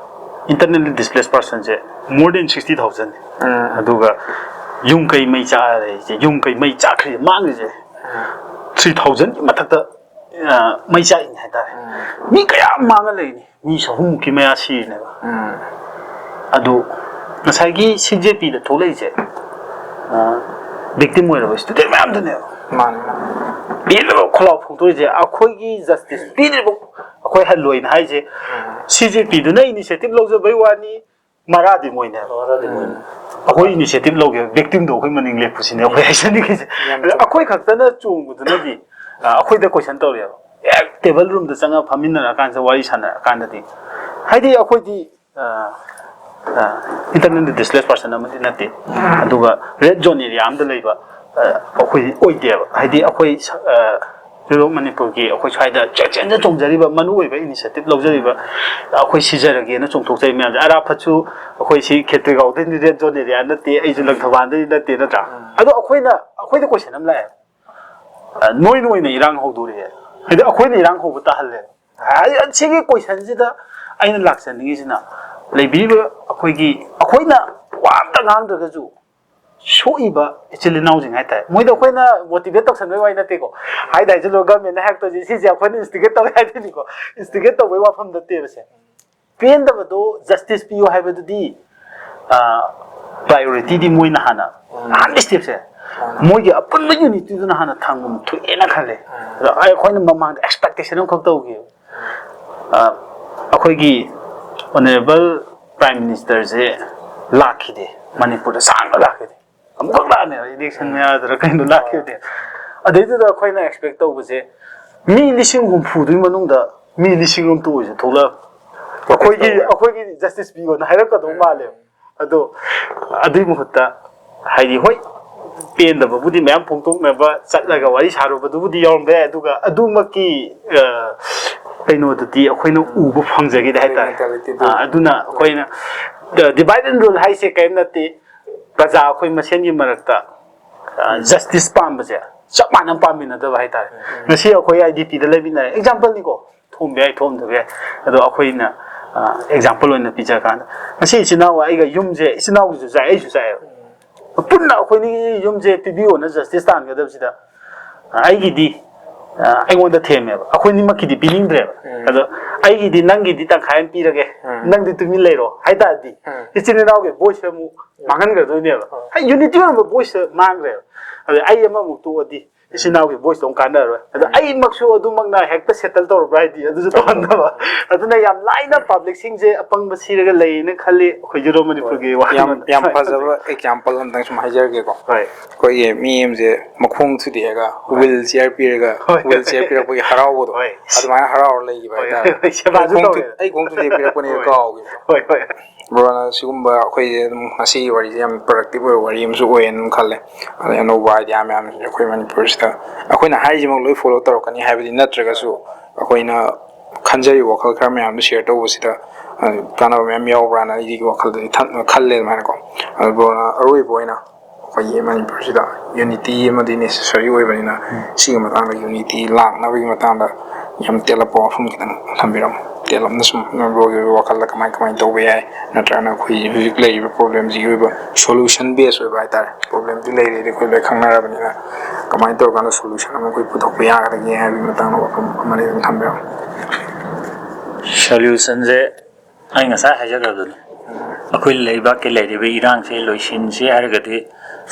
internally displaced personꯁꯦ more than sixty thousand꯫ ꯎꯝ꯫ ꯑꯗꯨꯒ ꯌꯨꯝ ꯀꯩ ꯃꯩ ꯆꯥꯔꯤꯁꯦ, ꯌꯨꯝ ꯀꯩ ꯃꯩ ꯆꯥꯈ꯭ꯔꯤꯁꯦ, ꯃꯥꯡꯉꯤꯁꯦ ꯎꯝ꯫ Three thousandꯒꯤ ꯃꯊꯛꯇ, ꯑ, ꯃꯩ ꯆꯥꯛꯏꯅꯦ ꯍꯥꯏꯇꯥꯔꯦ꯫ ꯎꯝ꯫ ꯃꯤ ꯀꯌꯥ ꯃꯥꯡꯉ ꯂꯩꯔꯤꯅꯤ, ꯃꯤ ꯆꯍꯨꯝꯃꯨꯛꯀꯤ ꯃꯌꯥ ꯁꯤꯔꯤꯅꯦꯕ꯫ ꯎꯝ꯫ ꯑꯗꯨ ꯉꯁꯥꯏꯒꯤ ꯁꯤ ꯖꯦ ꯄꯤꯗ ꯊꯣꯛꯂꯛꯏꯁꯦ, ꯑ, ꯚꯤꯛꯇꯤꯝ ꯑꯣꯏꯔꯕ ꯁ꯭ꯇꯨꯗꯦꯟ ꯃꯌꯥꯝꯗꯨꯅꯦꯕ꯫ ꯃꯥꯅꯦ, ꯃꯥꯅꯦ꯫ ꯄꯦꯟꯗꯕ ꯈꯣꯜꯂꯥꯎ ꯐꯣꯡꯗꯣꯛꯏꯁꯦ꯫ ꯑꯩꯈꯣꯏꯒꯤ ꯖꯁꯇꯤꯁ ꯄꯤꯗ꯭ꯔꯤꯕ ꯑꯩꯈꯣꯏ ꯍꯜꯂꯣꯏꯅ ꯍꯥꯏꯁꯦ ꯁꯤ ꯖꯦ ꯄꯤꯗꯨꯅ ꯏꯅꯤꯁꯤꯌꯦꯇꯤꯚ ꯂꯧꯖꯕꯩ ꯋꯥꯅꯤ, ꯃꯔꯥꯗꯤ ꯃꯣꯏꯅꯦꯕ꯫ ꯃꯔꯥꯗꯤ ꯃꯣꯏꯅ ꯑꯩꯈꯣꯏ ꯏꯅꯤꯁꯤꯌꯦꯇꯤꯚ ꯂꯧꯒꯦ, ꯚꯤꯛꯇꯤꯝꯗꯣ ꯑꯩꯈꯣꯏ ꯃꯅꯤꯡ ꯂꯦꯞꯄꯨꯁꯤꯅꯦ ꯑꯩꯈꯣꯏ ꯍꯥꯏꯖꯅꯤꯡꯉꯤꯁꯦ꯫ ꯌꯥꯝ ꯆꯨꯝꯃꯦ꯫ ꯑꯩꯈꯣꯏ ꯈꯛꯇꯅ ꯆꯣꯡꯕꯗꯨꯅꯗꯤ ꯑ, ꯑꯩꯈꯣꯏꯗ ꯀꯣꯏꯁꯟ ꯇꯧꯔꯛꯑꯦꯕ꯫ ꯍꯦꯛ ꯇꯦꯕꯜ ꯔꯨꯝꯗ ꯆꯪꯉꯒ ꯐꯝꯃꯤꯟꯅꯔꯀꯥꯟꯗ, ꯋꯥꯔꯤ ꯁꯥꯟꯅꯔꯀꯥꯟꯗꯗꯤ, ꯍꯥꯏꯗꯤ ꯑꯩꯈꯣꯏꯗꯤ ꯏꯟꯇꯔꯅꯦꯜꯂꯤ ꯗꯤꯁꯄ꯭ꯂꯦꯁ ꯄꯥꯔꯁꯟ ꯑꯃꯗꯤ ꯅꯠꯇꯦ, ꯑꯗꯨꯒ ꯔꯦꯗ ꯖꯣꯟ ꯑꯦꯔꯤꯌꯥ ꯑꯃꯗ ꯂꯩꯕ ꯑ, ꯑꯩꯈꯣꯏ ꯑꯣꯏꯗꯦꯕ꯫ ꯍꯥꯏꯗꯤ ꯑꯩꯈꯣꯏ ꯁ- ꯑ, ꯌꯨꯔꯣꯞ ꯃꯅꯤꯄꯨꯔꯒꯤ ꯑꯩꯈꯣꯏ ꯁ꯭ꯋꯥꯏꯗ ꯆꯦꯛꯁꯤꯟꯗ ꯆꯣꯡꯖꯔꯤꯕ, ꯃꯔꯨ ꯑꯣꯏꯕ ꯏꯅꯤꯁꯤꯌꯦꯇꯤꯚ ꯂꯧꯖꯔꯤꯕ, ꯑꯩꯈꯣꯏ ꯁꯤꯖꯔꯒꯦꯅ ꯆꯣꯡꯊꯣꯛꯆꯔꯤꯕ ꯃꯌꯥꯝꯁꯦ꯫ ꯑꯔꯥꯐꯠꯁꯨ ꯑꯩꯈꯣꯏ ꯁꯤ ꯈꯦꯇ꯭ꯔꯤꯒꯥꯎꯗꯩꯗꯤ ꯔꯦꯗ ꯖꯣꯟ ꯑꯦꯔꯤꯌꯥ ꯅꯠꯇꯦ, ꯑꯩꯁꯨ ꯂꯪꯊꯕꯥꯜꯗꯩꯗꯤ ꯅꯠꯇꯦ, ꯅꯠꯇ꯭ꯔꯥ? ꯑꯗꯣ ꯑꯩꯈꯣꯏꯅ, ꯑꯩꯈꯣꯏꯗ ꯀꯣꯏꯁꯟ ꯑꯃ ꯂꯥꯛꯑꯦ, ꯑ, ꯅꯣꯏꯅ ꯑꯣꯏꯅ ꯏꯔꯥꯡ ꯍꯧꯗꯣꯔꯛꯑꯦ, ꯍꯥꯏꯗꯤ ꯑꯩꯈꯣꯏꯅ ꯏꯔꯥꯡ ꯍꯧꯕ ꯇꯥꯍꯜꯂꯦ꯫ ꯍꯥꯏꯗꯤ ꯁꯤꯒꯤ ꯀꯣꯏꯁꯟꯁꯤꯗ ꯑꯩꯅ ꯂꯥꯛꯆꯅꯤꯡꯉꯤꯁꯤꯅ, ꯂꯩꯕꯤꯔꯤꯕ ꯑꯩꯈꯣꯏꯒꯤ, ꯑꯩꯈꯣꯏꯅ ꯋꯥ ꯑꯝꯇ ꯉꯥꯡꯗ꯭ꯔꯒꯁꯨ ꯁꯣꯛꯏꯕ ꯏꯆꯤꯜ ꯏꯅꯥꯎꯁꯤꯡ ꯍꯥꯏꯇꯥꯔꯦ, ꯃꯣꯏꯗ ꯑꯩꯈꯣꯏꯅ ꯃꯣꯇꯤꯚꯦꯠ ꯇꯧꯁꯟꯕꯩ ꯋꯥꯔꯤ ꯅꯠꯇꯦꯀꯣ꯫ ꯍꯥꯏꯗꯤ ꯍꯥꯏꯁꯤꯜꯂꯣ, ꯒꯚꯔꯟꯃꯦꯟꯅ ꯍꯥꯏꯔꯛꯇꯣꯏꯁꯦ ꯁꯤꯁꯦ ꯑꯩꯈꯣꯏꯅ ꯏꯟꯁꯇꯤꯒꯦꯠ ꯇꯧꯋꯦ ꯍꯥꯏꯗꯣꯏꯅꯤꯀꯣ꯫ ꯏꯟꯁꯇꯤꯒꯦꯠ ꯇꯧꯕꯩ ꯋꯥꯐꯝ ꯅꯠꯇꯦꯕ ꯁꯦ꯫ ꯄꯦꯟꯗꯕꯗꯣ ꯖꯁꯇꯤꯁ ꯄꯤꯌꯨ ꯍꯥꯏꯕꯗꯨꯗꯤ ꯄ꯭ꯔꯥꯏꯌꯣꯔꯤꯇꯤꯗꯤ ꯃꯣꯏꯅ ꯍꯥꯟꯅ, ꯑꯍꯥꯟꯕ ꯁ꯭ꯇꯦꯞꯁꯦ ꯃꯣꯏꯒꯤ ꯑꯄꯨꯟꯕ ꯌꯨꯅꯤꯇꯤꯗꯨꯅ ꯍꯥꯟꯅ ꯊꯝꯕ ꯊꯣꯛꯑꯦꯅ ꯈꯜꯂꯦ꯫ ꯑꯗꯣ ꯑꯩꯈꯣꯏꯅ ꯃꯃꯥꯡꯗ ꯑꯦꯛꯁꯄꯦꯛꯇꯦꯁꯟ ꯑꯃꯈꯛ ꯇꯧꯈꯤꯕ꯫ ꯑ, ꯑꯩꯈꯣꯏꯒꯤ ꯑꯣꯅꯔꯦꯕꯜ ꯄ꯭ꯔꯥꯏꯝ ꯃꯤꯅꯤꯁꯇꯔꯁꯦ ꯂꯥꯛꯈꯤꯗꯦ, ꯃꯅꯤꯄꯨꯔꯗ ꯁꯥꯡꯅ ꯂꯥꯛꯈꯤꯗꯦ꯫ ꯑꯃꯨꯛꯈꯛ ꯂꯥꯛꯑꯅꯦꯕ, ꯏꯂꯦꯛꯁꯟ ꯃꯌꯥꯗꯨꯔ ꯀꯩꯅꯣ ꯂꯥꯛꯈꯤꯕꯅꯦ꯫ ꯑꯗꯩꯗꯨꯗ ꯑꯩꯈꯣꯏꯅ ꯑꯦꯛꯁꯄꯦꯛ ꯇꯧꯕꯁꯦ ꯃꯤ ꯂꯤꯁꯤꯡ ꯍꯨꯝꯐꯨꯗꯨꯒꯤ ꯃꯅꯨꯡꯗ ꯃꯤ ꯂꯤꯁꯤꯡ ꯑꯃꯇ ꯑꯣꯏꯁꯨ ꯊꯣꯛꯂꯛ ꯑꯩꯈꯣꯏꯒꯤ, ꯑꯩꯈꯣꯏꯒꯤ ꯖꯁꯇꯤꯁ ꯄꯤꯌꯣꯅ ꯍꯥꯏꯔꯛꯀꯗꯧ ꯃꯥꯜꯂꯦꯕ꯫ ꯑꯗꯣ ꯑꯗꯨꯏ ꯃꯍꯨꯠꯇ ꯍꯥꯏꯗꯤ ꯍꯣꯏ, ꯄꯦꯟꯗꯕꯕꯨꯗꯤ ꯃꯌꯥꯝ ꯐꯣꯡꯗꯣꯛꯅꯕ ꯆꯠꯂꯒ ꯋꯥꯔꯤ ꯁꯥꯔꯨꯕꯗꯨꯕꯨꯗꯤ ꯌꯥꯎꯔꯝꯕ ꯌꯥꯏ, ꯑꯗꯨꯒ ꯑꯗꯨꯃꯛꯀꯤ ꯑ, ꯀꯩꯅꯣꯗꯨꯗꯤ ꯑꯩꯈꯣꯏꯅ ꯎꯕ ꯐꯪꯖꯈꯤꯗꯦ ꯍꯥꯏꯇꯥꯔꯦ꯫ Mentalityꯗꯨ꯫ ꯑ, ꯑꯗꯨꯅ ꯑꯩꯈꯣꯏꯅ ꯗꯤꯚꯥꯏꯠ ꯑꯦꯟ ꯔꯨꯜ ꯍꯥꯏꯁꯦ ꯀꯔꯤꯝ ꯅꯠꯇꯦ, ꯄ꯭ꯔꯖꯥ ꯑꯩꯈꯣꯏ ꯃꯁꯦꯟꯒꯤ ꯃꯔꯛꯇ ꯖꯁꯇꯤꯁ ꯄꯥꯝꯕꯁꯦ ꯆꯞ ꯃꯥꯟꯅꯅ ꯄꯥꯝꯃꯤꯟꯅꯗꯕ ꯍꯥꯏꯇꯥꯔꯦ꯫ ꯉꯁꯤ ꯑꯩꯈꯣꯏ ꯑꯥꯏ ꯗꯤ ꯄꯤꯗ ꯂꯩꯃꯤꯟꯅꯔꯦ, ꯑꯦꯛꯖꯥꯝꯄꯜꯅꯤꯀꯣ, ꯊꯣꯝꯕ ꯌꯥꯏ ꯊꯣꯝꯗꯕ ꯌꯥꯏ, ꯑꯗꯣ ꯑꯩꯈꯣꯏꯅ ꯑꯦꯛꯖꯥꯝꯄꯜ ꯑꯣꯏꯅ ꯄꯤꯖꯔꯀꯥꯟꯗ, ꯉꯁꯤ ꯏꯆꯤꯟ ꯏꯅꯥꯎ ꯑꯩꯒ ꯌꯨꯝꯁꯦ, ꯏꯆꯤꯟ ꯏꯅꯥꯎꯒꯤꯁꯨ ꯆꯥꯏ, ꯑꯩꯁꯨ ꯆꯥꯏꯑꯦꯕ, ꯄꯨꯟꯅ ꯑꯩꯈꯣꯏꯅꯤ ꯌꯨꯝꯁꯦ ꯄꯤꯕꯤꯌꯣꯅ ꯖꯁꯇꯤꯁ ꯇꯥꯟꯒꯗꯕꯁꯤꯗ ꯑꯩꯒꯤꯗꯤ ꯑ, ꯑꯩꯉꯣꯟꯗ ꯊꯦꯝꯃꯦꯕ, ꯑꯩꯈꯣꯏꯅꯤꯃꯛꯀꯤꯗꯤ ꯄꯤꯅꯤꯡꯗ꯭ꯔꯦꯕ꯫ ꯑꯗꯣ ꯑꯩꯒꯤꯗꯤ ꯅꯪꯒꯤꯗꯤ ꯇꯪꯈꯥꯏ ꯑꯃ ꯄꯤꯔꯒꯦ, ꯅꯪꯗꯤ ꯇꯨꯃꯤꯟ ꯂꯩꯔꯣ ꯍꯥꯏꯇꯥꯔꯗꯤ ꯏꯆꯤꯟ ꯏꯅꯥꯎꯒꯤ ꯚꯣꯏꯁꯁꯦ ꯑꯃꯨꯛ ꯃꯥꯡꯍꯟꯈ꯭ꯔꯗꯣꯏꯅꯦꯕ꯫ ꯍꯥꯏ, ꯌꯨꯅꯤꯇꯤ ꯑꯣꯏꯔꯝꯕ ꯚꯣꯏꯁꯁꯦ ꯃꯥꯡꯈ꯭ꯔꯦꯕ꯫ ꯑꯗ ꯑꯩ ꯑꯃꯃꯨꯛ ꯇꯣꯛꯑꯗꯤ ꯏꯆꯤꯟ ꯏꯅꯥꯎꯒꯤ ꯚꯣꯏꯁꯇꯣ ꯑꯃꯨꯛ ꯀꯥꯟꯅꯔꯔꯣꯏ꯫ ꯑꯗꯣ ꯑꯩꯃꯛꯁꯨ ꯑꯗꯨꯃꯛꯅ ꯍꯦꯛꯇ ꯁꯦꯇꯜ ꯇꯧꯔꯕ꯭ꯔꯥ ꯍꯥꯏꯗꯤ ꯑꯗꯨꯁꯨ ꯇꯧꯍꯟꯗꯕ꯫ ꯑꯗꯨꯅ ꯌꯥꯝ ꯂꯥꯏꯅ ꯄꯕ꯭ꯂꯤꯛꯁꯤꯡꯁꯦ ꯑꯄꯪꯕ ꯁꯤꯔꯒ ꯂꯩꯌꯦꯅ ꯈꯜꯂꯤ ꯑꯩꯈꯣꯏ ꯌꯨꯔꯣꯞ ꯃꯅꯤꯄꯨꯔꯒꯤ ꯋꯥ꯫ ꯌꯥꯝ ꯌꯥꯝ ꯐꯖꯕ ꯑꯦꯛꯖꯥꯝꯄꯜ ꯑꯝꯇꯪ ꯁꯨꯝ ꯍꯥꯏꯖꯔꯒꯦꯀꯣ꯫ ꯍꯣꯏ꯫ ꯑꯩꯈꯣꯏꯒꯤ ꯃꯤ ꯑꯃꯁꯦ ꯃꯈꯣꯡ ꯊꯨꯗꯦꯛꯑꯒ ꯋꯤꯜ ꯆꯤꯌꯔ ꯄꯤꯔꯒ, ꯋꯤꯜ ꯆꯤꯌꯔ ꯄꯤꯔꯛꯄꯒꯤ ꯍꯔꯥꯎꯕꯗꯣ, ꯍꯣꯏ꯫ ꯑꯗꯨꯃꯥꯏꯅ ꯍꯔꯥꯎꯔ ꯂꯩꯈꯤꯕ ꯍꯣꯏ, ꯍꯥꯏꯇꯥꯔꯦ꯫ ꯍꯣꯏ, ꯁꯦꯕꯥꯁꯨ ꯃꯈꯣꯡ ꯇꯧꯔꯦ꯫ ꯊꯨ-, ꯑꯩ ꯈꯣꯡ ꯊꯨꯗꯦꯛꯄꯤꯔꯛꯄꯅꯦ ꯍꯣꯏ꯫ ꯀꯥꯎꯈꯤꯕ꯫ ꯍꯣꯏ, ꯍꯣꯏ꯫ ꯕ꯭ꯔꯣꯅ ꯁꯤꯒꯨꯝꯕ ꯑꯩꯈꯣꯏꯁꯦ ꯑꯗꯨꯝ ꯉꯁꯤꯒꯤ ꯋꯥꯔꯤꯁꯦ ꯌꯥꯝ ꯄ꯭ꯔꯗꯛꯇꯤꯕ ꯑꯣꯏꯕ ꯋꯥꯔꯤ ꯑꯃꯁꯨ ꯑꯣꯏꯌꯦꯅ ꯑꯗꯨꯝ ꯈꯜꯂꯦ꯫ ꯑꯗꯩ ꯑꯅꯧꯕ ꯑꯥꯏꯗꯤꯌꯥ ꯃꯌꯥꯝꯁꯦ ꯑꯩꯈꯣꯏ ꯃꯅꯤꯄꯨꯔꯁꯤꯗ ꯑꯩꯈꯣꯏꯅ ꯍꯥꯏꯔꯤꯁꯤꯃꯛ ꯂꯣꯏ ꯐꯣꯂꯣ ꯇꯧꯔꯛꯀꯅꯤ ꯍꯥꯏꯕꯗꯤ ꯅꯠꯇ꯭ꯔꯒꯁꯨ, ꯑꯩꯈꯣꯏꯅ ꯈꯟꯖꯔꯤꯕ ꯋꯥꯈꯜ ꯈꯔ ꯃꯌꯥꯝꯗꯣ ꯁꯤꯌꯔ ꯇꯧꯕꯁꯤꯗ, ꯑ, ꯀꯥꯟꯅꯕ ꯃꯌꯥꯝ ꯌꯥꯎꯕ꯭ꯔꯥꯅ ꯑꯩꯒꯤ ꯋꯥꯈꯜꯗꯗꯤ ꯊꯝ-, ꯈꯜꯂꯦ ꯑꯗꯨꯃꯥꯏꯅꯀꯣ꯫ ꯑꯗꯣ ꯕ꯭ꯔꯣꯅ ꯑꯔꯣꯏꯕ ꯑꯣꯏꯅ ꯑꯩꯈꯣꯏꯒꯤ ꯃꯅꯤꯄꯨꯔꯁꯤꯗ ꯌꯨꯅꯤꯇꯤ ꯑꯃꯗꯤ ꯅꯦꯁꯦꯁꯔꯤ ꯑꯣꯏꯕꯅꯤꯅ, ꯁꯤꯒꯤ ꯃꯇꯥꯡꯗ, ꯌꯨꯅꯤꯇꯤ ꯂꯥꯛꯅꯕꯒꯤ ꯃꯇꯥꯡꯗ ꯌꯥꯝ ꯇꯦꯜꯂꯞꯄ ꯋꯥꯐꯝ ꯈꯤꯇꯪ ꯊꯝꯕꯤꯔꯝꯃꯨ꯫ ꯇꯦꯜꯂꯞꯅ ꯁꯨꯝ ꯕ꯭ꯔꯣꯒꯤ ꯑꯣꯏꯕ ꯋꯥꯈꯜꯗ ꯀꯃꯥꯏ ꯀꯃꯥꯏꯅ ꯇꯧꯕ ꯌꯥꯏ, ꯅꯠꯇ꯭ꯔꯒꯅ ꯑꯩꯈꯣꯏ ꯍꯧꯖꯤꯛ ꯂꯩꯔꯤꯕ ꯄ꯭ꯔꯣꯕ꯭ꯂꯦꯝꯁꯤꯒꯤ ꯑꯣꯏꯕ ꯁꯣꯂꯨꯁꯟ ꯕꯦꯁ ꯑꯣꯏꯕ ꯍꯥꯏꯇꯥꯔꯦ, ꯄ꯭ꯔꯣꯕ꯭ꯂꯦꯝꯗꯤ ꯂꯩꯔꯦꯗꯤ ꯑꯩꯈꯣꯏ ꯂꯣꯏ ꯈꯪꯅꯔꯕꯅꯤꯅ, ꯀꯃꯥꯏꯅ ꯇꯧꯔꯀꯥꯟꯗ ꯁꯣꯂꯨꯁꯟ ꯑꯃ ꯑꯩꯈꯣꯏ ꯄꯨꯊꯣꯛꯄ ꯌꯥꯒꯗꯒꯦ ꯍꯥꯏꯕꯒꯤ ꯃꯇꯥꯡꯗ ꯋꯥꯐꯝ ꯑꯃꯅꯤ ꯑꯗꯨꯝ ꯊꯝꯕꯤꯔꯝꯃꯨ꯫ ꯁꯣꯂꯨꯁꯟꯁꯦ ꯑꯩ ꯉꯁꯥꯏ ꯍꯥꯏꯖꯈ꯭ꯔꯕꯗꯨꯅꯤ꯫ ꯑꯩꯈꯣꯏ ꯂꯩꯕꯥꯛꯀꯤ ꯂꯩꯔꯤꯕ ꯏꯔꯥꯡꯁꯦ ꯂꯣꯏꯁꯤꯟꯁꯤ ꯍꯥꯏꯔꯒꯗꯤ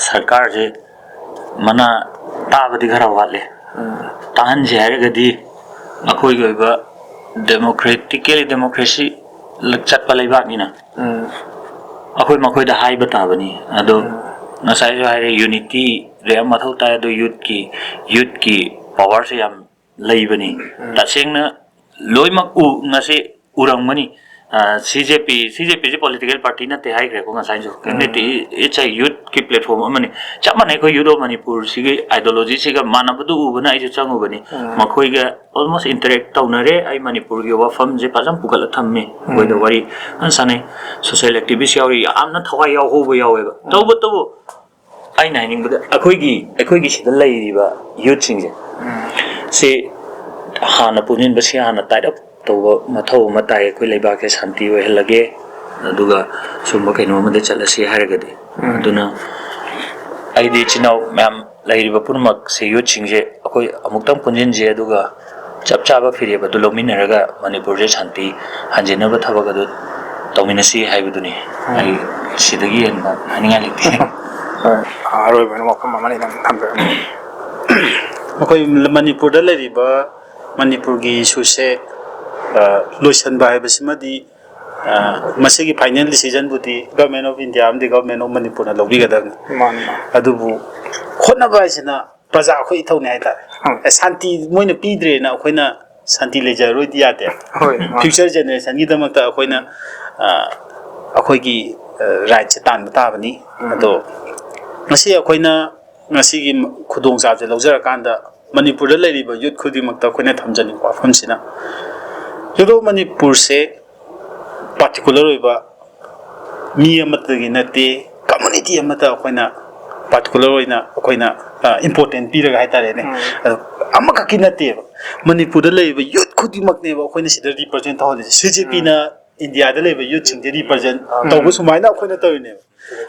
ꯁꯔꯀꯥꯔꯁꯦ ꯃꯅꯥ ꯇꯥꯕꯗꯤ ꯈꯔ ꯋꯥꯠꯂꯦ꯫ ꯇꯥꯍꯟꯁꯤ ꯍꯥꯏꯔꯒꯗꯤ ꯑꯩꯈꯣꯏꯒꯤ ꯑꯣꯏꯕ ꯗꯦꯃꯣꯀ꯭ꯔꯦꯇꯤꯀꯦꯂꯤ ꯗꯦꯃꯣꯀ꯭ꯔꯦꯁꯤ ꯆꯠꯄ ꯂꯩꯕꯥꯛꯅꯤꯅ ꯑꯩꯈꯣꯏ ꯃꯈꯣꯏꯗ ꯍꯥꯏꯕ ꯇꯥꯕꯅꯤ꯫ ꯑꯗꯣ ꯉꯁꯥꯏꯁꯨ ꯍꯥꯏꯔꯦ, ꯌꯨꯅꯤꯇꯤ ꯌꯥꯝ ꯃꯊꯧ ꯇꯥꯏ꯫ ꯑꯗꯣ ꯌꯨꯠꯀꯤ, ꯌꯨꯠꯀꯤ ꯄꯋꯥꯔꯁꯦ ꯌꯥꯝ ꯂꯩꯕꯅꯤ꯫ ꯇꯁꯦꯡꯅ ꯂꯣꯏꯅꯃꯛ ꯎ-, ꯉꯁꯤ ꯎꯔꯝꯒꯅꯤ꯫ ꯁꯤ ꯖꯦ ꯄꯤ, ꯁꯤ ꯖꯦ ꯄꯤꯁꯤ ꯄꯣꯂꯤꯇꯤꯀꯦꯜ ꯄꯥꯔꯇꯤ ꯅꯠꯇꯦ ꯍꯥꯏꯈ꯭ꯔꯦꯀꯣ ꯉꯁꯥꯏꯁꯨ꯫ ꯀꯝꯃ꯭ꯌꯨꯅꯤꯇꯤ, it's a youth ꯀꯤ platform ꯑꯃꯅꯤ꯫ ꯆꯞ ꯃꯥꯟꯅꯩ, ꯑꯩꯈꯣꯏ ꯌꯨꯠ ꯑꯣꯐ ꯃꯅꯤꯄꯨꯔꯁꯤꯒꯤ ideology ꯁꯤꯒ ꯃꯥꯟꯅꯕꯗꯨ ꯎꯕꯅ ꯑꯩꯁꯨ ꯆꯪꯉꯨꯕꯅꯤ꯫ ꯃꯈꯣꯏꯒ almost interact ꯇꯧꯅꯔꯦ꯫ ꯑꯩ ꯃꯅꯤꯄꯨꯔꯒꯤ ꯋꯥꯐꯝꯁꯦ ꯐꯖꯅ ꯄꯨꯈꯠꯂ ꯊꯝꯃꯤ꯫ ꯃꯈꯣꯏꯗ ꯋꯥꯔꯤ ꯐꯖꯅ ꯁꯥꯟꯅꯩ꯫ ꯁꯣꯁꯤꯌꯦꯜ ꯑꯦꯛꯇꯤꯚꯤꯁ ꯌꯥꯎꯔꯤ, ꯌꯥꯝꯅ ꯊꯋꯥꯏ ꯌꯥꯎꯍꯧꯕ ꯌꯥꯎꯋꯦꯕ꯫ ꯇꯧꯕꯇꯕꯨ ꯑꯩꯅ ꯍꯥꯏꯅꯤꯡꯕꯗ ꯑꯩꯈꯣꯏꯒꯤ, ꯑꯩꯈꯣꯏꯒꯤ ꯁꯤꯗ ꯂꯩꯔꯤꯕ ꯌꯨꯠꯁꯤꯡꯁꯦ, ꯁꯤ ꯍꯥꯟꯅ ꯄꯨꯟꯁꯤꯟꯕꯁꯤ ꯍꯥꯟꯅ tied up ꯇꯧꯕ ꯃꯊꯧ ꯑꯃ ꯇꯥꯏ꯫ ꯑꯩꯈꯣꯏ ꯂꯩꯕꯥꯛꯁꯦ ꯁꯥꯟꯇꯤ ꯑꯣꯏꯍꯜꯂꯒꯦ, ꯑꯗꯨꯒ ꯁꯨꯝꯕ ꯀꯩꯅꯣ ꯑꯃꯗ ꯆꯠꯂꯁꯤ ꯍꯥꯏꯔꯒꯗꯤ꯫ ꯑꯗꯨꯅ ꯑꯩꯗꯤ ꯏꯆꯤꯟ ꯏꯅꯥꯎ ꯃꯌꯥꯝ ꯂꯩꯔꯤꯕ ꯄꯨꯝꯅꯃꯛꯁꯦ, ꯌꯨꯠꯁꯤꯡꯁꯦ ꯑꯩꯈꯣꯏ ꯑꯃꯨꯛꯇꯪ ꯄꯨꯟꯁꯤꯟꯁꯦ, ꯑꯗꯨꯒ ꯆꯞ ꯆꯥꯕ ꯐꯤꯔꯦꯞ ꯑꯗꯨ ꯂꯧꯃꯤꯟꯅꯔꯒ ꯃꯅꯤꯄꯨꯔꯁꯦ ꯁꯥꯟꯇꯤ ꯍꯟꯖꯤꯟꯅꯕ ꯊꯕꯛ ꯑꯗꯨ ꯇꯧꯃꯤꯟꯅꯁꯤ ꯍꯥꯏꯕꯗꯨꯅꯤ꯫ ꯑꯩ ꯁꯤꯗꯒꯤ ꯍꯦꯟꯕ ꯍꯥꯏꯅꯤꯡꯉꯥꯏ ꯂꯩꯇꯦ꯫ ꯍꯣꯏ, ꯑꯔꯣꯏꯕ ꯑꯣꯏꯅ ꯋꯥꯐꯝ ꯑꯃꯅꯤꯗꯪ ꯊꯝꯖꯔꯝꯒꯦ꯫ ꯑꯩꯈꯣꯏ ꯃꯅꯤꯄꯨꯔꯗ ꯂꯩꯔꯤꯕ ꯃꯅꯤꯄꯨꯔꯒꯤ ꯏꯁꯨꯁꯦ, ꯑ, ꯂꯣꯏꯁꯤꯟꯕ ꯍꯥꯏꯕꯁꯤꯃꯗꯤ, ꯑ, ꯃꯁꯤꯒꯤ ꯐꯥꯏꯅꯦꯜ ꯗꯤꯁꯤꯖꯟꯕꯨꯗꯤ ꯒꯚꯔꯟꯃꯦꯟ ꯑꯣꯐ ꯏꯟꯗꯤꯌꯥ ꯑꯃꯗꯤ ꯒꯚꯔꯟꯃꯦꯟ ꯑꯣꯐ ꯃꯅꯤꯄꯨꯔꯅ ꯂꯧꯕꯤꯒꯗꯕꯅꯤ꯫ ꯃꯥꯅꯤ, ꯃꯥꯅꯤ꯫ ꯑꯗꯨꯕꯨ ꯍꯣꯠꯅꯕ ꯍꯥꯏꯁꯤꯅ ꯄ꯭ꯔꯖꯥ ꯑꯩꯈꯣꯏ ꯏꯊꯧꯅꯤ ꯍꯥꯏꯇꯥꯔꯦ꯫ ꯎꯝ꯫ ꯑꯦ, ꯁꯥꯟꯇꯤ ꯃꯣꯏꯅ ꯄꯤꯗ꯭ꯔꯦꯅ ꯑꯩꯈꯣꯏꯅ ꯁꯥꯟꯇꯤ ꯂꯩꯖꯔꯣꯏꯗꯤ ꯌꯥꯗꯦ꯫ ꯍꯣꯏ, ꯃꯥꯅꯤ꯫ ꯐ꯭ꯌꯨꯆꯔ ꯖꯦꯅꯦꯔꯦꯁꯟꯒꯤꯗꯃꯛꯇ ꯑꯩꯈꯣꯏꯅ, ꯑ, ꯑꯩꯈꯣꯏꯒꯤ, ꯑ, ꯔꯥꯏꯠꯁꯦ ꯇꯥꯟꯕ ꯇꯥꯕꯅꯤ꯫ ꯎꯝ꯫ ꯑꯗꯣ ꯉꯁꯤ ꯑꯩꯈꯣꯏꯅ ꯉꯁꯤꯒꯤ ꯈꯨꯗꯣꯡꯆꯥꯕꯁꯦ ꯂꯧꯖꯔꯀꯥꯟꯗ ꯃꯅꯤꯄꯨꯔꯗ ꯂꯩꯔꯤꯕ ꯌꯨꯠ ꯈꯨꯗꯤꯡꯃꯛꯇ ꯑꯩꯈꯣꯏꯅ ꯊꯝꯖꯅꯤꯡꯕ ꯋꯥꯐꯝꯁꯤꯅ, ꯌꯨꯠ ꯑꯣꯐ ꯃꯅꯤꯄꯨꯔꯁꯦ ꯄꯥꯔꯇꯤꯀꯨꯂꯔ ꯑꯣꯏꯕ ꯃꯤ ꯑꯃꯠꯇꯒꯤ ꯅꯠꯇꯦ, ꯀꯝꯃꯨꯅꯤꯇꯤ ꯑꯃꯠꯇ ꯑꯩꯈꯣꯏꯅ ꯄꯥꯔꯇꯤꯀꯨꯂꯔ ꯑꯣꯏꯅ ꯑꯩꯈꯣꯏꯅ, ꯑ, ꯏꯝꯄꯣꯔꯇꯦꯟ ꯄꯤꯔꯒ ꯍꯥꯏꯇꯥꯔꯦꯅꯦ꯫ ꯎꯝ꯫ ꯑꯗꯣ ꯑꯃꯈꯛꯀꯤ ꯅꯠꯇꯦꯕ, ꯃꯅꯤꯄꯨꯔꯗ ꯂꯩꯔꯤꯕ ꯌꯨꯠ ꯈꯨꯗꯤꯡꯃꯛꯅꯦꯕ ꯑꯩꯈꯣꯏꯅ ꯁꯤꯗ ꯔꯤꯄ꯭ꯔꯖꯦꯟ ꯇꯧꯍꯜꯂꯤꯁꯦ꯫ ꯁꯤ ꯖꯦ ꯄꯤꯅ ꯏꯟꯗꯤꯌꯥꯗ ꯂꯩꯕ ꯌꯨꯠꯁꯤꯡꯁꯦ ꯔꯤꯄ꯭ꯔꯖꯦꯟ ꯎꯝ꯫ ꯇꯧꯕ ꯁꯨꯃꯥꯏꯅ ꯑꯩꯈꯣꯏꯅ ꯇꯧꯔꯤꯅꯦꯕ꯫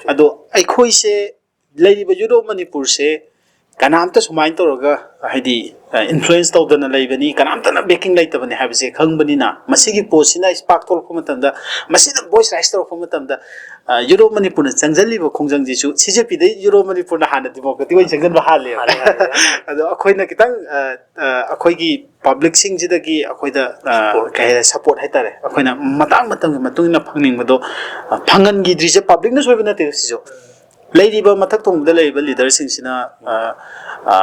ꯑꯗꯣ ꯑꯩꯈꯣꯏꯁꯦ ꯂꯩꯔꯤꯕ ꯌꯨꯠ ꯑꯣꯐ ꯃꯅꯤꯄꯨꯔꯁꯦ ꯀꯅꯥꯝꯇ ꯁꯨꯃꯥꯏꯅ ꯇꯧꯔꯒ, ꯍꯥꯏꯗꯤ, ꯏꯟꯐ꯭ꯂꯨꯌꯦꯟꯁ ꯇꯧꯗꯅ ꯂꯩꯕꯅꯤ, ꯀꯅꯥꯝꯇꯅ ꯕꯦꯀꯤꯡ ꯂꯩꯇꯕꯅꯤ ꯍꯥꯏꯕꯁꯦ ꯈꯪꯕꯅꯤꯅ, ꯃꯁꯤꯒꯤ ꯄꯣꯠꯁꯤꯅ ꯁ꯭ꯄꯥꯔꯛ ꯊꯣꯛꯂꯛꯄ ꯃꯇꯝꯗ, ꯃꯁꯤꯅ ꯚꯣꯏꯁ ꯔꯥꯏꯁ ꯇꯧꯔꯛꯄ ꯃꯇꯝꯗ, ꯑ, ꯌꯨꯠ ꯑꯣꯐ ꯃꯅꯤꯄꯨꯔꯅ ꯆꯪꯁꯤꯜꯂꯤꯕ ꯈꯣꯡꯖꯪꯁꯤꯁꯨ ꯁꯤ ꯖꯦ ꯄꯤꯗꯩ ꯌꯨꯠ ꯑꯣꯐ ꯃꯅꯤꯄꯨꯔꯅ ꯍꯥꯟꯅ ꯗꯤꯃꯣꯀ꯭ꯔꯦꯇꯤꯛ ꯑꯣꯏꯅ ꯆꯪꯁꯤꯟꯕ ꯍꯥꯜꯂꯦꯕ꯫ ꯍꯥꯜꯂꯦ, ꯍꯥꯜꯂꯦ, ꯍꯥꯜꯂꯦ꯫ ꯑꯗꯣ ꯑꯩꯈꯣꯏꯅ ꯈꯤꯇꯪ, ꯑ, ꯑ, ꯑꯩꯈꯣꯏꯒꯤ ꯄꯕ꯭ꯂꯤꯛꯁꯤꯡꯁꯤꯗꯒꯤ ꯑꯩꯈꯣꯏꯗ, ꯑ, Support. ꯀꯩ ꯍꯥꯏ, ꯁꯄꯣꯔꯠ ꯍꯥꯏꯇꯥꯔꯦ, ꯑꯩꯈꯣꯏꯅ ꯃꯇꯥꯡ ꯃꯇꯝꯒꯤ ꯃꯇꯨꯡ ꯏꯟꯅ ꯐꯪꯅꯤꯡꯕꯗꯣ, ꯑ, ꯐꯪꯍꯟꯈꯤꯗ꯭ꯔꯤꯁꯦ ꯄꯕ꯭ꯂꯤꯛꯅ ꯁꯣꯏꯕ ꯅꯠꯇꯦ꯫ ꯁꯤꯁꯨ ꯂꯩꯔꯤꯕ ꯃꯊꯛ ꯊꯣꯡꯕꯗ ꯂꯩꯔꯤꯕ ꯂꯤꯗꯔꯁꯤꯡꯁꯤꯅ, ꯑ, ꯑ,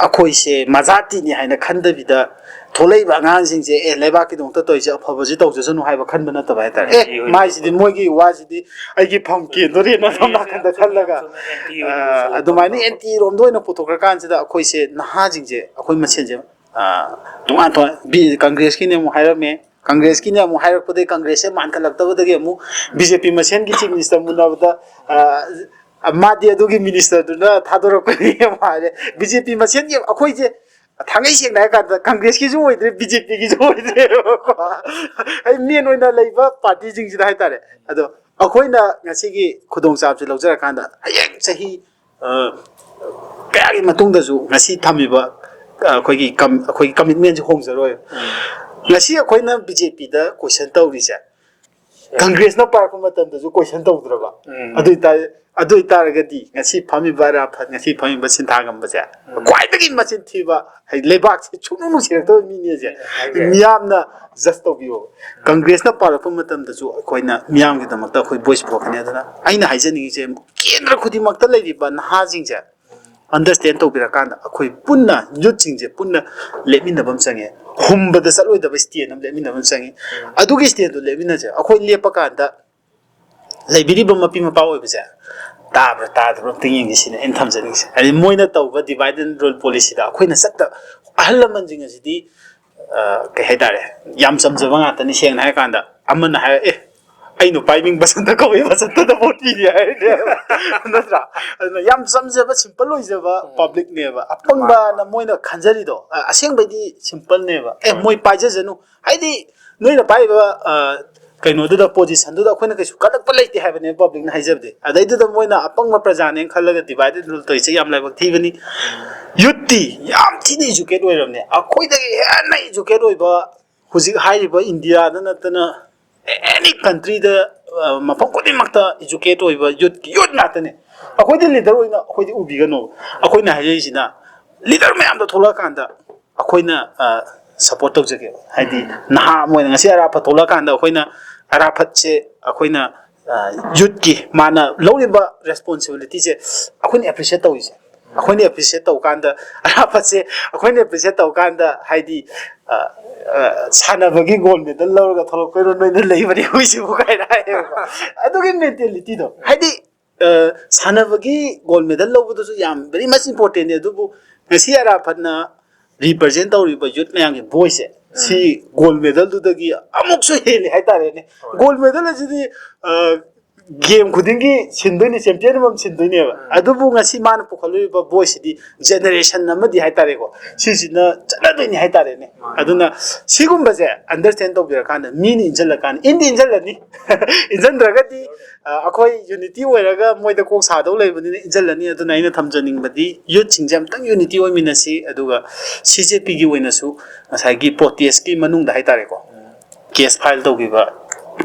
ꯑꯩꯈꯣꯏꯁꯦ ꯃꯖꯥꯇꯤꯅꯤ ꯍꯥꯏꯅ ꯈꯟꯗꯕꯤꯗ ꯊꯣꯛꯂꯛꯏꯕ ꯑꯉꯥꯡꯁꯤꯡꯁꯦ, "ꯑꯦ, ꯂꯩꯕꯥꯛꯀꯤꯗꯃꯛꯇ ꯇꯧꯔꯤꯁꯦ ꯑꯐꯕꯁꯤ ꯇꯧꯖꯁꯅꯨ" ꯍꯥꯏꯕ ꯈꯟꯕ ꯅꯠꯇꯕ ꯍꯥꯏꯇꯥꯔꯦ꯫ "ꯑꯦ, ꯃꯥꯏꯁꯤꯗꯤ, ꯃꯣꯏꯒꯤ ꯋꯥꯁꯤꯗꯤ ꯑꯩꯒꯤ ꯐꯝ ꯀꯦꯟꯗꯣꯔꯦꯅ" ꯑꯁꯣꯝ ꯅꯥꯀꯟꯗ ꯈꯜꯂꯒ, ꯑ, ꯑꯗꯨꯃꯥꯏꯅ ꯑꯦꯟꯇꯤ ꯔꯣꯝꯗ ꯑꯣꯏꯅ ꯄꯨꯊꯣꯛꯈ꯭ꯔꯀꯥꯟꯁꯤꯗ ꯑꯩꯈꯣꯏꯁꯦ, ꯅꯍꯥꯁꯤꯡꯁꯦ, ꯑꯩꯈꯣꯏ ꯃꯁꯦꯟꯁꯦ, ꯑ, ꯇꯣꯉꯥꯟ ꯇꯣꯉꯥꯟ, ꯕꯤ-, ꯀꯪꯒ꯭ꯔꯦꯁꯀꯤꯅꯦ ꯑꯃꯨꯛ ꯍꯥꯏꯔꯝꯃꯦ, ꯀꯪꯒ꯭ꯔꯦꯁꯀꯤꯅꯦ ꯑꯃꯨꯛ ꯍꯥꯏꯔꯛꯄꯗꯒꯤ ꯀꯪꯒ꯭ꯔꯦꯁꯁꯦ ꯃꯥꯟꯈꯠꯂꯛꯇꯕꯗꯒꯤ ꯑꯃꯨꯛ ꯕꯤ ꯖꯦ ꯄꯤ ꯃꯁꯦꯟꯒꯤ ꯆꯤꯐ ꯃꯤꯅꯤꯁꯇꯔ ꯃꯨꯟꯅꯕꯗ, ꯑ, ꯃꯥꯗꯤ ꯑꯗꯨꯒꯤ ꯃꯤꯅꯤꯁꯇꯔꯗꯨꯅ ꯊꯥꯗꯣꯔꯛꯄꯅꯤ ꯑꯃꯨꯛ ꯍꯥꯏꯔꯦ꯫ ꯕꯤ ꯖꯦ ꯄꯤ ꯃꯁꯦꯟꯒꯤ ꯑꯩꯈꯣꯏꯁꯦ, ꯊꯥꯡꯒꯩ ꯁꯦꯡꯅ ꯍꯥꯏꯔ ꯀꯥꯟꯗ ꯀꯪꯒ꯭ꯔꯦꯁꯀꯤꯁꯨ ꯑꯣꯏꯗ꯭ꯔꯦ, ꯕꯤ ꯖꯦ ꯄꯤꯒꯤꯁꯨ ꯑꯣꯏꯗ꯭ꯔꯦꯕꯀꯣ꯫ ꯑꯩ ꯃꯦꯟ ꯑꯣꯏꯅ ꯂꯩꯕ ꯄꯥꯔꯇꯤꯁꯤꯡꯁꯤꯗ ꯍꯥꯏꯇꯥꯔꯦ꯫ ꯑꯗꯣ ꯑꯩꯈꯣꯏꯅ ꯉꯁꯤꯒꯤ ꯈꯨꯗꯣꯡꯆꯥꯕꯁꯤ ꯂꯧꯖꯔꯀꯥꯟꯗ ꯍꯌꯦꯡ ꯆꯍꯤ, ꯑ, ꯀꯌꯥꯒꯤ ꯃꯇꯨꯡꯗꯁꯨ ꯉꯁꯤ ꯊꯝꯃꯤꯕ, ꯑ, ꯑꯩꯈꯣꯏꯒꯤ ꯀꯝ-, ꯑꯩꯈꯣꯏꯒꯤ ꯀꯃꯤꯠꯃꯦꯟꯁꯤ ꯍꯣꯡꯖꯔꯣꯏ꯫ ꯉꯁꯤ ꯑꯩꯈꯣꯏꯅ ꯕꯤ ꯖꯦ ꯄꯤꯗ ꯀꯣꯏꯁꯟ ꯇꯧꯔꯤꯁꯦ, ꯀꯪꯒ꯭ꯔꯦꯁꯅ ꯄꯥꯏꯔꯛꯄ ꯃꯇꯝꯗꯁꯨ ꯀꯣꯏꯁꯟ ꯇꯧꯗ꯭ꯔꯕ꯫ ꯎꯝ꯫ ꯑꯗꯨ ꯑꯣꯏꯇꯥꯔ-, ꯑꯗꯨ ꯑꯣꯏꯇꯥꯔꯒꯗꯤ ꯉꯁꯤ ꯐꯝꯃꯤꯕ ꯑꯔꯥꯐꯠ, ꯉꯁꯤ ꯐꯝꯃꯤꯕ ꯁꯤꯟꯊꯥꯡꯉꯝꯕꯁꯦ ꯎꯝ꯫ ꯈ꯭ꯋꯥꯏꯗꯒꯤ ꯃꯆꯤꯟ ꯊꯤꯕ, ꯍꯥꯏꯗꯤ ꯂꯩꯕꯥꯛꯁꯦ ꯁꯨꯡꯅꯨꯡ ꯅꯨꯡꯁꯤꯔꯛꯇꯕ ꯃꯤꯅꯦꯁꯦ ꯍꯥꯏꯁꯦ꯫ ꯃꯤꯌꯥꯝꯅ ꯖꯁ ꯇꯧꯕꯤꯌꯣ꯫ ꯀꯪꯒ꯭ꯔꯦꯁꯅ ꯄꯥꯜꯂꯛꯄ ꯃꯇꯝꯗꯁꯨ ꯑꯩꯈꯣꯏꯅ ꯃꯤꯌꯥꯝꯒꯤꯗꯃꯛꯇ ꯑꯩꯈꯣꯏ ꯚꯣꯏꯁ ꯄꯨꯔꯛꯀꯅꯤ꯫ ꯑꯗꯨꯅ ꯑꯩꯅ ꯍꯥꯏꯖꯅꯤꯡꯉꯤꯁꯦ, ꯀꯦꯟꯗ꯭ꯔ ꯈꯨꯗꯤꯡꯃꯛꯇ ꯂꯩꯔꯤꯕ ꯅꯍꯥꯁꯤꯡꯁꯦ ꯑꯟꯗꯔꯁꯇꯦꯟ ꯇꯧꯕꯤꯔꯀꯥꯟꯗ ꯑꯩꯈꯣꯏ ꯄꯨꯟꯅ, ꯌꯨꯠꯁꯤꯡꯁꯦ ꯄꯨꯟꯅ ꯂꯦꯞꯃꯤꯟꯅꯕ ꯑꯃ ꯆꯪꯉꯦ꯫ ꯍꯨꯝꯕꯗ ꯆꯠꯂꯣꯏꯗꯕ ꯁ꯭ꯇꯦꯟ ꯑꯃ ꯂꯦꯞꯃꯤꯟꯅꯕ ꯑꯃ ꯆꯪꯉꯤ꯫ ꯑꯗꯨꯒꯤ ꯁ꯭ꯇꯦꯟꯗꯣ ꯂꯦꯞꯃꯤꯟꯅꯁꯦ꯫ ꯑꯩꯈꯣꯏ ꯂꯦꯞꯄ ꯀꯥꯟꯗ ꯂꯩꯕꯤꯔꯤꯕ ꯃꯄꯤ ꯃꯄꯥ ꯑꯣꯏꯕꯁꯦ ꯇꯥꯕ꯭ꯔꯥ ꯇꯥꯗꯕ꯭ꯔꯥ ꯑꯝꯇ ꯌꯦꯡꯒꯦ ꯁꯤꯅꯦ ꯑꯩꯅ ꯊꯝꯖꯅꯤꯡꯉꯤꯁꯦ꯫ ꯍꯥꯏꯗꯤ ꯃꯣꯏꯅ ꯇꯧꯕ divide and rule policyꯗ ꯑꯩꯈꯣꯏꯅ ꯆꯠꯇ-, ꯑꯍꯜ ꯂꯃꯟꯁꯤꯡ ꯑꯁꯤꯗꯤ, ꯑ, ꯀꯩ ꯍꯥꯏꯇꯥꯔꯦ, ꯌꯥꯝ ꯆꯝꯖꯕ ꯉꯥꯛꯇꯅꯤ꯫ ꯁꯦꯡꯅ ꯍꯥꯏꯔꯀꯥꯟꯗ ꯑꯃꯅ ꯍꯥꯏꯔ, "ꯑꯦ, ꯑꯩ ꯅꯨꯄꯥ ꯏꯃꯤꯡ ꯕꯁꯟꯇ ꯀꯧꯏ, ꯕꯁꯟꯇꯗ ꯚꯣꯠ ꯄꯤꯒꯦ" ꯍꯥꯏꯔꯅꯦꯕ꯫ ꯅꯠꯇ꯭ꯔꯥ? ꯑꯗꯨꯅ ꯌꯥꯝ ꯆꯝꯖꯕ, ꯁꯤꯝꯄꯜ ꯑꯣꯏꯖꯕ ꯎꯝ꯫ ꯄꯕ꯭ꯂꯤꯛꯅꯦꯕ꯫ ꯑꯄꯪꯕꯅ ꯃꯣꯏꯅ ꯈꯟꯖꯔꯤꯗꯣ, ꯑ, ꯑꯁꯦꯡꯕꯩꯗꯤ ꯁꯤꯝꯄꯜꯅꯦꯕ꯫ "ꯑꯦ, ꯍꯣꯏ꯫ ꯃꯣꯏ ꯄꯥꯏꯖꯁꯅꯨ"꯫ ꯍꯥꯏꯗꯤ ꯅꯣꯏꯅ ꯄꯥꯏꯔꯤꯕ, ꯑ, ꯀꯩꯅꯣꯗꯨꯗ, ꯄꯣꯖꯤꯁꯟꯗꯨꯗ ꯑꯩꯈꯣꯏꯅ ꯀꯩꯁꯨ ꯀꯜꯂꯛꯄ ꯂꯩꯇꯦ ꯍꯥꯏꯕꯅꯦ ꯄꯕ꯭ꯂꯤꯛꯅ ꯍꯥꯏꯖꯕꯗꯤ꯫ ꯑꯗꯩꯗꯨꯗ ꯃꯣꯏꯅ ꯑꯄꯪꯕ ꯄ꯭ꯔꯖꯥꯅꯦꯅ ꯈꯜꯂꯒ divide and rule ꯇꯧꯔꯤꯁꯦ ꯌꯥꯝ ꯂꯥꯏꯕꯛ ꯊꯤꯕꯅꯤ꯫ ꯌꯨꯠꯇꯤ ꯌꯥꯝ ꯊꯤꯅ educate ꯑꯣꯏꯔꯕꯅꯦ꯫ ꯑꯩꯈꯣꯏꯗꯒꯤ ꯍꯦꯟꯅ educate ꯑꯣꯏꯕ ꯍꯧꯖꯤꯛ ꯍꯥꯏꯔꯤꯕ ꯏꯟꯗꯤꯌꯥꯗ ꯅꯠꯇꯅ any countryꯗ, ꯑ, ꯃꯐꯝ ꯈꯨꯗꯤꯡꯃꯛꯇ educate ꯑꯣꯏꯕ ꯌꯨꯠꯀꯤ ꯌꯨꯠ ꯉꯥꯛꯇꯅꯦ꯫ ꯑꯩꯈꯣꯏꯗꯤ leader ꯑꯣꯏꯅ ꯑꯩꯈꯣꯏꯗꯤ ꯎꯕꯤꯒꯅꯣ꯫ ꯑꯩꯈꯣꯏꯅ ꯍꯥꯏꯖꯔꯤꯁꯤꯅ leader ꯃꯌꯥꯝꯗꯣ ꯊꯣꯛꯂꯛꯑꯀꯥꯟꯗ ꯑꯩꯈꯣꯏꯅ, ꯑ, support ꯇꯧꯖꯒꯦꯕ꯫ ꯍꯥꯏꯗꯤ ꯎꯝ꯫ ꯅꯍꯥ ꯑꯃ ꯑꯣꯏꯅ ꯉꯁꯤ ꯑꯔꯥꯐꯠ ꯊꯣꯛꯂꯛꯑꯀꯥꯟꯗ ꯑꯩꯈꯣꯏꯅ ꯑꯔꯥꯐꯠꯁꯦ ꯑꯩꯈꯣꯏꯅ, ꯑ, ꯌꯨꯠꯀꯤ ꯃꯥꯅ ꯂꯧꯔꯤꯕ responsibilityꯁꯦ ꯑꯩꯈꯣꯏꯅ appreciate ꯇꯧꯔꯤꯁꯦ꯫ ꯑꯩꯈꯣꯏꯅ appreciate ꯇꯧꯀꯥꯟꯗ, ꯑꯔꯥꯐꯠꯁꯦ ꯑꯩꯈꯣꯏꯅ appreciate ꯇꯧꯀꯥꯟꯗ, ꯍꯥꯏꯗꯤ, ꯑ, ꯑ, "ꯁꯥꯟꯅꯕꯒꯤ gold medal ꯂꯧꯔꯒ ꯊꯣꯛꯂꯛꯄꯩꯔꯣ ꯅꯣꯏꯅ ꯂꯩꯕꯅꯦ ꯍꯧꯖꯤꯛꯁꯤꯕꯨ?" ꯀꯥꯏꯅ ꯍꯥꯏꯌꯦꯕꯀꯣ꯫ ꯑꯗꯨꯒꯤ mentalityꯗꯣ, ꯍꯥꯏꯗꯤ, ꯑ, ꯁꯥꯟꯅꯕꯒꯤ gold medal ꯂꯧꯕꯗꯨꯁꯨ ꯌꯥꯝ very much importantꯅꯦ, ꯑꯗꯨꯕꯨ ꯉꯁꯤ ꯑꯔꯥꯐꯠꯅ represent ꯇꯧꯔꯤꯕ youth ꯃꯌꯥꯝꯒꯤ voiceꯁꯦ, ꯁꯤ gold medalꯗꯨꯗꯒꯤ ꯑꯃꯨꯛꯁꯨ ꯍꯦꯜꯂꯤ ꯍꯥꯏꯇꯥꯔꯦꯅꯦ꯫ ꯍꯣꯏ꯫ Gold medal ꯑꯁꯤꯗꯤ, ꯑ, game ꯈꯨꯗꯤꯡꯒꯤ ꯁꯤꯟꯗꯣꯏꯅꯤ, champion ꯑꯃꯃꯝ ꯁꯤꯟꯗꯣꯏꯅꯦꯕ꯫ ꯎꯝ꯫ ꯑꯗꯨꯕꯨ ꯉꯁꯤ ꯃꯥꯅ ꯄꯨꯈꯠꯂꯛꯏꯕ voiceꯁꯤꯗꯤ generation ꯑꯃꯗꯤ ꯍꯥꯏꯇꯥꯔꯦꯀꯣ, ꯁꯤꯁꯤꯅ ꯆꯠꯅꯗꯣꯏꯅꯤ ꯍꯥꯏꯇꯥꯔꯦꯅꯦ꯫ ꯃꯥꯅꯤ꯫ ꯑꯗꯨꯅ ꯁꯤꯒꯨꯝꯕꯁꯦ understand ꯇꯧꯕꯤꯔꯀꯥꯟꯗ ꯃꯤꯅ ꯏꯟꯁꯤꯜꯂꯀꯥꯟꯗ, ꯏꯟꯗꯤ ꯏꯟꯁꯤꯜꯂꯅꯤ, ꯏꯟꯁꯤꯟꯗ꯭ꯔꯒꯗꯤ, ꯑ, ꯑꯩꯈꯣꯏ unity ꯑꯣꯏꯔꯒ ꯃꯣꯏꯗ ꯀꯣꯛ ꯁꯥꯗꯧ ꯂꯩꯕꯅꯤꯅ ꯏꯟꯁꯤꯜꯂꯅꯤ꯫ ꯑꯗꯨꯅ ꯑꯩꯅ ꯊꯝꯖꯅꯤꯡꯕꯗꯤ youthꯁꯤꯡꯁꯦ ꯑꯝꯇꯪ unity ꯑꯣꯏꯃꯤꯟꯅꯁꯤ, ꯑꯗꯨꯒ CJPꯒꯤ ꯑꯣꯏꯅꯁꯨ ꯉꯁꯥꯏꯒꯤ protestꯀꯤ ꯃꯅꯨꯡꯗ ꯍꯥꯏꯇꯥꯔꯦꯀꯣ, case file ꯇꯧꯈꯤꯕ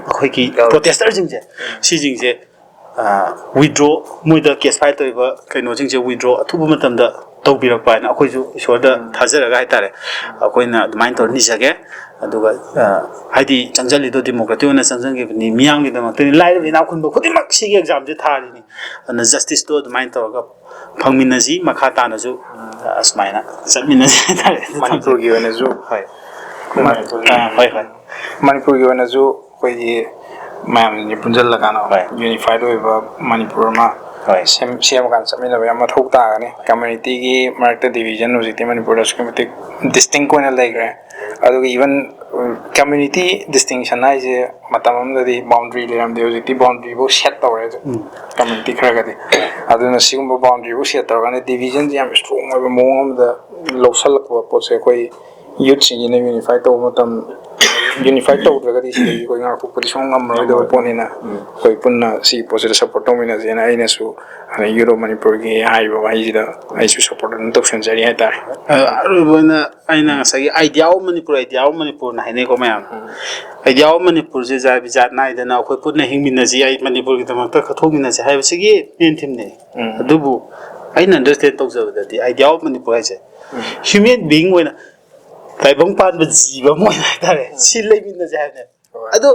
ꯑꯩꯈꯣꯏꯒꯤ ꯄ꯭ꯔꯣꯇꯦꯁꯇꯔꯁꯤꯡꯁꯦ, ꯁꯤꯁꯤꯡꯁꯦ ꯋꯤꯗ꯭ꯔꯣ, ꯃꯣꯏꯗ ꯀꯦꯁ ꯐꯥꯏꯜ ꯇꯧꯔꯤꯕ ꯀꯩꯅꯣꯁꯤꯡꯁꯦ ꯋꯤꯗ꯭ꯔꯣ ꯑꯊꯨꯕ ꯃꯇꯝꯗ ꯇꯧꯕꯤꯔꯛꯄ ꯍꯥꯏꯅ ꯑꯩꯈꯣꯏꯁꯨ ꯏꯁꯣꯔꯗ ꯊꯥꯖꯔꯒ ꯍꯥꯏꯇꯥꯔꯦ, ꯑꯩꯈꯣꯏꯅ ꯑꯗꯨꯃꯥꯏꯅ ꯇꯧꯔ ꯅꯤꯖꯒꯦ꯫ ꯑꯗꯨꯒ ꯍꯥꯏꯗꯤ ꯆꯪꯁꯤꯜꯂꯤꯗꯣ ꯗꯦꯃꯣꯀ꯭ꯔꯦꯇꯤꯛ ꯑꯣꯏꯅ ꯆꯪꯁꯤꯟꯈꯤꯕꯅꯤ, ꯃꯤꯌꯥꯝꯒꯤꯗꯃꯛꯇꯅꯤ, ꯂꯥꯏꯔꯕ ꯏꯅꯥꯛ ꯈꯨꯟꯕ ꯈꯨꯗꯤꯡꯃꯛ ꯁꯤꯒꯤ ꯑꯦꯛꯖꯥꯝꯁꯦ ꯊꯥꯔꯤꯅꯤ꯫ ꯑꯗꯨꯅ ꯖꯁꯇꯤꯁꯇꯣ ꯑꯗꯨꯃꯥꯏꯅ ꯇꯧꯔꯒ ꯐꯪꯃꯤꯟꯅꯁꯤ, ꯃꯈꯥ ꯇꯥꯅꯁꯨ ꯑꯁꯨꯃꯥꯏꯅ ꯆꯠꯃꯤꯟꯅꯁꯤ ꯍꯥꯏꯇꯥꯔꯦ꯫ ꯃꯅꯤꯄꯨꯔꯒꯤ ꯑꯣꯏꯅꯁꯨ, ꯍꯣꯏ꯫ ꯑꯥ, ꯍꯣꯏ, ꯍꯣꯏ꯫ ꯃꯅꯤꯄꯨꯔꯒꯤ ꯑꯣꯏꯅꯁꯨ ꯑꯩꯈꯣꯏꯒꯤ ꯃꯌꯥꯝꯁꯤꯡꯁꯦ ꯄꯨꯟꯁꯤꯜꯂꯀꯥꯟꯗ, ꯍꯣꯏ, ꯌꯨꯅꯤꯐꯥꯏꯠ ꯑꯣꯏꯕ ꯃꯅꯤꯄꯨꯔ ꯑꯃ, ꯍꯣꯏ, ꯁꯦꯝ-, ꯁꯦꯝꯃꯀꯥꯟꯗ ꯆꯠꯃꯤꯟꯅꯕ ꯌꯥꯝ ꯃꯊꯧ ꯇꯥꯒꯅꯤ꯫ ꯀꯝꯃ꯭ꯌꯨꯅꯤꯇꯤꯒꯤ ꯃꯔꯛꯇ ꯗꯤꯕꯤꯖꯟ ꯍꯧꯖꯤꯛꯇꯤ ꯃꯅꯤꯄꯨꯔꯗ ꯑꯁꯨꯛꯀꯤ ꯃꯇꯤꯛ ꯗꯤꯁꯇꯤꯡ ꯑꯣꯏꯅ ꯂꯩꯈ꯭ꯔꯦ꯫ ꯑꯗꯨꯒ ꯏꯚꯟ ꯀꯝꯃ꯭ꯌꯨꯅꯤꯇꯤ ꯗꯤꯁꯇꯤꯡꯁꯟ ꯍꯥꯏꯁꯦ ꯃꯇꯝ ꯑꯃꯗꯗꯤ ꯕꯥꯎꯟꯗ꯭ꯔꯤ ꯂꯩꯔꯝꯗꯦ, ꯍꯧꯖꯤꯛꯇꯤ ꯕꯥꯎꯟꯗ꯭ꯔꯤꯐꯧ ꯁꯦꯠ ꯇꯧꯔꯦ꯫ ꯎꯝ꯫ ꯀꯝꯃ꯭ꯌꯨꯅꯤꯇꯤ ꯈꯔꯒꯗꯤ꯫ ꯑꯗꯨꯅ ꯁꯤꯒꯨꯝꯕ ꯕꯥꯎꯟꯗ꯭ꯔꯤꯐꯧ ꯁꯦꯠ ꯇꯧꯔꯀꯥꯟꯗ ꯗꯤꯕꯤꯖꯟꯁꯦ ꯌꯥꯝ ꯏꯁꯇ꯭ꯔꯣꯡ ꯑꯣꯏꯕ ꯃꯑꯣꯡ ꯑꯃꯗ ꯂꯧꯁꯜꯂꯛꯄ ꯄꯣꯠꯁꯦ ꯑꯩꯈꯣꯏ ꯌꯨꯠꯁꯤꯡꯁꯤꯅ ꯌꯨꯅꯤꯐꯥꯏ ꯇꯧꯕ ꯃꯇꯝ, ꯌꯨꯅꯤꯐꯥꯏ ꯇꯧꯗ꯭ꯔꯒꯗꯤ ꯁꯤꯗꯒꯤ ꯑꯩꯈꯣꯏ ꯉꯥꯛꯊꯣꯛꯄꯗꯤ ꯁꯨꯡ ꯉꯝꯃꯔꯣꯏꯗꯕ ꯄꯣꯠꯅꯤꯅ, ꯎꯝ, ꯑꯩꯈꯣꯏ ꯄꯨꯟꯅ ꯁꯤꯒꯤ ꯄꯣꯠꯁꯤꯗ ꯁꯞꯄꯣꯔꯠ ꯇꯧꯃꯤꯟꯅꯁꯦꯅ ꯑꯩꯅꯁꯨ, ꯑꯗꯩ ꯌꯨꯠ ꯑꯣꯐ ꯃꯅꯤꯄꯨꯔꯒꯤ ꯍꯥꯏꯔꯤꯕ ꯋꯥꯍꯩꯁꯤꯗ ꯑꯩꯁꯨ ꯁꯞꯄꯣꯔꯠ ꯑꯗꯨꯝ ꯇꯧꯁꯟꯖꯔꯤ ꯍꯥꯏꯇꯥꯔꯦ꯫ ꯑ, ꯑꯔꯣꯏꯕ ꯑꯣꯏꯅ ꯑꯩꯅ ꯉꯁꯥꯏꯒꯤ idea of Manipur, idea of ꯃꯅꯤꯄꯨꯔꯅ ꯍꯥꯏꯅꯩꯀꯣ ꯃꯌꯥꯝ꯫ ꯎꯝ꯫ Idea of ꯃꯅꯤꯄꯨꯔꯁꯦ ꯖꯥꯠ ꯕꯤꯖꯥꯠ ꯅꯥꯏꯗꯅ ꯑꯩꯈꯣꯏ ꯄꯨꯟꯅ ꯍꯤꯡꯃꯤꯟꯅꯁꯤ, ꯑꯩ ꯃꯅꯤꯄꯨꯔꯒꯤꯗꯃꯛꯇ ꯀꯠꯊꯣꯛꯃꯤꯟꯅꯁꯤ ꯍꯥꯏꯕꯁꯤꯒꯤ main theme ꯅꯦ꯫ ꯎꯝ꯫ ꯑꯗꯨꯕꯨ ꯑꯩꯅ understand ꯇꯧꯖꯕꯗꯗꯤ idea of ꯃꯅꯤꯄꯨꯔ ꯍꯥꯏꯁꯦ, ꯎꯝ, human being ꯑꯣꯏꯅ ꯇꯥꯏꯕꯪ ꯄꯥꯟꯕ ꯖꯤꯕ ꯑꯃ ꯑꯣꯏꯅ ꯍꯥꯏꯇꯥꯔꯦ, ꯎꯝ, ꯁꯤ ꯂꯩꯃꯤꯟꯅꯁꯦ ꯍꯥꯏꯕꯅꯦ꯫ ꯍꯣꯏ꯫ ꯑꯗꯣ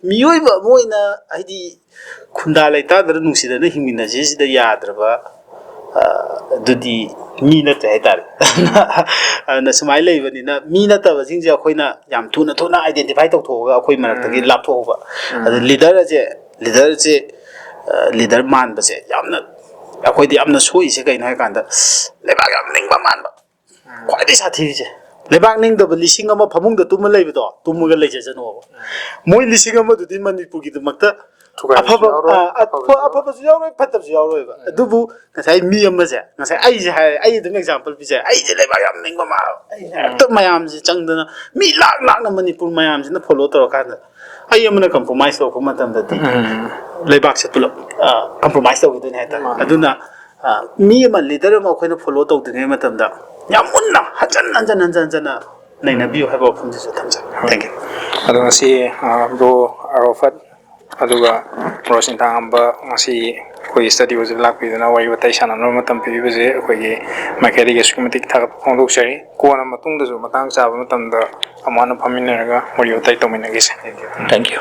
ꯃꯤꯑꯣꯏꯕ ꯑꯃ ꯑꯣꯏꯅ ꯍꯥꯏꯗꯤ ꯈꯨꯟꯗꯥ ꯂꯩꯇꯥꯗꯅ ꯅꯨꯡꯁꯤꯅꯅ ꯍꯤꯡꯃꯤꯟꯅꯁꯤ ꯁꯤꯗ ꯌꯥꯗ꯭ꯔꯕ, ꯑ, ꯑꯗꯨꯗꯤ ꯃꯤ ꯅꯠꯇ꯭ꯔꯦ ꯍꯥꯏꯇꯥꯔꯦ꯫ ꯑꯗꯨꯅ ꯁꯨꯃꯥꯏꯅ ꯂꯩꯕꯅꯤꯅ ꯃꯤ ꯅꯠꯇꯕꯁꯤꯡꯁꯦ ꯑꯩꯈꯣꯏꯅ ꯌꯥꯝ ꯊꯨꯅ ꯊꯨꯅ identify ꯇꯧꯊꯣꯛꯑꯒ ꯑꯩꯈꯣꯏ ꯃꯔꯛꯇꯒꯤ, ꯎꯝ, ꯂꯥꯞꯊꯣꯛꯍꯧꯕ꯫ ꯎꯝ꯫ ꯑꯗ leader ꯑꯁꯦ, leader ꯁꯦ, ꯑ, leader ꯃꯥꯟꯕꯁꯦ ꯌꯥꯝꯅ ꯑꯩꯈꯣꯏꯗꯤ ꯌꯥꯝꯅ ꯁꯣꯛꯏꯁꯦ ꯀꯩꯅꯣ ꯍꯥꯏ ꯀꯥꯟꯗ ꯂꯩꯕꯥꯛ ꯌꯥꯝ ꯅꯤꯡꯕ ꯃꯥꯟꯕ꯫ ꯎꯝ꯫ ꯈ꯭ꯋꯥꯏꯗꯒꯤ ꯁꯥꯊꯤꯔꯤꯁꯦ, ꯂꯩꯕꯥꯛ ꯅꯤꯡꯗꯕ ꯂꯤꯁꯤꯡ ꯑꯃ ꯐꯃꯨꯡꯗ ꯇꯨꯝꯃ ꯂꯩꯕꯗꯣ ꯇꯨꯝꯃꯒ ꯂꯩꯖꯁꯅꯣꯕ꯫ ꯎꯝ꯫ ꯃꯣꯏ ꯂꯤꯁꯤꯡ ꯑꯃꯗꯨꯗꯤ ꯃꯅꯤꯄꯨꯔꯒꯤꯗꯃꯛꯇ ꯊꯨꯒꯥꯏꯕꯁꯨ ꯑꯐꯕ, ꯌꯥꯎꯔꯣꯏ, ꯑ, ꯑ, ꯑꯐꯕꯁꯨ ꯑꯐꯕꯁꯨ ꯌꯥꯎꯔꯣꯏ, ꯐꯠꯇꯕꯁꯨ ꯌꯥꯎꯔꯣꯏꯕ꯫ ꯎꯝ꯫ ꯑꯗꯨꯕꯨ ꯉꯁꯥꯏ ꯃꯤ ꯑꯃꯁꯦ, ꯉꯁꯥꯏ ꯑꯩꯁꯦ ꯍꯥꯏꯔꯦ, ꯑꯩ ꯑꯗꯨꯝ example ꯄꯤꯖꯔꯦ, ꯑꯩꯁꯦ ꯂꯩꯕꯥꯛ ꯌꯥꯝ ꯅꯤꯡꯕ ꯃꯥꯜꯂꯦ, ꯑꯩꯁꯦ ꯍꯦꯛꯇ ꯃꯌꯥꯝꯁꯦ ꯆꯪꯗꯅ ꯃꯤ ꯂꯥꯛ ꯂꯥꯛꯅ ꯃꯅꯤꯄꯨꯔ ꯃꯌꯥꯝꯁꯤꯅ follow ꯇꯧꯔꯀꯥꯟꯗ ꯑꯩ ꯑꯃꯅ compromise ꯇꯧꯔꯛꯄ ꯃꯇꯝꯗꯗꯤ, ꯎꯝ, ꯂꯩꯕꯥꯛꯁꯦ ꯄꯨꯂꯞ, ꯑ, compromise ꯇꯧꯈꯤꯗꯣꯏꯅꯦ ꯍꯥꯏꯇꯥꯔꯦ꯫ ꯃꯥꯅꯦ꯫ ꯑꯗꯨꯅ, ꯑ, ꯃꯤ ꯑꯃ, leader ꯑꯃ ꯑꯩꯈꯣꯏꯅ follow ꯇꯧꯗ꯭ꯔꯤꯉꯩ ꯃꯇꯝꯗ ꯌꯥꯝ ꯃꯨꯟꯅ ꯍꯟꯖꯟ ꯍꯟꯖꯟ ꯍꯟꯖꯟ ꯍꯟꯖꯟꯅ ꯅꯩꯅꯕꯤꯌꯨ ꯍꯥꯏꯕ ꯋꯥꯐꯝꯁꯤꯁꯨ ꯊꯝꯖꯒꯦ꯫ Thank you꯫ ꯑꯗꯣ ꯉꯁꯤ ꯕ꯭ꯔꯣ ꯑꯔꯣꯐꯠ ꯑꯗꯨꯒ ꯕ꯭ꯔꯣ ꯁꯤꯟꯊꯥꯉꯝꯕ ꯉꯁꯤ ꯑꯩꯈꯣꯏꯒꯤ ꯁ꯭ꯇꯗꯤꯑꯣꯁꯤꯗ ꯂꯥꯛꯄꯤꯗꯨꯅ ꯋꯥꯔꯤ ꯋꯥꯇꯥꯏ ꯁꯥꯟꯅꯅꯕ ꯃꯇꯝ ꯄꯤꯕꯤꯕꯁꯦ ꯑꯩꯈꯣꯏꯒꯤ ꯃꯥꯏꯀꯩꯗꯒꯤ ꯑꯁꯨꯛꯀꯤ ꯃꯇꯤꯛ ꯊꯥꯒꯠꯄ ꯐꯣꯡꯗꯣꯛꯆꯔꯤ꯫ ꯀꯣꯟꯅ ꯃꯇꯨꯡꯗꯁꯨ ꯃꯇꯥꯡ ꯆꯥꯕ ꯃꯇꯝꯗ ꯑꯃꯨꯛ ꯍꯟꯅ ꯐꯝꯃꯤꯟꯅꯔꯒ ꯋꯥꯔꯤ ꯋꯥꯇꯥꯏ ꯇꯧꯃꯤꯟꯅꯈꯤꯁꯦ꯫ Thank you.